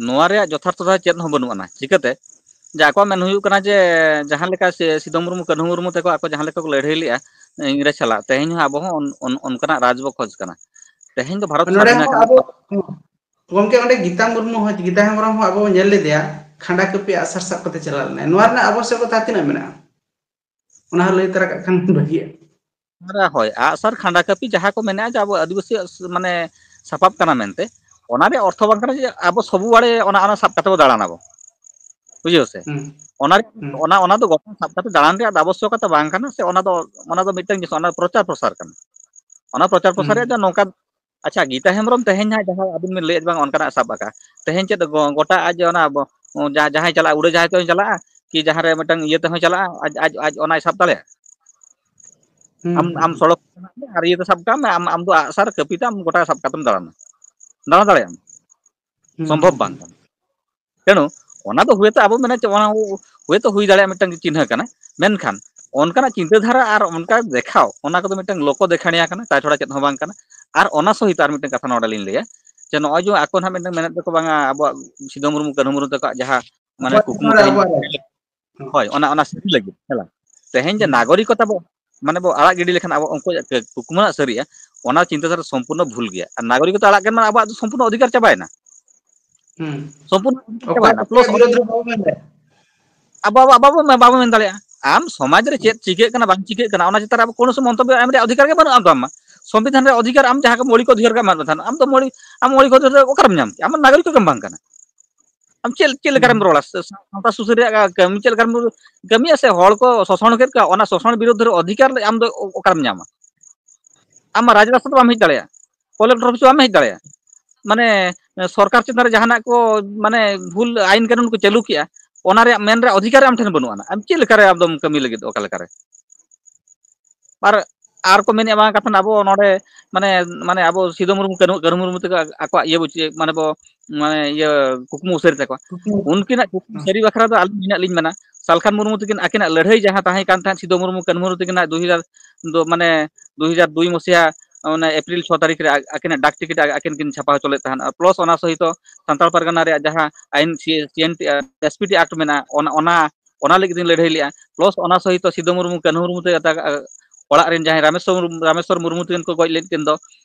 ᱱᱚᱣᱟ ᱨᱮᱭᱟᱜ ᱡᱚᱛᱷᱟᱨᱛᱷᱚ ᱫᱚ ᱪᱮᱫ ᱦᱚᱸ ᱵᱟᱹᱱᱩᱜ ᱟᱱᱟ᱾ ᱪᱤᱠᱟᱹᱛᱮ? ᱡᱮ ᱟᱠᱚᱣᱟᱜ ᱢᱮᱱ ᱦᱩᱭᱩᱜ ᱠᱟᱱᱟ ᱡᱮ ᱡᱟᱦᱟᱸ ᱞᱮᱠᱟ ᱥᱤ-, ᱥᱤᱫᱩ ᱢᱩᱨᱢᱩ, ᱠᱟᱹᱱᱦᱩ ᱢᱩᱨᱢᱩ ᱛᱟᱠᱚ ᱟᱠᱚ ᱡᱟᱦᱟᱸ ᱞᱮᱠᱟ ᱠᱚ ᱞᱟᱹᱲᱦᱟᱹᱭ ᱞᱮᱜᱼᱟ ᱤᱝᱨᱮᱡᱽ ᱥᱟᱞᱟᱜ, ᱛᱮᱦᱮᱧ ᱦᱚᱸ ᱟᱵᱚ ᱦᱚᱸ ᱚᱱ-, ᱚᱱ-, ᱚᱱᱠᱟᱱᱟᱜ ᱨᱟᱡᱽ ᱵᱚ ᱠᱷᱚᱡᱽ ᱠᱟᱱᱟ᱾ ᱛᱮᱦᱮᱧ ᱫᱚ ᱵᱷᱟᱨᱚᱛ ᱱᱚᱰᱮ ᱥᱟᱫᱷᱤᱱ ᱦᱚᱸ ᱟᱠᱟᱱᱟ᱾ ᱟᱵᱚ, ᱦᱚᱸ, ᱜᱚᱢᱠᱮ, ᱚᱸᱰᱮ ᱜᱤᱛᱟ ᱢᱩᱨᱢᱩ ᱦᱚᱸ, ᱜᱤᱛᱟ ᱦᱮᱢᱵᱨᱚᱢ ᱦᱚᱸ ᱟᱵᱚ ᱵᱚᱱ ᱧᱮᱞ ᱞᱮᱫᱮᱭᱟ, ᱠᱷᱟᱸᱰᱟ ᱠᱟᱹᱯᱤ ᱟᱜᱼᱥᱟᱨ ᱥᱟᱵ ᱠᱟᱛᱮ ᱪᱟᱞᱟᱣ ᱞᱮᱱᱟᱭ᱾ ᱱᱚᱣᱟ ᱨᱮᱱᱟᱜ ᱟᱵᱚᱥᱭᱚᱠᱚᱛᱟ ᱛᱤᱱᱟᱹᱜ ᱢᱮᱱᱟᱜᱼᱟ? ᱚᱱᱟ ᱦᱚᱸ ᱞᱟᱹᱭ ᱛᱚᱨᱟ ᱠᱟᱜ ᱠᱷᱟᱱ ᱵᱷᱟᱹᱜᱤᱜᱼᱟ᱾ ᱟᱨ ᱦᱳᱭ, ᱟᱜᱼᱥᱟᱨ ᱠᱷᱟᱸᱰᱟ ᱠᱟᱹᱯᱤ ᱡᱟᱦᱟᱸ ᱠᱚ ᱢᱮᱱᱟᱜᱼᱟ, ᱡᱮ ᱟᱵᱚ ᱟᱹᱫᱤᱵᱟᱹᱥᱤᱭᱟᱜ ᱥᱩ-, ᱢᱟᱱᱮ ᱥᱟᱯᱟᱵ ᱠᱟᱱᱟ ᱢᱮᱱᱛᱮ, ᱚᱱᱟ ᱨᱮᱭᱟᱜ ᱚᱨᱛᱷᱚ ᱵᱟᱝ ᱠᱟᱱᱟ ᱡᱮ ᱟᱵᱚ ᱥᱚᱵᱩ ᱵᱟᱲᱮ ᱚᱱᱟ, ᱚᱱᱟ ᱥᱟᱵ ᱠᱟᱛᱮ ᱵᱚ ᱫᱟᱬᱟᱱᱟᱵᱚ᱾ ᱵᱩᱡᱷᱟᱹᱣ ᱥᱮ? ᱦᱩᱸ, ᱚᱱᱟ ᱨᱮ-, ᱦᱩᱸ, ᱚᱱᱟ, ᱚᱱᱟ ᱫᱚ ᱜᱚᱴᱟ ᱥᱟᱵ ᱠᱟᱛᱮ ᱫᱟᱬᱟᱱ ᱨᱮᱭᱟᱜ ᱫᱚ ᱟᱵᱚᱥᱭᱚᱠᱚᱛᱟ ᱵᱟᱝ ᱠᱟᱱᱟ ᱥᱮ, ᱚᱱᱟ ᱫᱚ, ᱚᱱᱟ ᱫᱚ ᱢᱤᱫᱴᱟᱝ ᱡᱤᱱᱤᱥ, ᱚᱱᱟ ᱯᱨᱚᱪᱟᱨ ᱯᱨᱚᱥᱟᱨ ᱠᱟᱱᱟ᱾ ᱚᱱᱟ ᱯᱨᱚᱪᱟᱨ ᱯᱨᱚᱥᱟᱨ ᱦᱩᱸ, ᱨᱮᱭᱟᱜ ᱫᱚ ᱱᱚᱝᱠᱟ, ᱟᱪᱪᱷᱟ, ᱜᱤᱛᱟ ᱦᱮᱢᱵᱨᱚᱢ ᱛᱮᱦᱮᱧ ᱦᱟᱸᱜ ᱡᱟᱦᱟᱸ ᱟᱵᱤᱱ ᱵᱤᱱ ᱞᱟᱹᱭᱮᱫ ᱵᱟᱝ ᱚᱱᱠᱟᱱᱟᱜ ᱥᱟᱵ ᱟᱠᱟᱫ, ᱛᱮᱦᱮᱧ ᱪᱮᱫ ᱜᱚ-, ᱜᱚᱴᱟ ᱟᱡ ᱚᱱᱟ ᱵᱚ-, ᱡᱟ-, ᱡᱟᱦᱟᱸᱭ ᱪᱟᱞᱟᱜᱼᱟ, ᱩᱲᱟᱹ ᱡᱟᱦᱟᱡᱽ ᱛᱮᱦᱚᱸ ᱪᱟᱞᱟᱜᱼᱟ, ᱠᱤ ᱡᱟᱦᱟᱸ ᱨᱮ ᱢᱤᱫᱴᱟᱝ ᱤᱭᱟᱹ ᱛᱮᱦᱚᱸ ᱪᱟᱞᱟᱜᱼᱟ, ᱟᱡ, ᱟᱡ, ᱟᱡ ᱚᱱᱟᱭ ᱥᱟᱵ ᱫᱟᱲᱮᱭᱟᱜᱼᱟ? ᱦᱩᱸ, ᱟᱢ, ᱦᱩᱸ, ᱟᱢ ᱦᱩᱸ, ᱥᱚᱲᱚᱠ ᱟᱨ ᱤᱭᱟᱹ ᱛᱮ ᱥᱟᱵ ᱠᱟᱜ ᱢᱮ, ᱟᱢ, ᱟᱢ ᱫᱚ ᱟᱜᱼᱥᱟᱨ ᱠᱟᱹᱯᱤ ᱛᱮ ᱟᱢ ᱜᱚᱴᱟ ᱥᱟᱵ ᱠᱟᱛᱮᱢ ᱫᱟᱬᱟᱱᱟ, ᱫᱟᱬᱟ ᱫᱟᱲᱮᱭᱟᱜ ᱟᱢ, ᱦᱩᱸ, ᱥᱚᱢᱵᱷᱚᱵ ᱦᱩᱸ, ᱵᱟᱝ ᱦᱩᱸ, ᱠᱟᱱᱟ᱾ ᱛᱮᱬᱩ ᱚᱱᱟ ᱫᱚ ᱦᱚᱭᱛᱳ ᱟᱵᱚ ᱢᱮᱱᱟ ᱪᱮ ᱚᱱᱟ ᱦᱚᱭᱛᱳ ᱦᱩᱭ ᱫᱟᱲᱮᱭᱟᱜᱼᱟ ᱢᱤᱫᱴᱟᱝ ᱪᱤᱱᱦᱟᱹ ᱠᱟᱱᱟ, ᱢᱮᱱᱠᱷᱟᱱ ᱚᱱᱠᱟᱱᱟᱜ ᱪᱤᱱᱛᱟᱹ ᱫᱷᱟᱨᱟ ᱟᱨ ᱚᱱᱠᱟ ᱫᱮᱠᱷᱟᱣ, ᱚᱱᱟ ᱠᱚᱫᱚ ᱢᱤᱫᱴᱟᱝ ᱞᱳᱠᱚ ᱫᱮᱠᱷᱟᱬᱤᱭᱟ ᱠᱟᱱᱟ, ᱛᱟ ᱪᱷᱟᱲᱟ ᱪᱮᱫ ᱦᱚᱸ ᱵᱟᱝ ᱠᱟᱱᱟ᱾ ᱟᱨ ᱚᱱᱟ ᱥᱚᱦᱤᱛ ᱟᱨ ᱢᱤᱫᱴᱟᱝ ᱠᱟᱛᱷᱟ ᱱᱚᱰᱮ ᱞᱤᱧ ᱞᱟᱹᱭᱟ ᱡᱮ ᱱᱚᱜᱼᱚᱭ ᱡᱮ ᱟᱠᱚ ᱱᱟᱦᱟᱜ ᱢᱤᱫᱴᱟᱝ ᱢᱮᱱᱮᱫ ᱫᱚᱠᱚ ᱵᱟᱝᱟ ᱟᱵᱚᱣᱟᱜ ᱥᱤᱫᱩ ᱢᱩᱨᱢᱩ, ᱠᱟᱹᱱᱦᱩ ᱢᱩᱨᱢᱩ ᱛᱟᱠᱚᱣᱟᱜ ᱡᱟᱦᱟᱸ ᱢᱟᱱᱮ ᱟᱵᱚᱣᱟᱜ ᱠᱩᱠᱢᱩ ᱫᱤᱥᱚᱢ ᱨᱮ ᱛᱮᱦᱮᱧ, ᱟᱵᱚᱣᱟᱜ ᱨᱟᱡᱽ᱾ ᱦᱩᱸ, ᱦᱳᱭ, ᱚᱱᱟ, ᱚᱱᱟ ᱥᱟᱹᱨᱤ ᱞᱟᱹᱜᱤᱫ ᱦᱮᱸ ᱵᱟᱝ? ᱛᱮᱦᱮᱧ ᱡᱮ ᱦᱩᱸ, ᱱᱟᱜᱚᱨᱤᱠᱚᱛᱟ ᱵᱚ, ᱢᱟᱱᱮ ᱵᱚ ᱟᱲᱟᱜ ᱜᱤᱰᱤ ᱞᱮᱠᱷᱟᱱ ᱟᱵᱚ ᱩᱱᱠᱩᱣᱟᱜ ᱠᱩᱠᱢᱩ ᱨᱮᱱᱟᱜ ᱥᱟᱹᱨᱤᱜᱼᱟ, ᱚᱱᱟ ᱪᱤᱱᱛᱟᱹ ᱫᱷᱟᱨᱟ ᱥᱚᱢᱯᱩᱨᱱᱚ ᱵᱷᱩᱞ ᱜᱮᱭᱟ᱾ ᱟᱨ ᱱᱟᱜᱚᱨᱤᱠᱚᱛᱟ ᱟᱲᱟᱜ ᱜᱮ ᱢᱟᱱᱮ ᱟᱵᱚᱣᱟᱜ ᱫᱚ ᱥᱚᱢᱯᱩᱨᱱᱚ ᱚᱫᱷᱤᱠᱟᱨ ᱪᱟᱵᱟᱭᱮᱱᱟ᱾ ᱦᱩᱸ᱾ ᱥᱚᱢᱯᱩᱨᱱᱚ ᱚᱠᱚᱭ, ᱪᱟᱵᱟᱭᱮᱱᱟ᱾ ᱚᱠᱚᱭᱟᱜ Plus ᱵᱤᱨᱳᱫᱷ ᱨᱮ ᱵᱟᱵᱚ ᱢᱮᱱ ᱫᱟᱲᱮᱭᱟᱜᱼᱟ᱾ ᱟᱵᱚ, ᱟᱵᱚ, ᱟᱵᱚ ᱵᱟᱵᱚ ᱢᱮᱱ ᱫᱟᱲᱮᱭᱟᱜᱼᱟ᱾ ᱟᱢ ᱥᱚᱢᱟᱡᱽ ᱨᱮ ᱪᱮᱫ ᱪᱤᱠᱟᱹᱜ ᱠᱟᱱᱟ ᱵᱟᱝ ᱪᱤᱠᱟᱹᱜ ᱠᱟᱱᱟ, ᱚᱱᱟ ᱪᱮᱛᱟᱱ ᱨᱮ ᱟᱵᱚ ᱠᱳᱱᱳ ᱥᱚᱢᱚᱭ ᱢᱚᱱᱛᱚᱵᱵᱚ ᱮᱢ ᱨᱮᱭᱟᱜ ᱚᱫᱷᱤᱠᱟᱨ ᱜᱮ ᱵᱟᱹᱱᱩᱜᱼᱟ᱾ ᱟᱢ ᱫᱚ, ᱟᱢ ᱥᱚᱝᱵᱤᱫᱷᱟᱱ ᱨᱮ ᱚᱫᱷᱤᱠᱟᱨ, ᱟᱢ ᱡᱟᱦᱟᱸ ᱠᱚ ᱢᱳᱣᱞᱤᱠ ᱚᱫᱷᱤᱠᱟᱨ ᱠᱚ ᱮᱢᱟᱜ ᱢᱮ ᱛᱟᱦᱮᱱ, ᱟᱢ ᱫᱚ ᱢᱳᱣᱞᱤ-, ᱟᱢ ᱢᱳᱣᱞᱤᱠ ᱚᱫᱷᱤᱠᱟᱨ ᱚᱠᱟᱨᱮᱢ ᱧᱟᱢ ᱠᱮᱜᱼᱟ? ᱟᱢ ᱫᱚ ᱱᱟᱜᱚᱨᱤᱠ ᱜᱮᱢ ᱵᱟᱝ ᱠᱟᱱᱟ᱾ ᱟᱢ ᱪᱮᱫ, ᱪᱮᱫ ᱞᱮᱠᱟᱨᱮᱢ ᱦᱩᱸ᱾ ᱨᱚᱲᱟ? ᱥᱮ ᱥᱟᱶᱛᱟ ᱥᱩᱥᱟᱹᱨ ᱨᱮᱭᱟᱜ ᱠᱟᱹᱢᱤ ᱪᱮᱫ ᱞᱮᱠᱟᱨᱮᱢ ᱠᱟᱹᱢᱤᱭᱟ? ᱥᱮ ᱦᱚᱲ ᱠᱚ ᱥᱳᱥᱚᱱ ᱠᱮᱫ ᱠᱚᱣᱟ, ᱚᱱᱟ ᱥᱳᱥᱚᱱ ᱵᱤᱨᱩᱫᱽ ᱨᱮ ᱚᱫᱷᱤᱠᱟᱨ ᱟᱢ ᱫᱚ ᱚᱠᱟᱨᱮᱢ ᱧᱟᱢᱟ? ᱟᱢ ᱢᱟ ᱨᱟᱡᱽᱨᱟᱥᱛᱟ ᱫᱚ ᱵᱟᱢ ᱦᱮᱡ ᱫᱟᱲᱮᱭᱟᱜᱼᱟ, ᱠᱚᱞᱮᱠᱴᱚᱨ ᱚᱯᱷᱤᱥ ᱵᱟᱢ ᱦᱮᱡ ᱫᱟᱲᱮᱭᱟᱜᱼᱟ᱾ ᱢᱟᱱᱮ ᱥᱚᱨᱠᱟᱨ ᱪᱮᱛᱟᱱ ᱨᱮ ᱡᱟᱦᱟᱱᱟᱜ ᱠᱚ, ᱢᱟᱱᱮ ᱵᱷᱩᱞ ᱟᱭᱤᱱ ᱠᱟᱹᱱᱩᱱ ᱠᱚ ᱪᱟᱹᱞᱩ ᱠᱮᱜᱼᱟ, ᱚᱱᱟ ᱨᱮᱭᱟᱜ ᱢᱮᱱ ᱨᱮᱭᱟᱜ ᱚᱫᱷᱤᱠᱟᱨ ᱟᱢ ᱴᱷᱮᱱ ᱵᱟᱹᱱᱩᱜ ᱟᱱᱟ᱾ ᱟᱢ ᱪᱮᱫ ᱞᱮᱠᱟᱨᱮ ᱟᱢᱫᱚᱢ ᱠᱟᱹᱢᱤ ᱞᱟᱹᱜᱤᱫ ᱚᱠᱟ ᱞᱮᱠᱟᱨᱮ? ᱟᱨ, ᱟᱨ ᱠᱚ ᱢᱮᱱᱮᱫᱼᱟ, ᱵᱟᱝ ᱠᱟᱛᱷᱟ ᱟᱵᱚ ᱱᱚᱰᱮ, ᱢᱟᱱᱮ, ᱢᱟᱱᱮ ᱟᱵᱚ ᱥᱤᱫᱩ ᱢᱩᱨᱢᱩ, ᱠᱟᱹᱱᱦᱩ, ᱠᱟᱹᱱᱦᱩ ᱢᱩᱨᱢᱩ ᱛᱟᱠᱚ ᱟᱠᱚᱣᱟᱜ ᱤᱭᱟᱹ ᱵᱩᱡᱽ-, ᱢᱟᱱᱮ ᱵᱚ, ᱢᱟᱱᱮ ᱤᱭᱟᱹ ᱠᱩᱠᱢᱩ ᱩᱥᱟᱹᱨ ᱛᱟᱠᱚᱣᱟ᱾ ᱠᱩᱠᱢᱩ᱾ ᱩᱱᱠᱤᱱᱟᱜ ᱠᱩᱠᱢᱩ ᱦᱮᱸ᱾ ᱥᱟᱹᱨᱤ ᱵᱟᱠᱷᱨᱟ ᱫᱚ ᱟᱹᱞᱤᱧ ᱱᱤᱱᱟᱹᱜ ᱞᱤᱧ ᱢᱮᱱᱟ, ᱥᱟᱞᱠᱷᱟᱱ ᱢᱩᱨᱢᱩ ᱛᱟᱹᱠᱤᱱ ᱟᱹᱠᱤᱱᱟᱜ ᱞᱟᱹᱲᱦᱟᱹᱭ ᱡᱟᱦᱟᱸ ᱛᱟᱦᱮᱸ ᱠᱟᱱ ᱛᱟᱦᱮᱸᱫ ᱥᱤᱫᱩ ᱢᱩᱨᱢᱩ, ᱠᱟᱹᱱᱦᱩ ᱢᱩᱨᱢᱩ ᱛᱟᱹᱠᱤᱱᱟᱜ ᱫᱩ ᱦᱟᱡᱟᱨ ᱫᱚ, ᱢᱟᱱᱮ ᱫᱩ ᱦᱟᱡᱟᱨ ᱫᱩᱭ ᱢᱚᱥᱤᱦᱟ ᱚᱱᱟ ᱮᱯᱨᱤᱞ ᱪᱷᱚ ᱛᱟᱹᱨᱤᱠᱷ ᱨᱮ ᱟ-, ᱟᱹᱠᱤᱱᱟᱜ ᱰᱟᱠ ᱴᱤᱠᱤᱴ ᱟ-, ᱟᱹᱠᱤᱱ ᱠᱤᱱ ᱪᱷᱟᱯᱟ ᱦᱚᱪᱚ ᱞᱮᱫ ᱛᱟᱦᱮᱸᱫ᱾ ᱟᱨ plus ᱚᱱᱟ ᱥᱚᱦᱤᱛᱚ ᱥᱟᱱᱛᱟᱲ ᱯᱟᱨᱜᱟᱱᱟ ᱨᱮᱭᱟᱜ ᱡᱟᱦᱟᱸ ᱟᱭᱤᱱ ᱥᱤ-, ᱥᱤ ᱮᱱ ᱴᱤ, ᱟ, ᱮᱥ ᱯᱤ ᱴᱤ Act ᱢᱮᱱᱟᱜᱼᱟ, ᱚᱱᱟ, ᱚᱱᱟ, ᱚᱱᱟ ᱞᱟᱹᱜᱤᱫ ᱤᱧ ᱞᱟᱹᱲᱦᱟᱹᱭ ᱞᱮᱫᱼᱟ᱾ Plus ᱚᱱᱟ ᱥᱚᱦᱤᱛᱚ ᱥᱤᱫᱩ ᱢᱩᱨᱢᱩ, ᱠᱟᱹᱱᱦᱩ ᱢᱩᱨᱢᱩ ᱛᱟᱠᱚ, ᱟ, ᱚᱲᱟᱜ ᱨᱮᱱ ᱡᱟᱦᱟᱸᱭ ᱨᱟᱢᱮᱥᱣᱚᱨ ᱢᱩᱨᱢᱩ, ᱨᱟᱢᱮᱥᱣᱚᱨ ᱢᱩᱨᱢᱩ ᱛᱟᱹᱠᱤᱱ ᱠᱚ ᱜᱚᱡ ᱞᱮᱫ ᱠᱤᱱ ᱫᱚ,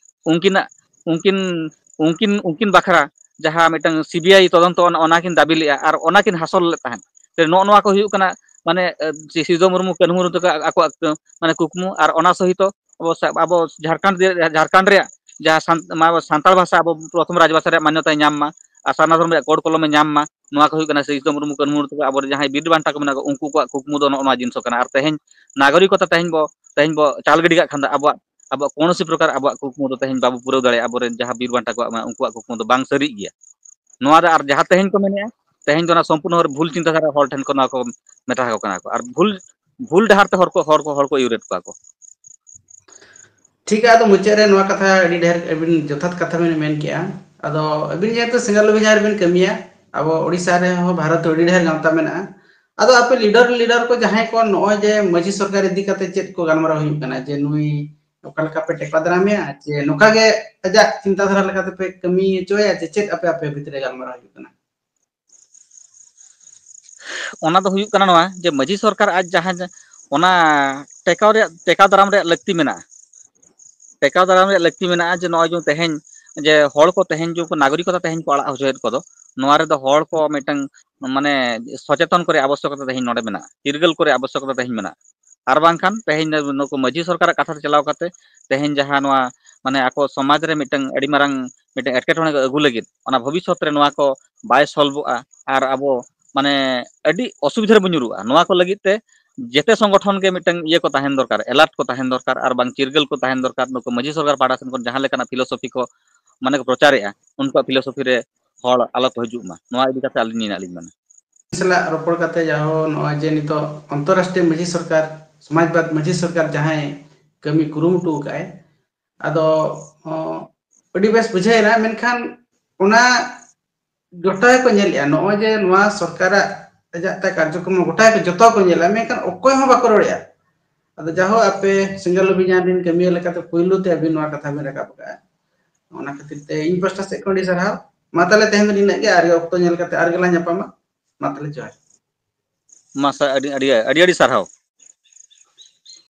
ᱩᱱᱠᱤᱱᱟᱜ, ᱩᱱᱠᱤᱱ, ᱩᱱᱠᱤᱱ, ᱩᱱᱠᱤᱱ ᱵᱟᱠᱷᱨᱟ ᱡᱟᱦᱟᱸ ᱢᱤᱫᱴᱟᱝ ᱥᱤ ᱵᱤ ᱟᱭ ᱛᱚᱫᱚᱱᱛᱚ, ᱚᱱᱟ, ᱚᱱᱟ ᱠᱤᱱ ᱫᱟᱹᱵᱤ ᱞᱮᱫᱼᱟ ᱟᱨ ᱚᱱᱟ ᱠᱤᱱ ᱦᱟᱥᱚᱞ ᱞᱮᱫ ᱛᱟᱦᱮᱸᱫ᱾ ᱛᱚ, ᱱᱚᱜᱼᱚ ᱱᱚᱣᱟ ᱠᱚ ᱦᱩᱭᱩᱜ ᱠᱟᱱᱟ, ᱢᱟᱱᱮ, ᱮ, ᱥᱤ-, ᱥᱤᱫᱩ ᱢᱩᱨᱢᱩ, ᱠᱟᱹᱱᱦᱩ ᱢᱩᱨᱢᱩ ᱛᱟᱠᱚ ᱟᱠᱚᱣᱟᱜ, ᱢᱟᱱᱮ, ᱠᱩᱠᱢᱩ, ᱟᱨ ᱚᱱᱟ ᱥᱚᱦᱤᱛᱚ ᱟᱵᱚ ᱥᱟ-, ᱟᱵᱚ ᱡᱷᱟᱲᱠᱷᱚᱸᱰ ᱫᱤ-, ᱡᱷᱟᱲᱠᱷᱚᱸᱰ ᱨᱮᱭᱟᱜ ᱡᱟᱦᱟᱸ ᱥᱟᱱ-, ᱢᱟ-, ᱥᱟᱱᱛᱟᱲ ᱵᱷᱟᱥᱟ ᱟᱵᱚ ᱯᱨᱚᱛᱷᱚᱢ ᱨᱟᱡᱽ ᱵᱷᱟᱥᱟ ᱨᱮᱭᱟᱜ ᱢᱟᱱᱭᱚᱛᱟᱭ ᱧᱟᱢ ᱢᱟ, ᱟᱨ ᱥᱟᱨᱱᱟ ᱫᱷᱚᱨᱚᱢ ᱨᱮᱭᱟᱜ code ᱠᱚᱞᱚᱢᱮ ᱧᱟᱢ ᱢᱟ, ᱱᱚᱣᱟ ᱠᱚ ᱦᱩᱭᱩᱜ ᱠᱟᱱᱟ ᱥᱤᱫᱩ ᱢᱩᱨᱢᱩ, ᱠᱟᱹᱱᱦᱩ ᱢᱩᱨᱢᱩ ᱛᱟᱠᱚ, ᱟᱵᱚᱨᱮᱱ ᱡᱟᱦᱟᱸᱭ ᱵᱤᱨ ᱵᱟᱱᱴᱟ ᱠᱚ ᱢᱮᱱᱟᱜ ᱠᱚᱣᱟ, ᱩᱱᱠᱩ ᱠᱚᱣᱟᱜ ᱠᱩᱠᱢᱩ ᱫᱚ ᱱᱚᱜᱼᱚ ᱱᱚᱣᱟ ᱡᱤᱱᱤᱥ ᱠᱟᱱᱟ᱾ ᱟᱨ ᱛᱮᱦᱮᱧ ᱱᱟᱜᱚᱨᱤᱠᱚᱛᱟ ᱛᱮᱦᱮᱧ ᱵᱚ, ᱛᱮᱦᱮᱧ ᱵᱚ ᱪᱟᱞ ᱜᱤᱰᱤ ᱠᱟᱜ ᱠᱷᱟᱱ ᱫᱚ ᱟᱵᱚᱣᱟᱜ, ᱟᱵᱚᱣᱟᱜ ᱠᱳᱱᱳ ᱥᱤ ᱯᱨᱚᱠᱟᱨ ᱟᱵᱚᱣᱟᱜ ᱠᱩᱠᱢᱩ ᱫᱚ ᱛᱮᱦᱮᱧ ᱵᱟᱵᱚ ᱯᱩᱨᱟᱹᱣ ᱫᱟᱲᱮᱭᱟᱜᱼᱟ, ᱟᱵᱚᱨᱮᱱ ᱡᱟᱦᱟᱸ ᱵᱤᱨ ᱵᱟᱱᱴᱟ ᱠᱚᱣᱟᱜ ᱢᱮᱱᱟᱜᱼᱟ, ᱩᱱᱠᱩᱣᱟᱜ ᱠᱩᱠᱢᱩ ᱫᱚ ᱵᱟᱝ ᱥᱟᱹᱨᱤᱜ ᱜᱮᱭᱟ᱾ ᱱᱚᱣᱟ ᱫᱚ ᱟᱨ ᱡᱟᱦᱟᱸ ᱛᱮᱦᱮᱧ ᱠᱚ ᱢᱮᱱᱮᱫᱼᱟ, ᱛᱮᱦᱮᱧ ᱫᱚ ᱚᱱᱟ ᱥᱚᱢᱯᱩᱨᱱᱚ ᱵᱷᱩᱞ ᱪᱤᱱᱛᱟᱹ ᱫᱷᱟᱨᱟ ᱦᱚᱲ ᱴᱷᱮᱱ ᱠᱚ ᱱᱚᱣᱟ ᱠᱚ ᱢᱮᱛᱟ ᱟᱠᱚ ᱠᱟᱱᱟ ᱠᱚ, ᱟᱨ ᱵᱷᱩᱞ, ᱵᱷᱩᱞ ᱰᱟᱦᱟᱨ ᱛᱮ ᱦᱚᱲ ᱠᱚ, ᱦᱚᱲ ᱠᱚ, ᱦᱚᱲ ᱠᱚ ᱤᱭᱩᱨᱮᱫ ᱠᱚᱣᱟ ᱠᱚ᱾ ᱴᱷᱤᱠ ᱜᱮᱭᱟ, ᱟᱫᱚ ᱢᱩᱪᱟᱹᱫ ᱨᱮ ᱱᱚᱣᱟ ᱠᱟᱛᱷᱟ ᱟᱹᱰᱤ ᱰᱷᱮᱨ ᱟᱹᱵᱤᱱ ᱡᱚᱛᱷᱟᱛ ᱠᱟᱛᱷᱟ ᱵᱤᱱ ᱢᱮᱱ ᱠᱮᱜᱼᱟ᱾ ᱟᱫᱚ ᱟᱹᱵᱤᱱ ᱡᱮᱦᱮᱛᱩ ᱥᱮᱸᱜᱮᱞ ᱚᱵᱷᱤᱡᱟᱱ ᱨᱮᱵᱤᱱ ᱠᱟᱹᱢᱤᱭᱟ, ᱟᱵᱚ ᱳᱰᱤᱥᱟ ᱨᱮᱦᱚᱸ ᱵᱷᱟᱨᱚᱛ ᱨᱮ ᱟᱹᱰᱤ ᱰᱷᱮᱨ ᱜᱟᱶᱛᱟ ᱢᱮᱱᱟᱜᱼᱟ᱾ ᱟᱫᱚ ᱟᱯᱮ ᱞᱤᱰᱟᱨ, ᱞᱤᱰᱟᱨ ᱠᱚ ᱡᱟᱦᱟᱸᱭ ᱠᱚ ᱱᱚᱜᱼᱚᱭ ᱡᱮ ᱢᱟᱹᱡᱷᱤ ᱥᱚᱨᱠᱟᱨ ᱤᱫᱤ ᱠᱟᱛᱮ ᱪᱮᱫ ᱠᱚ ᱜᱟᱞᱢᱟᱨᱟᱣ ᱦᱩᱭᱩᱜ ᱠᱟᱱᱟ, ᱡᱮ ᱱᱩᱭ ᱚᱠᱟ ᱞᱮᱠᱟ ᱯᱮ ᱴᱮᱠᱟᱣ ᱫᱟᱨᱟᱢᱮᱭᱟ, ᱡᱮ ᱱᱚᱝᱠᱟ ᱜᱮ ᱟᱡᱟᱜ ᱪᱤᱱᱛᱟᱹ ᱫᱷᱟᱨᱟ ᱞᱮᱠᱟᱛᱮ ᱯᱮ ᱠᱟᱹᱢᱤ ᱦᱚᱪᱚᱭᱟ, ᱡᱮ ᱪᱮᱫ ᱟᱯᱮ, ᱟᱯᱮ ᱵᱷᱤᱛᱨᱤ ᱨᱮ ᱜᱟᱞᱢᱟᱨᱟᱣ ᱦᱩᱭᱩᱜ ᱠᱟᱱᱟ? ᱚᱱᱟ ᱫᱚ ᱦᱩᱭᱩᱜ ᱠᱟᱱᱟ ᱱᱚᱣᱟ ᱡᱮ ᱢᱟᱹᱡᱷᱤ ᱥᱚᱨᱠᱟᱨ ᱟᱡ ᱡᱟᱦᱟᱸ ᱡᱟ-, ᱚᱱᱟ ᱴᱮᱠᱟᱣ ᱨᱮᱭᱟᱜ, ᱴᱮᱠᱟᱣ ᱫᱟᱨᱟᱢ ᱨᱮᱭᱟᱜ ᱞᱟᱹᱠᱛᱤ ᱢᱮᱱᱟᱜᱼᱟ᱾ ᱴᱮᱠᱟᱣ ᱫᱟᱨᱟᱢ ᱨᱮᱭᱟᱜ ᱞᱟᱹᱠᱛᱤ ᱢᱮᱱᱟᱜᱼᱟ ᱡᱮ ᱱᱚᱜᱼᱚᱭ ᱡᱮ ᱛᱮᱦᱮᱧ ᱡᱮ ᱦᱚᱲ ᱠᱚ ᱛᱮᱦᱮᱧ ᱡᱮ ᱩᱱᱠᱩ ᱱᱟᱜᱚᱨᱤᱠᱚᱛᱟ ᱛᱮᱦᱮᱧ ᱠᱚ ᱟᱲᱟᱜ ᱦᱚᱪᱚᱭᱮᱫ ᱠᱚᱫᱚ, ᱱᱚᱣᱟ ᱨᱮᱫᱚ ᱦᱚᱲ ᱠᱚ ᱢᱤᱫᱴᱟᱝ, ᱢᱟᱱᱮ, ᱥᱚᱪᱮᱛᱚᱱ ᱠᱚᱨᱮ ᱟᱵᱚᱥᱭᱚᱠᱚᱛᱟ ᱛᱮᱦᱮᱧ ᱱᱚᱰᱮ ᱢᱮᱱᱟᱜᱼᱟ, ᱪᱤᱨᱜᱟᱹᱞ ᱠᱚᱨᱮ ᱟᱵᱚᱥᱭᱚᱠᱚᱛᱟ ᱛᱮᱦᱮᱧ ᱢᱮᱱᱟᱜᱼᱟ᱾ ᱟᱨ ᱵᱟᱝᱠᱷᱟᱱ ᱛᱮᱦᱮᱧ ᱫᱚ ᱱᱩᱠᱩ ᱢᱟᱹᱡᱷᱤ ᱥᱚᱨᱠᱟᱨᱟᱜ ᱠᱟᱛᱷᱟ ᱛᱮ ᱪᱟᱞᱟᱣ ᱠᱟᱛᱮ ᱛᱮᱦᱮᱧ ᱡᱟᱦᱟᱸ ᱱᱚᱣᱟ, ᱢᱟᱱᱮ, ᱟᱠᱚ ᱥᱚᱢᱟᱡᱽ ᱨᱮ ᱢᱤᱫᱴᱟᱝ ᱟᱹᱰᱤ ᱢᱟᱨᱟᱝ ᱢᱤᱫᱴᱟᱝ ᱮᱴᱠᱮᱴᱚᱬᱮ ᱠᱚ ᱟᱹᱜᱩ ᱞᱟᱹᱜᱤᱫ, ᱚᱱᱟ ᱵᱷᱚᱵᱤᱥᱥᱚᱛ ᱨᱮ ᱱᱚᱣᱟ ᱠᱚ ᱵᱟᱭ ᱥᱚᱞᱵᱷᱚᱜᱼᱟ ᱟᱨ ᱟᱵᱚ, ᱢᱟᱱᱮ, ᱟᱹᱰᱤ ᱚᱥᱩᱵᱤᱫᱷᱟ ᱨᱮᱵᱚᱱ ᱧᱩᱨᱩᱜᱼᱟ᱾ ᱱᱚᱣᱟ ᱠᱚ ᱞᱟᱹᱜᱤᱫ ᱛᱮ ᱡᱮᱛᱮ ᱥᱚᱝᱜᱚᱴᱷᱚᱱ ᱜᱮ ᱢᱤᱫᱴᱟᱝ ᱤᱭᱟᱹ ᱠᱚ ᱛᱟᱦᱮᱱ ᱫᱚᱨᱠᱟᱨ, ᱮᱞᱟᱨᱴ ᱠᱚ ᱛᱟᱦᱮᱱ ᱫᱚᱨᱠᱟᱨ, ᱟᱨ ᱵᱟᱝ ᱪᱤᱨᱜᱟᱹᱞ ᱠᱚ ᱛᱟᱦᱮᱱ ᱫᱚᱨᱠᱟᱨ᱾ ᱱᱩᱠᱩ ᱢᱟᱹᱡᱷᱤ ᱥᱚᱨᱠᱟᱨ ᱯᱟᱦᱴᱟ ᱥᱮᱱ ᱠᱷᱚᱱ ᱡᱟᱦᱟᱸ ᱞᱮᱠᱟᱱᱟᱜ ᱯᱷᱤᱞᱳᱥᱚᱯᱷᱤ ᱠᱚ, ᱢᱟᱱᱮ, ᱠᱚ ᱯᱨᱚᱪᱟᱨᱮᱜᱼᱟ, ᱩᱱᱠᱩᱣᱟᱜ ᱯᱷᱤᱞᱳᱥᱚᱯᱷᱤ ᱨᱮ ᱦᱚᱲ ᱟᱞᱚ ᱠᱚ ᱦᱤᱡᱩᱜ ᱢᱟ, ᱱᱚᱣᱟ ᱤᱫᱤ ᱠᱟᱛᱮ ᱟᱹᱞᱤᱧ ᱱᱤᱱᱟᱹᱜ ᱞᱤᱧ ᱢᱮᱱᱟ᱾ ᱥᱟᱞᱟᱜ ᱨᱚᱯᱚᱲ ᱠᱟᱛᱮ ᱡᱟᱦᱳ ᱱᱚᱜᱼᱚᱭ ᱡᱮ ᱱᱤᱛᱚᱜ ᱚᱱᱛᱚᱨᱨᱟᱥᱴᱨᱤᱭᱚ ᱢᱟᱹᱡᱷᱤ ᱥᱚᱨᱠᱟᱨ, ᱥᱚᱢᱟᱡᱽᱵᱟᱫ ᱢᱟᱹᱡᱷᱤ ᱥᱚᱨᱠᱟᱨ ᱡᱟᱦᱟᱸᱭ ᱠᱟᱹᱢᱤ ᱠᱩᱨᱩᱢᱩᱴᱩ ᱟᱠᱟᱫᱼᱟᱭ, ᱟᱫᱚ ᱚ, ᱟᱹᱰᱤ ᱵᱮᱥ ᱵᱩᱡᱷᱟᱹᱣᱮᱱᱟ᱾ ᱢᱮᱱᱠᱷᱟᱱ ᱚᱱᱟ ᱜᱚᱴᱟ ᱜᱮᱠᱚ ᱧᱮᱞᱮᱜᱼᱟ, ᱱᱚᱜᱼᱚᱭ ᱡᱮ ᱱᱚᱣᱟ ᱥᱚᱨᱠᱟᱨᱟᱜ ᱟᱡᱟᱜ ᱛᱮ ᱠᱟᱨᱡᱚᱠᱨᱚᱢ ᱜᱚᱴᱟ ᱜᱮᱠᱚ ᱡᱚᱛᱚ ᱠᱚ ᱧᱮᱞᱟ, ᱢᱮᱱᱠᱷᱟᱱ ᱚᱠᱚᱭ ᱦᱚᱸ ᱵᱟᱠᱚ ᱨᱚᱲᱮᱜᱼᱟ᱾ ᱟᱫᱚ ᱡᱟᱦᱳ ᱟᱯᱮ ᱥᱮᱸᱜᱮᱞ ᱚᱵᱷᱤᱡᱟᱱ ᱨᱮᱱ ᱠᱟᱹᱢᱤᱭᱟᱹ ᱞᱮᱠᱟᱛᱮ ᱯᱳᱭᱞᱳ ᱛᱮ ᱟᱹᱵᱤᱱ ᱱᱚᱣᱟ ᱠᱟᱛᱷᱟ ᱵᱤᱱ ᱨᱟᱠᱟᱵ ᱟᱠᱟᱫᱼᱟ, ᱚᱱᱟ ᱠᱷᱟᱹᱛᱤᱨ ᱛᱮ ᱤᱧ ᱯᱟᱥᱴᱟ ᱥᱮᱫ ᱠᱷᱚᱱ ᱟᱹᱰᱤ ᱥᱟᱨᱦᱟᱣ᱾ ᱢᱟ ᱛᱟᱦᱞᱮ ᱛᱮᱦᱮᱧ ᱫᱚ ᱱᱤᱱᱟᱹᱜ ᱜᱮ, ᱟᱨ ᱚᱠᱛᱚ ᱧᱮᱞ ᱠᱟᱛᱮ ᱟᱨ ᱜᱮᱞᱟᱝ ᱧᱟᱯᱟᱢᱟ᱾ ᱢᱟ ᱛᱟᱦᱞᱮ ᱡᱚᱦᱟᱨ᱾ ᱢᱟ ᱥᱟᱨ, ᱟᱹᱰᱤ ᱟᱹᱰᱤ ᱟᱹᱰᱤ ᱟᱹᱰᱤ ᱥᱟᱨᱦᱟᱣ᱾